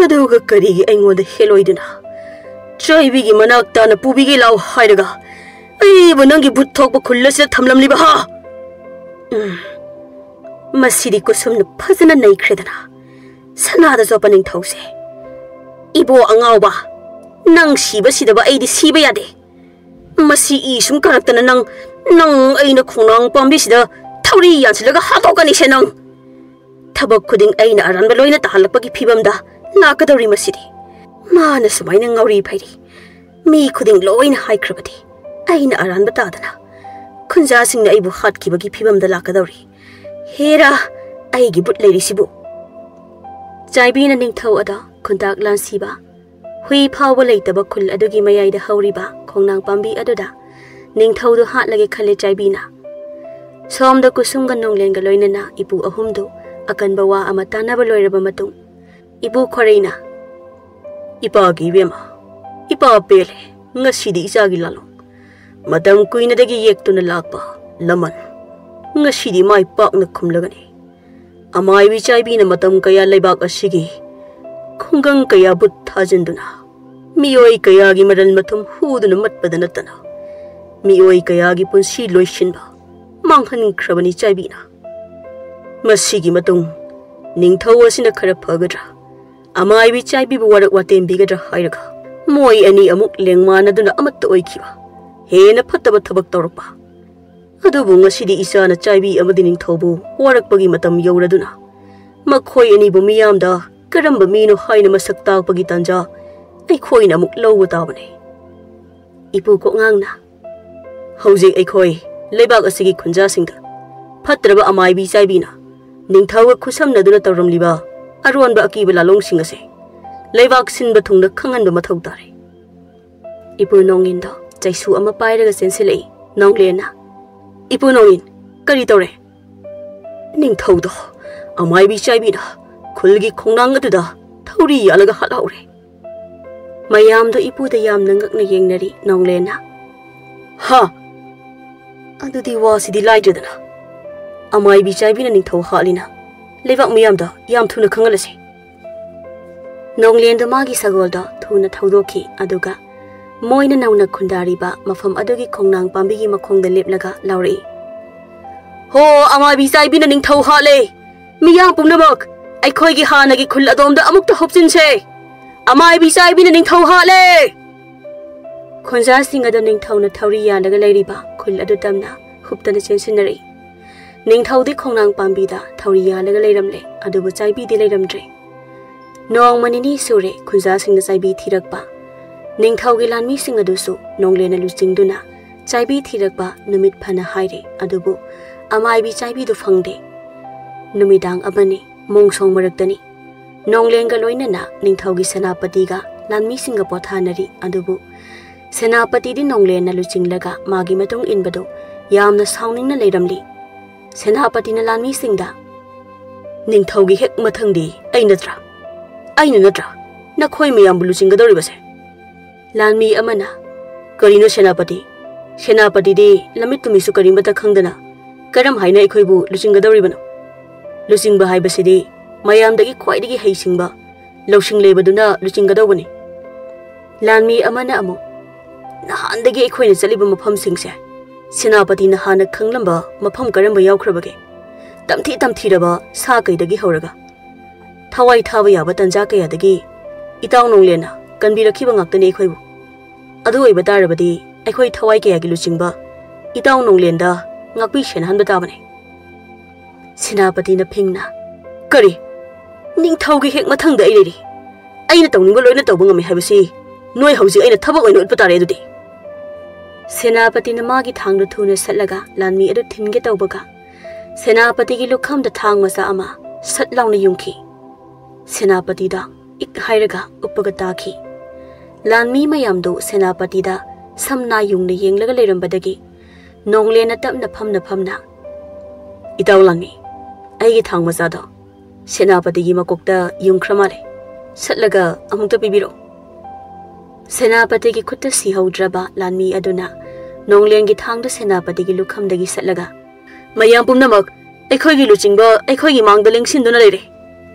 ꯑꯗꯨꯒ ꯀꯔꯤꯒꯤ ꯑꯩꯉꯣꯟꯗ ꯍꯦꯂꯣꯏꯗꯨꯅ ꯆꯥꯏꯕꯤꯒꯤ ꯃꯅꯥꯛ ꯇꯥꯅ ꯄꯨꯕꯤꯒꯦ ꯂꯥꯎ ꯍꯥꯏꯔꯒ ꯑꯩꯕꯨ ꯅꯪꯒꯤ ꯕꯨꯠ ꯊꯣꯛꯄ ꯈꯨꯜ ꯑꯁꯤꯗ ꯊꯝꯂꯝꯂꯤꯕ ꯍꯥ? ꯎꯝ, ꯃꯁꯤꯗꯤ ꯀꯨꯁꯨꯝꯅ ꯐꯖꯅ ꯅꯩꯈ꯭ꯔꯦꯗꯅ꯫ ꯁꯅꯥꯗ ꯆꯣꯠꯄ ꯅꯤꯡꯊꯧꯁꯦ꯫ ꯏꯕꯣ ꯑꯉꯥꯎꯕ, ꯅꯪ ꯁꯤꯕ ꯁꯤꯗꯕ ꯑꯩꯗꯤ ꯁꯤꯕ ꯌꯥꯗꯦ꯫ ꯃꯁꯤ ꯏ ꯁꯨꯝ ꯀꯥꯔꯛꯇꯅ ꯅꯪ, ꯅꯪ ꯑꯩꯅ ꯈꯣꯡꯅꯥꯡ ꯄꯥꯝꯕꯤꯁꯤꯗ ꯊꯧꯔꯤ ꯌꯥꯟꯁꯤꯜꯂꯒ ꯍꯥꯠꯇꯣꯛꯀꯅꯤꯁꯦ ꯅꯪ꯫ ꯊꯕꯛ ꯈꯨꯗꯤꯡ ꯑꯩꯅ ꯑꯔꯥꯟꯕ ꯂꯣꯏꯅ ꯇꯥꯍꯜꯂꯛꯄꯒꯤ ꯐꯤꯕꯝꯗ ꯂꯥꯛꯀꯗꯧꯔꯤ ꯃꯁꯤꯗꯤ꯫ ꯃꯥꯅ ꯁꯨꯃꯥꯏꯅ ꯉꯥꯎꯔꯤ ꯐꯩꯔꯤ꯫ ꯃꯤ ꯈꯨꯗꯤꯡ ꯂꯣꯏꯅ ꯍꯥꯏꯈ꯭ꯔꯕꯗꯤ ꯑꯩꯅ ꯑꯔꯥꯟꯕ ꯇꯥꯗꯅ꯫ ꯈꯨꯟꯖꯥꯁꯤꯡꯅ ꯑꯩꯕꯨ ꯍꯥꯠꯈꯤꯕꯒꯤ ꯐꯤꯕꯝꯗ ꯂꯥꯛꯀꯗꯧꯔꯤ꯫ ꯍꯦꯔꯥ, ꯑꯩꯒꯤ ꯕꯨꯠ ꯂꯩꯔꯤꯁꯤꯕꯨ꯫ ꯆꯥꯏꯕꯤꯅ ꯅꯤꯡꯊꯧ ꯑꯗꯣ ꯈꯨꯟꯇꯥꯛ ꯂꯥꯟꯁꯤꯕ, ꯍꯨꯏ ꯐꯥꯎꯕ ꯂꯩꯇꯕ ꯈꯨꯜ ꯑꯗꯨꯒꯤ ꯃꯌꯥꯏꯗ ꯍꯧꯔꯤꯕ ꯈꯣꯡꯅꯥꯡ ꯄꯥꯝꯕꯤ ꯑꯗꯨꯗ ꯅꯤꯡꯊꯧꯗꯨ ꯍꯥꯠꯂꯒꯦ ꯈꯜꯂꯦ ꯆꯥꯏꯕꯤꯅ꯫ ꯁꯣꯝꯗ ꯀꯨꯁꯨꯝꯒ ꯅꯣꯡꯂꯦꯟꯒ ꯂꯣꯏꯅꯅ ꯏꯄꯨ ꯑꯍꯨꯝꯗꯨ ꯑꯀꯟꯕ ꯋꯥ ꯑꯃ ꯇꯥꯟꯅꯕ ꯂꯣꯏꯔꯕ ꯃꯇꯨꯡ, ꯏꯄꯨ ꯈ꯭ꯋꯥꯔꯩꯅ, "ꯏꯄꯥꯒꯤ ꯏꯕꯦꯝꯃ, ꯏꯄꯥ ꯄꯦꯜꯂꯦ ꯉꯁꯤꯗꯤ ꯏꯆꯥꯒꯤ ꯂꯥꯂꯣꯡ꯫ ꯃꯇꯝ ꯀꯨꯏꯅꯗꯒꯤ ꯌꯦꯛꯇꯨꯅ ꯂꯥꯛꯄ ꯂꯃꯟ ꯉꯁꯤꯗꯤ ꯃꯥꯏ ꯄꯥꯛꯅ ꯈꯨꯝꯂꯒꯅꯤ꯫ ꯑꯃꯥꯏꯕꯤ ꯆꯥꯏꯕꯤꯅ ꯃꯇꯝ ꯀꯌꯥ ꯂꯩꯕꯥꯛ ꯑꯁꯤꯒꯤ ꯈꯨꯡꯒꯪ ꯀꯌꯥ ꯕꯨꯠ ꯊꯥꯖꯤꯟꯗꯨꯅ, ꯃꯤꯑꯣꯏ ꯀꯌꯥꯒꯤ ꯃꯔꯟ ꯃꯊꯨꯝ ꯍꯨꯗꯨꯅ ꯃꯠꯄꯗ ꯅꯠꯇꯅ, ꯃꯤꯑꯣꯏ ꯀꯌꯥꯒꯤ ꯄꯨꯟꯁꯤ ꯂꯣꯏꯁꯤꯟꯕ ꯃꯥꯡꯍꯟꯈ꯭ꯔꯕꯅꯤ ꯆꯥꯏꯕꯤꯅ꯫ ꯃꯁꯤꯒꯤ ꯃꯇꯨꯡ ꯅꯤꯡꯊꯧ ꯑꯁꯤꯅ ꯈꯔ ꯐꯒꯗ꯭ꯔꯥ, ꯑꯃꯥꯏꯕꯤ ꯆꯥꯏꯕꯤꯕꯨ ꯋꯥꯔꯛ ꯋꯥꯇꯦꯝꯕꯤꯒꯗ꯭ꯔꯥ ꯍꯥꯏꯔꯒ, ꯃꯣꯏ ꯑꯅꯤ ꯑꯃꯨꯛ ꯂꯦꯡꯃꯥꯟꯅꯗꯨꯅ ꯑꯃꯠꯇ ꯑꯣꯏꯈꯤꯕ, ꯍꯦꯟꯅ ꯐꯠꯇꯕ ꯊꯕꯛ ꯇꯧꯔꯛꯄ꯫ ꯑꯗꯨꯕꯨ ꯉꯁꯤꯗꯤ ꯏꯆꯥꯅ ꯆꯥꯏꯕꯤ ꯑꯃꯗꯤ ꯅꯤꯡꯊꯧꯕꯨ ꯋꯥꯔꯛꯄꯒꯤ ꯃꯇꯝ ꯌꯧꯔꯗꯨꯅ, ꯃꯈꯣꯏ ꯑꯅꯤꯕꯨ ꯃꯤꯌꯥꯝꯗ ꯀꯔꯝꯕ ꯃꯤꯅꯣ ꯍꯥꯏꯅ ꯃꯁꯛ ꯇꯥꯛꯄꯒꯤ ꯇꯥꯟꯖꯥ ꯑꯩꯈꯣꯏꯅ ꯑꯃꯨꯛ ꯂꯧꯕ ꯇꯥꯕꯅꯤ꯫ ꯏꯄꯨ ꯀꯣꯛꯉꯥꯡꯅ, "ꯍꯧꯖꯤꯛ ꯑꯩꯈꯣꯏ ꯂꯩꯕꯥꯛ ꯑꯁꯤꯒꯤ ꯈꯨꯟꯖꯥꯁꯤꯡꯗ ꯐꯠꯇ꯭ꯔꯕ ꯑꯃꯥꯏꯕꯤ ꯆꯥꯏꯕꯤꯅ ꯅꯤꯡꯊꯧꯒ ꯈꯨꯠꯁꯝꯅꯗꯨꯅ ꯇꯧꯔꯝꯂꯤꯕ ꯑꯔꯣꯟꯕ ꯑꯀꯤꯕ ꯂꯥꯂꯣꯡꯁꯤꯡ ꯑꯁꯦ ꯂꯩꯕꯥꯛ ꯁꯤꯟꯕ ꯊꯨꯡꯅ ꯈꯪꯍꯟꯕ ꯃꯊꯧ ꯇꯥꯔꯦ"꯫ ꯏꯄꯨ ꯅꯣꯡꯏꯟꯗꯣ ꯆꯩꯁꯨ ꯑꯃ ꯄꯥꯏꯔꯒ ꯆꯦꯟꯁꯤꯜꯂꯛꯏ꯫ ꯅꯣꯡꯂꯦꯟꯅ, ꯏꯄꯨ ꯅꯣꯡꯏꯟ, ꯀꯔꯤ ꯇꯧꯔꯦ? ꯅꯤꯡꯊꯧꯗꯣ ꯑꯃꯥꯏꯕꯤ ꯆꯥꯏꯕꯤꯅ ꯈꯨꯜꯒꯤ ꯈꯣꯡꯅꯥꯡ ꯑꯗꯨꯗ ꯊꯧꯔꯤ ꯌꯥꯜꯂꯒ ꯍꯥꯠꯍꯧꯔꯦ꯫ ꯃꯌꯥꯝꯗꯣ ꯏꯄꯨꯗ ꯌꯥꯝꯅ ꯉꯛꯅ ꯌꯦꯡꯅꯔꯤ꯫ ꯅꯣꯡꯂꯦꯟꯅ, "ꯍꯥ? ꯑꯗꯨꯗꯤ ꯋꯥꯁꯤꯗꯤ ꯂꯥꯏꯗ꯭ꯔꯗꯅ꯫ ꯑꯃꯥꯏꯕꯤ ꯆꯥꯏꯕꯤꯅ ꯅꯤꯡꯊꯧ ꯍꯥꯠꯂꯤꯅ ꯂꯩꯕꯥꯛ ꯃꯤꯌꯥꯝꯗ ꯌꯥꯝ ꯊꯨꯅ ꯈꯪꯍꯜꯂꯁꯤ꯫" ꯅꯣꯡꯂꯦꯟꯗꯣ ꯃꯥꯒꯤ ꯁꯒꯣꯜꯗꯣ ꯊꯨꯅ ꯊꯧꯗꯣꯛꯈꯤ, ꯑꯗꯨꯒ ꯃꯣꯏꯅ ꯅꯧꯅ ꯈꯨꯟꯗꯥꯔꯤꯕ ꯃꯐꯝ ꯑꯗꯨꯒꯤ ꯈꯣꯡꯅꯥꯡ ꯄꯥꯝꯕꯤꯒꯤ ꯃꯈꯣꯡꯗ ꯂꯦꯞꯂꯒ ꯂꯥꯎꯔꯛꯏ, "ꯍꯣ, ꯑꯃꯥꯏꯕꯤ ꯆꯥꯏꯕꯤꯅ ꯅꯤꯡꯊꯧ ꯍꯥꯠꯂꯦ! ꯃꯤꯌꯥꯝ ꯄꯨꯝꯅꯃꯛ ꯑꯩꯈꯣꯏꯒꯤ ꯍꯥꯟꯅꯒꯤ ꯈꯨꯜ ꯑꯗꯣꯝꯗ ꯑꯃꯨꯛꯇ ꯍꯨꯞꯆꯤꯟꯁꯦ! ꯑꯃꯥꯏꯕꯤ ꯆꯥꯏꯕꯤꯅ ꯅꯤꯡꯊꯧ ꯍꯥꯠꯂꯦ!" ꯈꯨꯟꯖꯥꯁꯤꯡ ꯑꯗꯨ ꯅꯤꯡꯊꯧꯅ ꯊꯧꯔꯤ ꯌꯥꯜꯂꯒ ꯂꯩꯔꯤꯕ ꯈꯨꯜ ꯑꯗꯨ ꯇꯝꯅ ꯍꯨꯞꯇꯅ ꯆꯦꯟꯁꯤꯟꯅꯔꯛꯏ꯫ ꯅꯤꯡꯊꯧꯗꯤ ꯈꯣꯡꯅꯥꯡ ꯄꯥꯝꯕꯤꯗ ꯊꯧꯔꯤ ꯌꯥꯜꯂꯒ ꯂꯩꯔꯝꯂꯦ, ꯑꯗꯨꯕꯨ ꯆꯥꯏꯕꯤꯗꯤ ꯂꯩꯔꯝꯗ꯭ꯔꯦ꯫ ꯅꯣꯡꯃ ꯅꯤꯅꯤ ꯁꯨꯔꯦ ꯈꯨꯟꯖꯥꯁꯤꯡꯅ ꯆꯥꯏꯕꯤ ꯊꯤꯔꯛꯄ꯫ ꯅꯤꯡꯊꯧꯒꯤ ꯂꯥꯟꯃꯤꯁꯤꯡ ꯑꯗꯨꯁꯨ ꯅꯣꯡꯂꯦꯟꯅ ꯂꯨꯆꯤꯡꯗꯨꯅ ꯆꯥꯏꯕꯤ ꯊꯤꯔꯛꯄ ꯅꯨꯃꯤꯠ ꯐꯅ ꯍꯥꯏꯔꯦ, ꯑꯗꯨꯕꯨ ꯑꯃꯥꯏꯕꯤ ꯆꯥꯏꯕꯤꯗꯨ ꯐꯪꯗꯦ꯫ ꯅꯨꯃꯤꯗꯥꯡ ꯑꯃꯅꯤ, ꯃꯣꯡꯁꯣꯡ ꯃꯔꯛꯇꯅꯤ꯫ ꯅꯣꯡꯂꯦꯟꯒ ꯂꯣꯏꯅꯅ ꯅꯤꯡꯊꯧꯒꯤ ꯁꯦꯅꯥꯄꯇꯤꯒ ꯂꯥꯟꯃꯤꯁꯤꯡꯒ ꯄꯣꯊꯥꯅꯔꯤ, ꯑꯗꯨꯕꯨ ꯁꯦꯅꯥꯄꯇꯤꯗꯤ ꯅꯣꯡꯂꯦꯟꯅ ꯂꯨꯆꯤꯡꯂꯒ ꯃꯥꯒꯤ ꯃꯇꯨꯡ ꯏꯟꯕꯗꯨ ꯌꯥꯝꯅ ꯁꯥꯎꯅꯤꯡꯅ ꯂꯩꯔꯝꯂꯤ꯫ ꯁꯦꯅꯥꯄꯇꯤꯅ ꯂꯥꯟꯃꯤꯁꯤꯡꯗ, "ꯅꯤꯡꯊꯧꯒꯤ ꯍꯦꯛ ꯃꯊꯪꯗꯤ ꯑꯩ ꯅꯠꯇ꯭ꯔꯥ? ꯑꯩꯅ ꯅꯠꯇ꯭ꯔꯥ ꯅꯈꯣꯏ ꯃꯌꯥꯝꯕꯨ ꯂꯨꯆꯤꯡꯒꯗꯧꯔꯤꯕꯁꯦ?" ꯂꯥꯟꯃꯤ ꯑꯃꯅ, "ꯀꯔꯤꯅꯣ ꯁꯦꯅꯥꯄꯇꯤ? ꯁꯦꯅꯥꯄꯇꯤꯗꯤ ꯂꯝꯃꯤꯠ ꯇꯨꯃꯤꯠꯁꯨ ꯀꯔꯤꯃꯠꯇ ꯈꯪꯗꯅ ꯀꯔꯝ ꯍꯥꯏꯅ ꯑꯩꯈꯣꯏꯕꯨ ꯂꯨꯆꯤꯡꯒꯗꯧꯔꯤꯕꯅꯣ? ꯂꯨꯆꯤꯡꯕ ꯍꯥꯏꯕꯁꯤꯗꯤ ꯃꯌꯥꯝꯗꯒꯤ ꯈ꯭ꯋꯥꯏꯗꯒꯤ ꯍꯩꯁꯤꯡꯕ ꯂꯧꯁꯤꯡ ꯂꯩꯕꯗꯨꯅ ꯂꯨꯆꯤꯡꯒꯗꯧꯕꯅꯤ꯫" ꯂꯥꯟꯃꯤ ꯑꯃꯅ ꯑꯃꯨꯛ, "ꯅꯍꯥꯟꯗꯒꯤ ꯑꯩꯈꯣꯏꯅ ꯆꯠꯂꯤꯕ ꯃꯐꯝꯁꯤꯡꯁꯦ ꯁꯦꯅꯥꯄꯇꯤꯅ ꯍꯥꯟꯅ ꯈꯪꯂꯝꯕ ꯃꯐꯝ ꯀꯔꯝꯕ ꯌꯥꯎꯈ꯭ꯔꯕꯒꯦ? ꯇꯝꯊꯤ ꯇꯝꯊꯤꯔꯕ ꯁꯥ ꯀꯩꯗꯒꯤ ꯍꯧꯔꯒ ꯊꯋꯥꯏ ꯊꯥꯕ ꯌꯥꯕ ꯇꯟꯖꯥ ꯀꯌꯥꯗꯒꯤ ꯏꯇꯥꯎ ꯅꯣꯡꯂꯦꯟꯅ ꯀꯟꯕꯤꯔꯛꯈꯤꯕ ꯉꯥꯛꯇꯅꯤ ꯑꯩꯈꯣꯏꯕꯨ꯫ ꯑꯗꯨ ꯑꯣꯏꯕ ꯇꯥꯔꯕꯗꯤ ꯑꯩꯈꯣꯏ ꯊꯋꯥꯏ ꯀꯌꯥꯒꯤ ꯂꯨꯆꯤꯡꯕ ꯏꯇꯥꯎ ꯅꯣꯡꯂꯦꯟꯗ ꯉꯥꯛꯄꯤ ꯁꯦꯟꯅꯍꯟꯕ ꯇꯥꯕꯅꯤ꯫" ꯁꯦꯅꯥꯄꯇꯤꯅ ꯐꯤꯡꯅ, "ꯀꯔꯤ? ꯅꯤꯡꯊꯧꯒꯤ ꯍꯦꯛ ꯃꯊꯪꯗ ꯑꯩ ꯂꯩꯔꯤ꯫ ꯑꯩꯅ ꯇꯧꯅꯤꯡꯕ ꯂꯣꯏꯅ ꯇꯧꯕ ꯉꯝꯃꯤ ꯍꯥꯏꯕꯁꯤ ꯅꯣꯏ ꯍꯧꯖꯤꯛ ꯑꯩꯅ ꯊꯕꯛ ꯑꯣꯏꯅ ꯎꯠꯄ ꯇꯥꯔꯦ ꯑꯗꯨꯗꯤ꯫" ꯁꯦꯅꯥꯄꯇꯤꯅ ꯃꯥꯒꯤ ꯊꯥꯡꯗꯨ ꯊꯨꯅ ꯁꯠꯂꯒ ꯂꯥꯟꯃꯤ ꯑꯗꯨ ꯊꯤꯟꯒꯦ ꯇꯧꯕꯒ, ꯁꯦꯅꯥꯄꯇꯤꯒꯤ ꯂꯨꯈꯝꯗ ꯊꯥꯡ ꯃꯆꯥ ꯑꯃ ꯁꯠ ꯂꯥꯎꯅ ꯌꯨꯡꯈꯤ꯫ ꯁꯦꯅꯥꯄꯇꯤꯗ ꯏꯛ ꯍꯥꯏꯔꯒ ꯎꯞꯄꯒ ꯇꯥꯈꯤ꯫ ꯂꯥꯟꯃꯤ ꯃꯌꯥꯝꯗꯨ ꯁꯦꯅꯥꯄꯇꯤꯗ ꯁꯝ ꯅꯥ ꯌꯨꯡꯅ ꯌꯦꯡꯂꯒ ꯂꯩꯔꯝꯕꯗꯒꯤ ꯅꯣꯡꯂꯦꯟꯅ ꯇꯞꯅ ꯐꯝꯅ ꯐꯝꯅ, "ꯏꯇꯥꯎ ꯂꯥꯟꯃꯤ, ꯑꯩꯒꯤ ꯊꯥꯡ ꯃꯆꯥꯗꯣ ꯁꯦꯅꯥꯄꯇꯤꯒꯤ ꯃꯀꯣꯛꯇ ꯌꯨꯡꯈ꯭ꯔ ꯃꯥꯜꯂꯦ꯫ ꯁꯠꯂꯒ ꯑꯃꯨꯛꯇ ꯄꯤꯕꯤꯔꯛꯑꯣ꯫" ꯁꯦꯅꯥꯄꯇꯤꯒꯤ ꯈꯨꯠꯇ ꯁꯤꯍꯧꯗ꯭ꯔꯕ ꯂꯥꯟꯃꯤ ꯑꯗꯨꯅ ꯅꯣꯡꯂꯦꯟꯒꯤ ꯊꯥꯡꯗ ꯁꯦꯅꯥꯄꯇꯤꯒꯤ ꯂꯨꯈꯝꯗꯒꯤ ꯁꯠꯂꯒ, "ꯃꯌꯥꯝ ꯄꯨꯝꯅꯃꯛ, ꯑꯩꯈꯣꯏꯒꯤ ꯂꯨꯆꯤꯡꯕ ꯑꯩꯈꯣꯏꯒꯤ ꯃꯥꯡꯗ ꯂꯦꯡꯁꯤꯟꯗꯨꯅ ꯂꯩꯔꯦ꯫"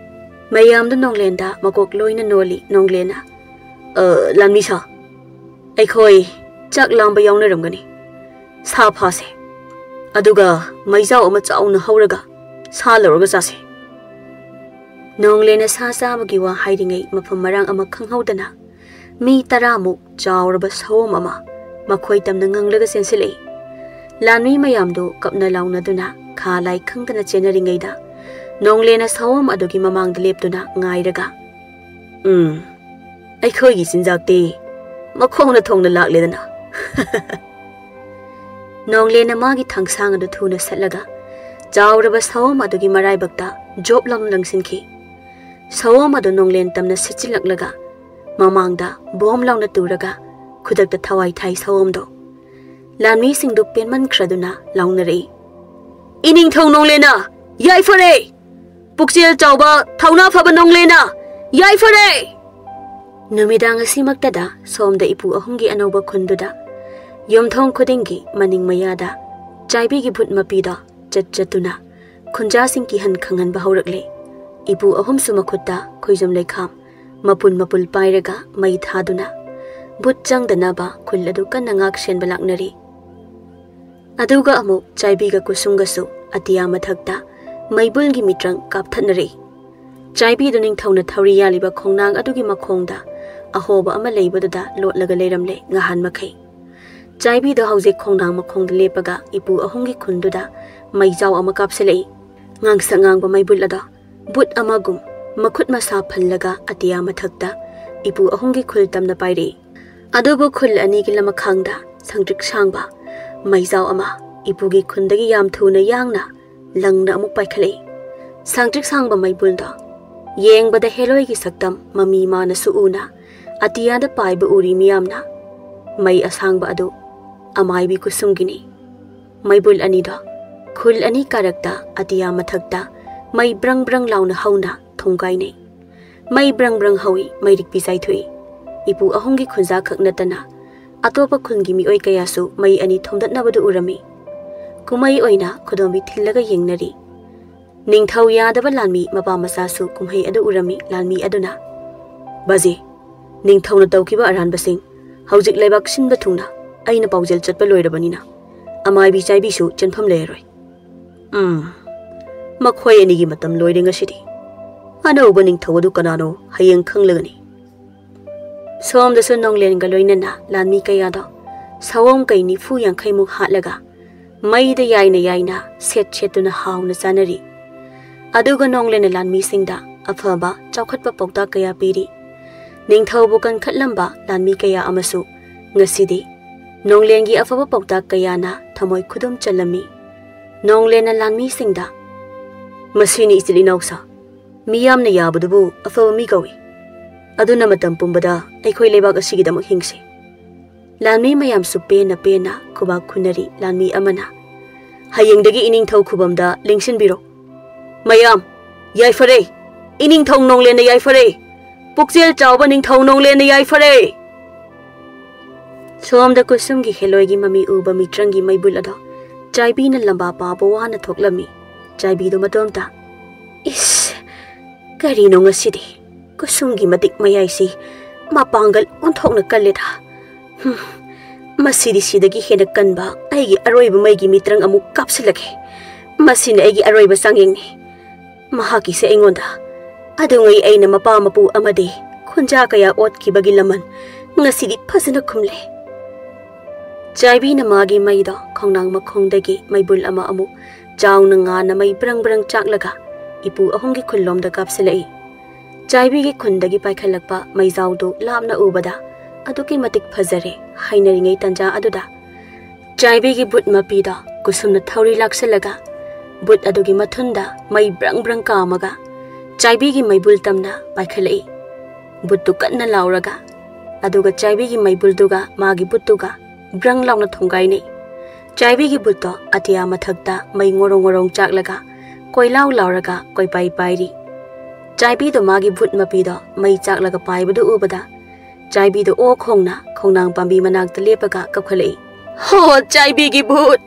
ꯃꯌꯥꯝꯗꯨ ꯅꯣꯡꯂꯦꯟꯗ ꯃꯀꯣꯛ ꯂꯣꯏꯅ ꯅꯣꯜꯂꯤ꯫ ꯅꯣꯡꯂꯦꯟꯅ, "ꯑ, ꯂꯥꯟꯃꯤ ꯁꯥ, ꯑꯩꯈꯣꯏ ꯆꯥꯛ ꯂꯥꯝꯕ ꯌꯥꯎꯅꯔꯝꯒꯅꯤ꯫ ꯁꯥ ꯐꯥꯁꯦ꯫ ꯑꯗꯨꯒ ꯃꯩꯖꯥꯎ ꯑꯃ ꯆꯥꯎꯅ ꯍꯧꯔꯒ ꯁꯥ ꯂꯧꯔꯒ ꯆꯥꯁꯦ꯫" ꯅꯣꯡꯂꯦꯟꯅ ꯁꯥ ꯆꯥꯕꯒꯤ ꯋꯥ ꯍꯥꯏꯔꯤꯉꯩ ꯃꯐꯝ ꯃꯔꯥꯡ ꯑꯃ ꯈꯪꯍꯧꯗꯅ ꯃꯤ ꯇꯔꯥꯃꯨꯛ ꯆꯥꯎꯔꯕ ꯁꯑꯣꯝ ꯑꯃ ꯃꯈꯣꯏ ꯇꯝꯅ ꯉꯪꯂꯒ ꯆꯦꯟꯁꯤꯜꯂꯛꯏ꯫ ꯂꯥꯟꯃꯤ ꯃꯌꯥꯝꯗꯨ ꯀꯞꯅ ꯂꯥꯎꯅꯗꯨꯅ ꯈꯥ ꯂꯥꯏ ꯈꯪꯗꯅ ꯆꯦꯟꯅꯔꯤꯉꯩꯗ ꯅꯣꯡꯂꯦꯟꯅ ꯁꯑꯣꯝ ꯑꯗꯨꯒꯤ ꯃꯃꯥꯡꯗ ꯂꯦꯞꯇꯨꯅ ꯉꯥꯏꯔꯒ, "ꯎꯝ, ꯑꯩꯈꯣꯏꯒꯤ ꯆꯤꯟꯖꯥꯛꯇꯤ ꯃꯈꯣꯡꯅ ꯊꯣꯡꯅ ꯂꯥꯛꯂꯦꯗꯅ꯫" ꯅꯣꯡꯂꯦꯟꯅ ꯃꯥꯒꯤ ꯊꯥꯡꯁꯥꯡ ꯑꯗꯨ ꯊꯨꯅ ꯁꯠꯂꯒ ꯆꯥꯎꯔꯕ ꯁꯑꯣꯝ ꯑꯗꯨꯒꯤ ꯃꯔꯥꯏꯕꯛꯇ ꯖꯣꯞ ꯂꯥꯎꯅ ꯂꯪꯁꯤꯟꯈꯤ꯫ ꯁꯑꯣꯝ ꯑꯗꯨ ꯅꯣꯡꯂꯦꯟ ꯇꯝꯅ ꯁꯤꯠꯆꯤꯜꯂꯛꯂꯒ ꯃꯃꯥꯡꯗ ꯕꯣꯝ ꯂꯥꯎꯅ ꯇꯨꯔꯒ ꯈꯨꯗꯛꯇ ꯊꯋꯥꯏ ꯊꯥꯏ ꯁꯑꯣꯝꯗꯣ꯫ ꯂꯥꯟꯃꯤꯁꯤꯡꯗꯨ ꯄꯦꯟꯃꯟꯈ꯭ꯔꯗꯨꯅ ꯂꯥꯎꯅꯔꯛꯏ, "ꯏꯅꯤꯡꯊꯧ ꯅꯣꯡꯂꯦꯟꯅ ꯌꯥꯏꯐꯔꯦ! ꯄꯨꯛꯆꯦꯜ ꯆꯥꯎꯕ, ꯊꯧꯅꯥ ꯐꯕ ꯅꯣꯡꯂꯦꯟꯅ ꯌꯥꯏꯐꯔꯦ!" ꯅꯨꯃꯤꯗꯥꯡ ꯑꯁꯤꯃꯛꯇꯗ ꯁꯣꯝꯗ ꯏꯄꯨ ꯑꯍꯨꯝꯒꯤ ꯑꯅꯧꯕ ꯈꯨꯟꯗꯨꯗ ꯌꯨꯝꯊꯣꯡ ꯈꯨꯗꯤꯡꯒꯤ ꯃꯅꯤꯡ ꯃꯌꯥꯗ ꯆꯥꯏꯕꯤꯒꯤ ꯚꯨꯠ ꯃꯄꯤꯗꯣ ꯆꯠ ꯆꯠꯇꯨꯅ ꯈꯨꯟꯖꯥꯁꯤꯡ ꯀꯤꯍꯟ ꯈꯪꯍꯟꯕ ꯍꯧꯔꯛꯂꯦ꯫ ꯏꯄꯨ ꯑꯍꯨꯝꯁꯨ ꯃꯈꯨꯠꯇ ꯈꯣꯏꯖꯨꯝ ꯂꯩꯈꯥꯝ ꯃꯄꯨꯟ ꯃꯄꯨꯜ ꯄꯥꯏꯔꯒ ꯃꯩ ꯊꯥꯗꯨꯅ ꯚꯨꯠ ꯆꯪꯗꯅꯕ ꯈꯨꯜ ꯑꯗꯨ ꯀꯟꯅ ꯉꯥꯛ ꯁꯦꯟꯕ ꯂꯥꯛꯅꯔꯤ꯫ ꯑꯗꯨꯒ ꯑꯃꯨꯛ ꯆꯥꯏꯕꯤꯒ ꯀꯨꯁꯨꯝꯒꯁꯨ ꯑꯇꯤꯌꯥ ꯃꯊꯛꯇ ꯃꯩꯕꯨꯜꯒꯤ ꯃꯤꯇ꯭ꯔꯪ ꯀꯥꯞꯊꯠꯅꯔꯛꯏ꯫ ꯆꯥꯏꯕꯤꯗꯨ ꯅꯤꯡꯊꯧꯅ ꯊꯧꯔꯤ ꯌꯥꯜꯂꯤꯕ ꯈꯣꯡꯅꯥꯡ ꯑꯗꯨꯒꯤ ꯃꯈꯣꯡꯗ ꯑꯍꯣꯕ ꯑꯃ ꯂꯩꯕꯗꯨꯗ ꯂꯣꯠꯂꯒ ꯂꯩꯔꯝꯂꯦ ꯉꯍꯥꯟ ꯃꯈꯩ꯫ ꯆꯥꯏꯕꯤꯗꯨ ꯍꯧꯖꯤꯛ ꯈꯣꯡꯅꯥꯡ ꯃꯈꯣꯡꯗ ꯂꯦꯞꯄꯒ ꯏꯄꯨ ꯑꯍꯨꯝꯒꯤ ꯈꯨꯟꯗꯨꯗ ꯃꯩꯖꯥꯎ ꯑꯃ ꯀꯥꯞꯁꯤꯜꯂꯛꯏ꯫ ꯉꯥꯡꯁꯛ ꯉꯥꯡꯕ ꯃꯩꯕꯨꯜ ꯑꯗꯣ ꯕꯨꯠ ꯑꯃꯒꯨꯝ ꯃꯈꯨꯠ ꯃꯁꯥ ꯐꯜꯂꯒ ꯑꯇꯤꯌꯥ ꯃꯊꯛꯇ ꯏꯄꯨ ꯑꯍꯨꯝꯒꯤ ꯈꯨꯜ ꯇꯝꯅ ꯄꯥꯏꯔꯛꯏ꯫ ꯑꯗꯨꯕꯨ ꯈꯨꯜ ꯑꯅꯤꯒꯤ ꯂꯃꯈꯥꯡꯗ ꯁꯪꯇ꯭ꯔꯤꯛ ꯁꯥꯡꯕ ꯃꯩꯖꯥꯎ ꯑꯃ ꯏꯄꯨꯒꯤ ꯈꯨꯟꯗꯒꯤ ꯌꯥꯝ ꯊꯨꯅ ꯌꯥꯡꯅ ꯂꯪꯅ ꯑꯃꯨꯛ ꯄꯥꯏꯈꯠꯂꯛꯏ꯫ ꯁꯪꯇ꯭ꯔꯤꯛ ꯁꯥꯡꯕ ꯃꯩꯕꯨꯜꯗꯣ ꯌꯦꯡꯕꯗ ꯍꯦꯂꯣꯏꯒꯤ ꯁꯛꯇꯝ ꯃꯃꯤ ꯃꯥꯅꯁꯨ ꯎꯅ ꯑꯇꯤꯌꯥꯗ ꯄꯥꯏꯕ ꯎꯔꯤ ꯃꯤꯌꯥꯝꯅ꯫ ꯃꯩ ꯑꯁꯥꯡꯕ ꯑꯗꯨ ꯑꯃꯥꯏꯕꯤ ꯀꯨꯁꯨꯝꯒꯤꯅꯤ꯫ ꯃꯩꯕꯨꯜ ꯑꯅꯤꯗꯣ ꯈꯨꯜ ꯑꯅꯤ ꯀꯥꯔꯛꯇ ꯑꯇꯤꯌꯥ ꯃꯊꯛꯇ ꯃꯩ ꯕ꯭ꯔꯪ ꯕ꯭ꯔꯪ ꯂꯥꯎꯅ ꯍꯧꯅ ꯊꯣꯡꯒꯥꯏꯅꯩ꯫ ꯃꯩ ꯕ꯭ꯔꯪ ꯕ꯭ꯔꯪ ꯍꯧꯏ, ꯃꯩꯔꯤꯛ ꯄꯤꯖꯥꯏꯊꯣꯛꯏ꯫ ꯏꯄꯨ ꯑꯍꯨꯝꯒꯤ ꯈꯨꯟꯖꯥ ꯈꯛ ꯅꯠꯇꯅ ꯑꯇꯣꯞꯄ ꯈꯨꯟꯒꯤ ꯃꯤꯑꯣꯏ ꯀꯌꯥꯁꯨ ꯃꯩ ꯑꯅꯤ ꯊꯣꯝꯗꯠꯅꯕꯗꯨ ꯎꯔꯝꯃꯤ꯫ ꯀꯨꯝꯍꯩ ꯑꯣꯏꯅ ꯈꯨꯗꯣꯝꯕꯤ ꯊꯤꯜꯂꯒ ꯌꯦꯡꯅꯔꯤ꯫ ꯅꯤꯡꯊꯧ ꯌꯥꯗꯕ ꯂꯥꯟꯃꯤ ꯃꯄꯥ ꯃꯆꯥꯁꯨ ꯀꯨꯝꯍꯩ ꯑꯗꯨ ꯎꯔꯝꯃꯤ꯫ ꯂꯥꯟꯃꯤ ꯑꯗꯨꯅ, "ꯕꯥꯖꯤ, ꯅꯤꯡꯊꯧꯅ ꯇꯧꯈꯤꯕ ꯑꯔꯥꯟꯕꯁꯤꯡ ꯍꯧꯖꯤꯛ ꯂꯩꯕꯥꯛ ꯁꯤꯟꯕ ꯊꯨꯡꯅ ꯑꯩꯅ ꯄꯥꯎꯖꯦꯜ ꯆꯠꯄ ꯂꯣꯏꯔꯕꯅꯤꯅ, ꯑꯃꯥꯏꯕꯤ ꯆꯥꯏꯕꯤꯁꯨ ꯆꯦꯟꯐꯝ ꯂꯩꯔꯔꯣꯏ꯫ ꯎꯝ, ꯃꯈꯣꯏ ꯑꯅꯤꯒꯤ ꯃꯇꯝ ꯂꯣꯏꯔꯦ ꯉꯁꯤꯗꯤ꯫ ꯑꯅꯧꯕ ꯅꯤꯡꯊꯧ ꯑꯗꯨ ꯀꯅꯥꯅꯣ ꯍꯌꯦꯡ ꯈꯪꯂꯒꯅꯤ꯫" ꯁꯣꯝꯗꯁꯨ ꯅꯣꯡꯂꯦꯟꯒ ꯂꯣꯏꯅꯅ ꯂꯥꯟꯃꯤ ꯀꯌꯥꯗꯣ ꯁꯑꯣꯝ ꯀꯩ ꯅꯤꯐꯨ ꯌꯥꯡꯈꯩꯃꯨꯛ ꯍꯥꯠꯂꯒ ꯃꯩꯗ ꯌꯥꯏꯅ ꯌꯥꯏꯅ ꯁꯦꯠ ꯁꯦꯠꯇꯨꯅ ꯍꯥꯎꯅ ꯆꯥꯅꯔꯤ꯫ ꯑꯗꯨꯒ ꯅꯣꯡꯂꯦꯟꯅ ꯂꯥꯟꯃꯤꯁꯤꯡꯗ ꯑꯐꯕ ꯆꯥꯎꯈꯠꯄ ꯄꯥꯎꯇꯥꯛ ꯀꯌꯥ ꯄꯤꯔꯤ꯫ ꯅꯤꯡꯊꯧꯕꯨ ꯀꯟꯈꯠꯂꯝꯕ ꯂꯥꯟꯃꯤ ꯀꯌꯥ ꯑꯃꯁꯨ ꯉꯁꯤꯗꯤ ꯅꯣꯡꯂꯦꯟꯒꯤ ꯑꯐꯕ ꯄꯥꯎꯇꯥꯛ ꯀꯌꯥꯅ ꯊꯃꯣꯏ ꯈꯨꯗꯨꯝ ꯆꯜꯂꯝꯃꯤ꯫ ꯅꯣꯡꯂꯦꯟꯅ ꯂꯥꯟꯃꯤꯁꯤꯡꯗ, "ꯃꯁꯤꯅꯤ ꯏꯆꯤꯜ ꯏꯅꯥꯎꯁꯥ, ꯃꯤꯌꯥꯝꯅ ꯌꯥꯕꯗꯨꯕꯨ ꯑꯐꯕ ꯃꯤ ꯀꯧꯏ꯫ ꯑꯗꯨꯅ ꯃꯇꯝ ꯄꯨꯝꯕꯗ ꯑꯩꯈꯣꯏ ꯂꯩꯕꯥꯛ ꯑꯁꯤꯒꯤꯗꯃꯛ ꯍꯤꯡꯁꯤ꯫" ꯂꯥꯟꯃꯤ ꯃꯌꯥꯝꯁꯨ ꯄꯦꯟꯅ ꯄꯦꯟꯅ ꯈꯨꯕꯥꯛ ꯈꯨꯅꯔꯤ꯫ ꯂꯥꯟꯃꯤ ꯑꯃꯅ, "ꯍꯌꯦꯡꯗꯒꯤ ꯏꯅꯤꯡꯊꯧ ꯈꯨꯕꯝꯗ ꯂꯦꯡꯁꯤꯟꯕꯤꯔꯣ꯫ ꯃꯌꯥꯝ, ꯌꯥꯏꯐꯔꯦ! ꯏꯅꯤꯡꯊꯧ ꯅꯣꯡꯂꯦꯟꯅ ꯌꯥꯏꯐꯔꯦ! ꯄꯨꯛꯆꯦꯜ ꯆꯥꯎꯕ ꯅꯤꯡꯊꯧ ꯅꯣꯡꯂꯦꯟꯅ ꯌꯥꯏꯐꯔꯦ!" ꯁꯣꯝꯗ ꯀꯨꯁꯨꯝꯒꯤ ꯍꯦꯂꯣꯏꯒꯤ ꯃꯃꯤ ꯎꯕ ꯃꯤꯇ꯭ꯔꯪꯒꯤ ꯃꯩꯕꯨꯜ ꯑꯗꯣ ꯆꯥꯏꯕꯤꯅ ꯂꯝꯕꯥ ꯄꯥꯕ ꯋꯥꯅ ꯊꯣꯛꯂꯝꯃꯤ꯫ ꯆꯥꯏꯕꯤꯗꯨ ꯃꯇꯣꯝꯇ, "ꯏꯁ, ꯀꯔꯤꯅꯣ ꯉꯁꯤꯗꯤ? ꯀꯨꯁꯨꯝꯒꯤ ꯃꯇꯤꯛ ꯃꯌꯥꯏꯁꯤ ꯃꯄꯥꯡꯒꯜ ꯑꯣꯟꯊꯣꯛꯅ ꯀꯜꯂꯦꯗ꯫ ꯍꯨꯝ, ꯃꯁꯤꯗꯤ ꯁꯤꯗꯒꯤ ꯍꯦꯟꯅ ꯀꯟꯕ ꯑꯩꯒꯤ ꯑꯔꯣꯏꯕ ꯃꯩꯒꯤ ꯃꯤꯇ꯭ꯔꯪ ꯑꯃꯨꯛ ꯀꯥꯞꯁꯤꯜꯂꯒꯦ꯫ ꯃꯁꯤꯅ ꯑꯩꯒꯤ ꯑꯔꯣꯏꯕ ꯆꯥꯡꯌꯦꯡꯅꯤ꯫ ꯃꯍꯥꯛꯀꯤꯁꯦ ꯑꯩꯉꯣꯟꯗ ꯑꯗꯨꯉꯩ ꯑꯩꯅ ꯃꯄꯥ ꯃꯄꯨ ꯑꯃꯗꯤ ꯈꯨꯟꯖꯥ ꯀꯌꯥ ꯑꯣꯠꯈꯤꯕꯒꯤ ꯂꯃꯟ ꯉꯁꯤꯗꯤ ꯐꯖꯅ ꯈꯨꯝꯂꯦ꯫" ꯆꯥꯏꯕꯤꯅ ꯃꯥꯒꯤ ꯃꯩꯗꯣ ꯈꯣꯡꯅꯥꯡ ꯃꯈꯣꯡꯗꯒꯤ ꯃꯩꯕꯨꯜ ꯑꯃ ꯑꯃꯨꯛ ꯆꯥꯎꯅ ꯉꯥꯟꯅ ꯃꯩ ꯕ꯭ꯔꯪ ꯕ꯭ꯔꯪ ꯆꯥꯛꯂꯒ ꯏꯄꯨ ꯑꯍꯨꯝꯒꯤ ꯈꯨꯜꯂꯣꯝꯗ ꯀꯥꯞꯁꯤꯜꯂꯛꯏ꯫ ꯆꯥꯏꯕꯤꯒꯤ ꯈꯨꯟꯗꯒꯤ ꯄꯥꯏꯈꯠꯂꯛꯄ ꯃꯩꯖꯥꯎꯗꯨ ꯂꯥꯞꯅ ꯎꯕꯗ ꯑꯗꯨꯛꯀꯤ ꯃꯇꯤꯛ ꯐꯖꯔꯦ ꯍꯥꯏꯅꯔꯤꯉꯩ ꯇꯟꯖꯥ ꯑꯗꯨꯗ ꯆꯥꯏꯕꯤꯒꯤ ꯕꯨꯠ ꯃꯄꯤꯗꯣ ꯀꯨꯁꯨꯝꯅ ꯊꯧꯔꯤ ꯂꯥꯛꯁꯤꯜꯂꯒ ꯕꯨꯠ ꯑꯗꯨꯒꯤ ꯃꯊꯨꯟꯗ ꯃꯩ ꯕ꯭ꯔꯪ ꯕ꯭ꯔꯪ ꯀꯥꯝꯃꯒ ꯆꯥꯏꯕꯤꯒꯤ ꯃꯩꯕꯨꯜ ꯇꯝꯅ ꯄꯥꯏꯈꯠꯂꯛꯏ꯫ ꯕꯨꯠꯇꯨ ꯀꯟꯅ ꯂꯥꯎꯔꯒ, ꯑꯗꯨꯒ ꯆꯥꯏꯕꯤꯒꯤ ꯃꯩꯕꯨꯜꯗꯨꯒ ꯃꯥꯒꯤ ꯕꯨꯠꯇꯨꯒ ꯕ꯭ꯔꯪ ꯂꯥꯎꯅ ꯊꯣꯡꯒꯥꯏꯅꯩ꯫ ꯆꯥꯏꯕꯤꯒꯤ ꯚꯨꯠꯇꯣ ꯑꯇꯤꯌꯥ ꯃꯊꯛꯇ ꯃꯩ ꯉꯣꯔꯣꯡ ꯉꯣꯔꯣꯡ ꯆꯥꯛꯂꯒ ꯀꯣꯏꯂꯥꯎ ꯂꯥꯎꯔꯒ ꯀꯣꯏꯄꯥꯏ ꯄꯥꯏꯔꯤ꯫ ꯆꯥꯏꯕꯤꯗꯣ ꯃꯥꯒꯤ ꯚꯨꯠ ꯃꯄꯤꯗꯣ ꯃꯩ ꯆꯥꯛꯂꯒ ꯄꯥꯏꯕꯗꯨ ꯎꯕꯗ ꯆꯥꯏꯕꯤꯗꯣ ꯑꯣ ꯈꯣꯡꯅ ꯈꯣꯡꯅꯥꯡ ꯄꯥꯝꯕꯤ ꯃꯅꯥꯛꯇ ꯂꯦꯞꯄꯒ ꯀꯞꯈꯠꯂꯛꯏ꯫ "ꯍꯣ, ꯆꯥꯏꯕꯤꯒꯤ ꯚꯨꯠ!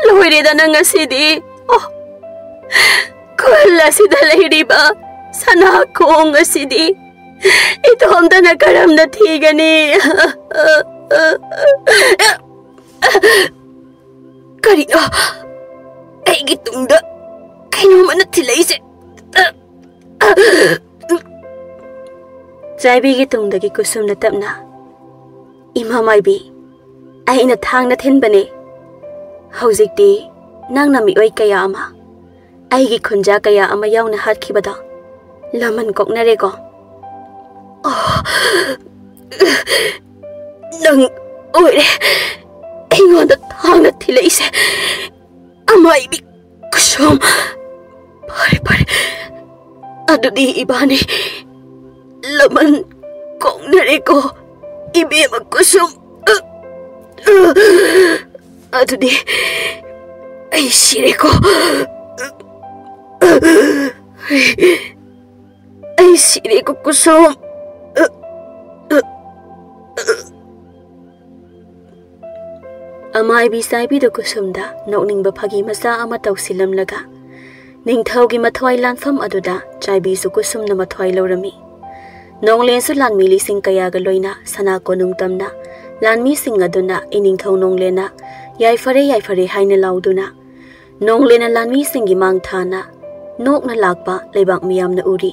ꯂꯣꯏꯔꯦꯗ ꯅꯪ ꯉꯁꯤꯗꯤ! ꯑꯣ, ꯈꯨꯜ ꯑꯁꯤꯗ ꯂꯩꯔꯤꯕ ꯁꯅꯥ ꯈꯣꯡ ꯑꯁꯤꯗꯤ ꯏꯇꯣꯝꯇꯅ ꯀꯔꯝꯅ ꯊꯤꯒꯅꯤ?" "ꯀꯔꯤꯅꯣ? ꯑꯩꯒꯤ ꯇꯨꯡꯗ ꯀꯩꯅꯣꯝꯃꯅ ꯊꯤꯜꯂꯛꯏꯁꯦ?" ꯆꯥꯏꯕꯤꯒꯤ ꯇꯨꯡꯗꯒꯤ ꯀꯨꯁꯨꯝꯅ ꯇꯞꯅ, "ꯏꯃꯥ ꯃꯥꯏꯕꯤ, ꯑꯩꯅ ꯊꯥꯡꯅ ꯊꯤꯟꯕꯅꯦ꯫ ꯍꯧꯖꯤꯛꯇꯤ ꯅꯪꯅ ꯃꯤꯑꯣꯏ ꯀꯌꯥ ꯑꯃ, ꯑꯩꯒꯤ ꯈꯨꯟꯖꯥ ꯀꯌꯥ ꯑꯃ ꯌꯥꯎꯅ ꯍꯥꯠꯈꯤꯕꯗꯣ ꯂꯃꯟ ꯀꯣꯛꯅꯔꯦꯀꯣ?" "ꯑꯣ, ꯅꯪ ꯑꯣꯏꯔꯦ ꯑꯩꯉꯣꯟꯗ ꯊꯥꯡꯅ ꯊꯤꯜꯂꯛꯏꯁꯦ, ꯑꯃꯥꯏꯕꯤ ꯀꯨꯁꯨꯝ꯫ ꯐꯔꯦ, ꯐꯔꯦ, ꯑꯗꯨꯗꯤ ꯏꯕꯥꯅꯤ ꯂꯃꯟ ꯀꯣꯛꯅꯔꯦꯀꯣ, ꯏꯕꯦꯝꯃ ꯀꯨꯁꯨꯝ꯫ ꯑꯗꯨꯗꯤ ꯑꯩ ꯁꯤꯔꯦꯀꯣ, ꯑꯩ ꯁꯤꯔꯦꯀꯣ ꯀꯨꯁꯨꯝ꯫" ꯑꯃꯥꯏꯕꯤ ꯆꯥꯏꯕꯤꯗꯨ ꯀꯨꯁꯨꯝꯗ ꯅꯣꯛꯅꯤꯡꯕ ꯐꯥꯒꯤ ꯃꯆꯥ ꯑꯃ ꯇꯧꯁꯤꯜꯂꯝꯂꯒ ꯅꯤꯡꯊꯧꯒꯤ ꯃꯊ꯭ꯋꯥꯏ ꯂꯥꯟꯐꯝ ꯑꯗꯨꯗ ꯆꯥꯏꯕꯤꯁꯨ ꯀꯨꯁꯨꯝꯅ ꯃꯊ꯭ꯋꯥꯏ ꯂꯧꯔꯝꯃꯤ꯫ ꯅꯣꯡꯂꯦꯟꯁꯨ ꯂꯥꯟꯃꯤ ꯂꯤꯁꯤꯡ ꯀꯌꯥꯒ ꯂꯣꯏꯅ ꯁꯅꯥ ꯀꯣꯅꯨꯡ ꯇꯝꯅ ꯂꯥꯟꯃꯤꯁꯤꯡ ꯑꯗꯨꯅ ꯏꯅꯤꯡꯊꯧ ꯅꯣꯡꯂꯦꯟꯅ "ꯌꯥꯏꯐꯔꯦ, ꯌꯥꯏꯐꯔꯦ" ꯍꯥꯏꯅ ꯂꯥꯎꯗꯨꯅ ꯅꯣꯡꯂꯦꯟꯅ ꯂꯥꯟꯃꯤꯁꯤꯡꯒꯤ ꯃꯥꯡ ꯊꯥꯅ ꯅꯣꯛꯅ ꯂꯥꯛꯄ ꯂꯩꯕꯥꯛ ꯃꯤꯌꯥꯝꯅ ꯎꯔꯤ꯫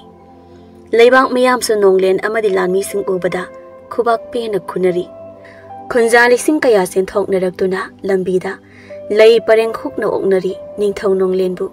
ꯂꯩꯕꯥꯛ ꯃꯤꯌꯥꯝꯁꯨ ꯅꯣꯡꯂꯦꯟ ꯑꯃꯗꯤ ꯂꯥꯟꯃꯤꯁꯤꯡ ꯎꯕꯗ ꯈꯨꯕꯥꯛ ꯄꯦꯟꯅ ꯈꯨꯅꯔꯤ꯫ ꯈꯨꯟꯖꯥ ꯂꯤꯁꯤꯡ ꯀꯌꯥ ꯆꯦꯟꯊꯣꯛꯅꯔꯛꯇꯨꯅ ꯂꯝꯕꯤꯗ ꯂꯩ ꯄꯔꯦꯡ ꯍꯨꯛꯅ ꯑꯣꯛꯅꯔꯤ ꯅꯤꯡꯊꯧ ꯅꯣꯡꯂꯦꯟꯕꯨ꯫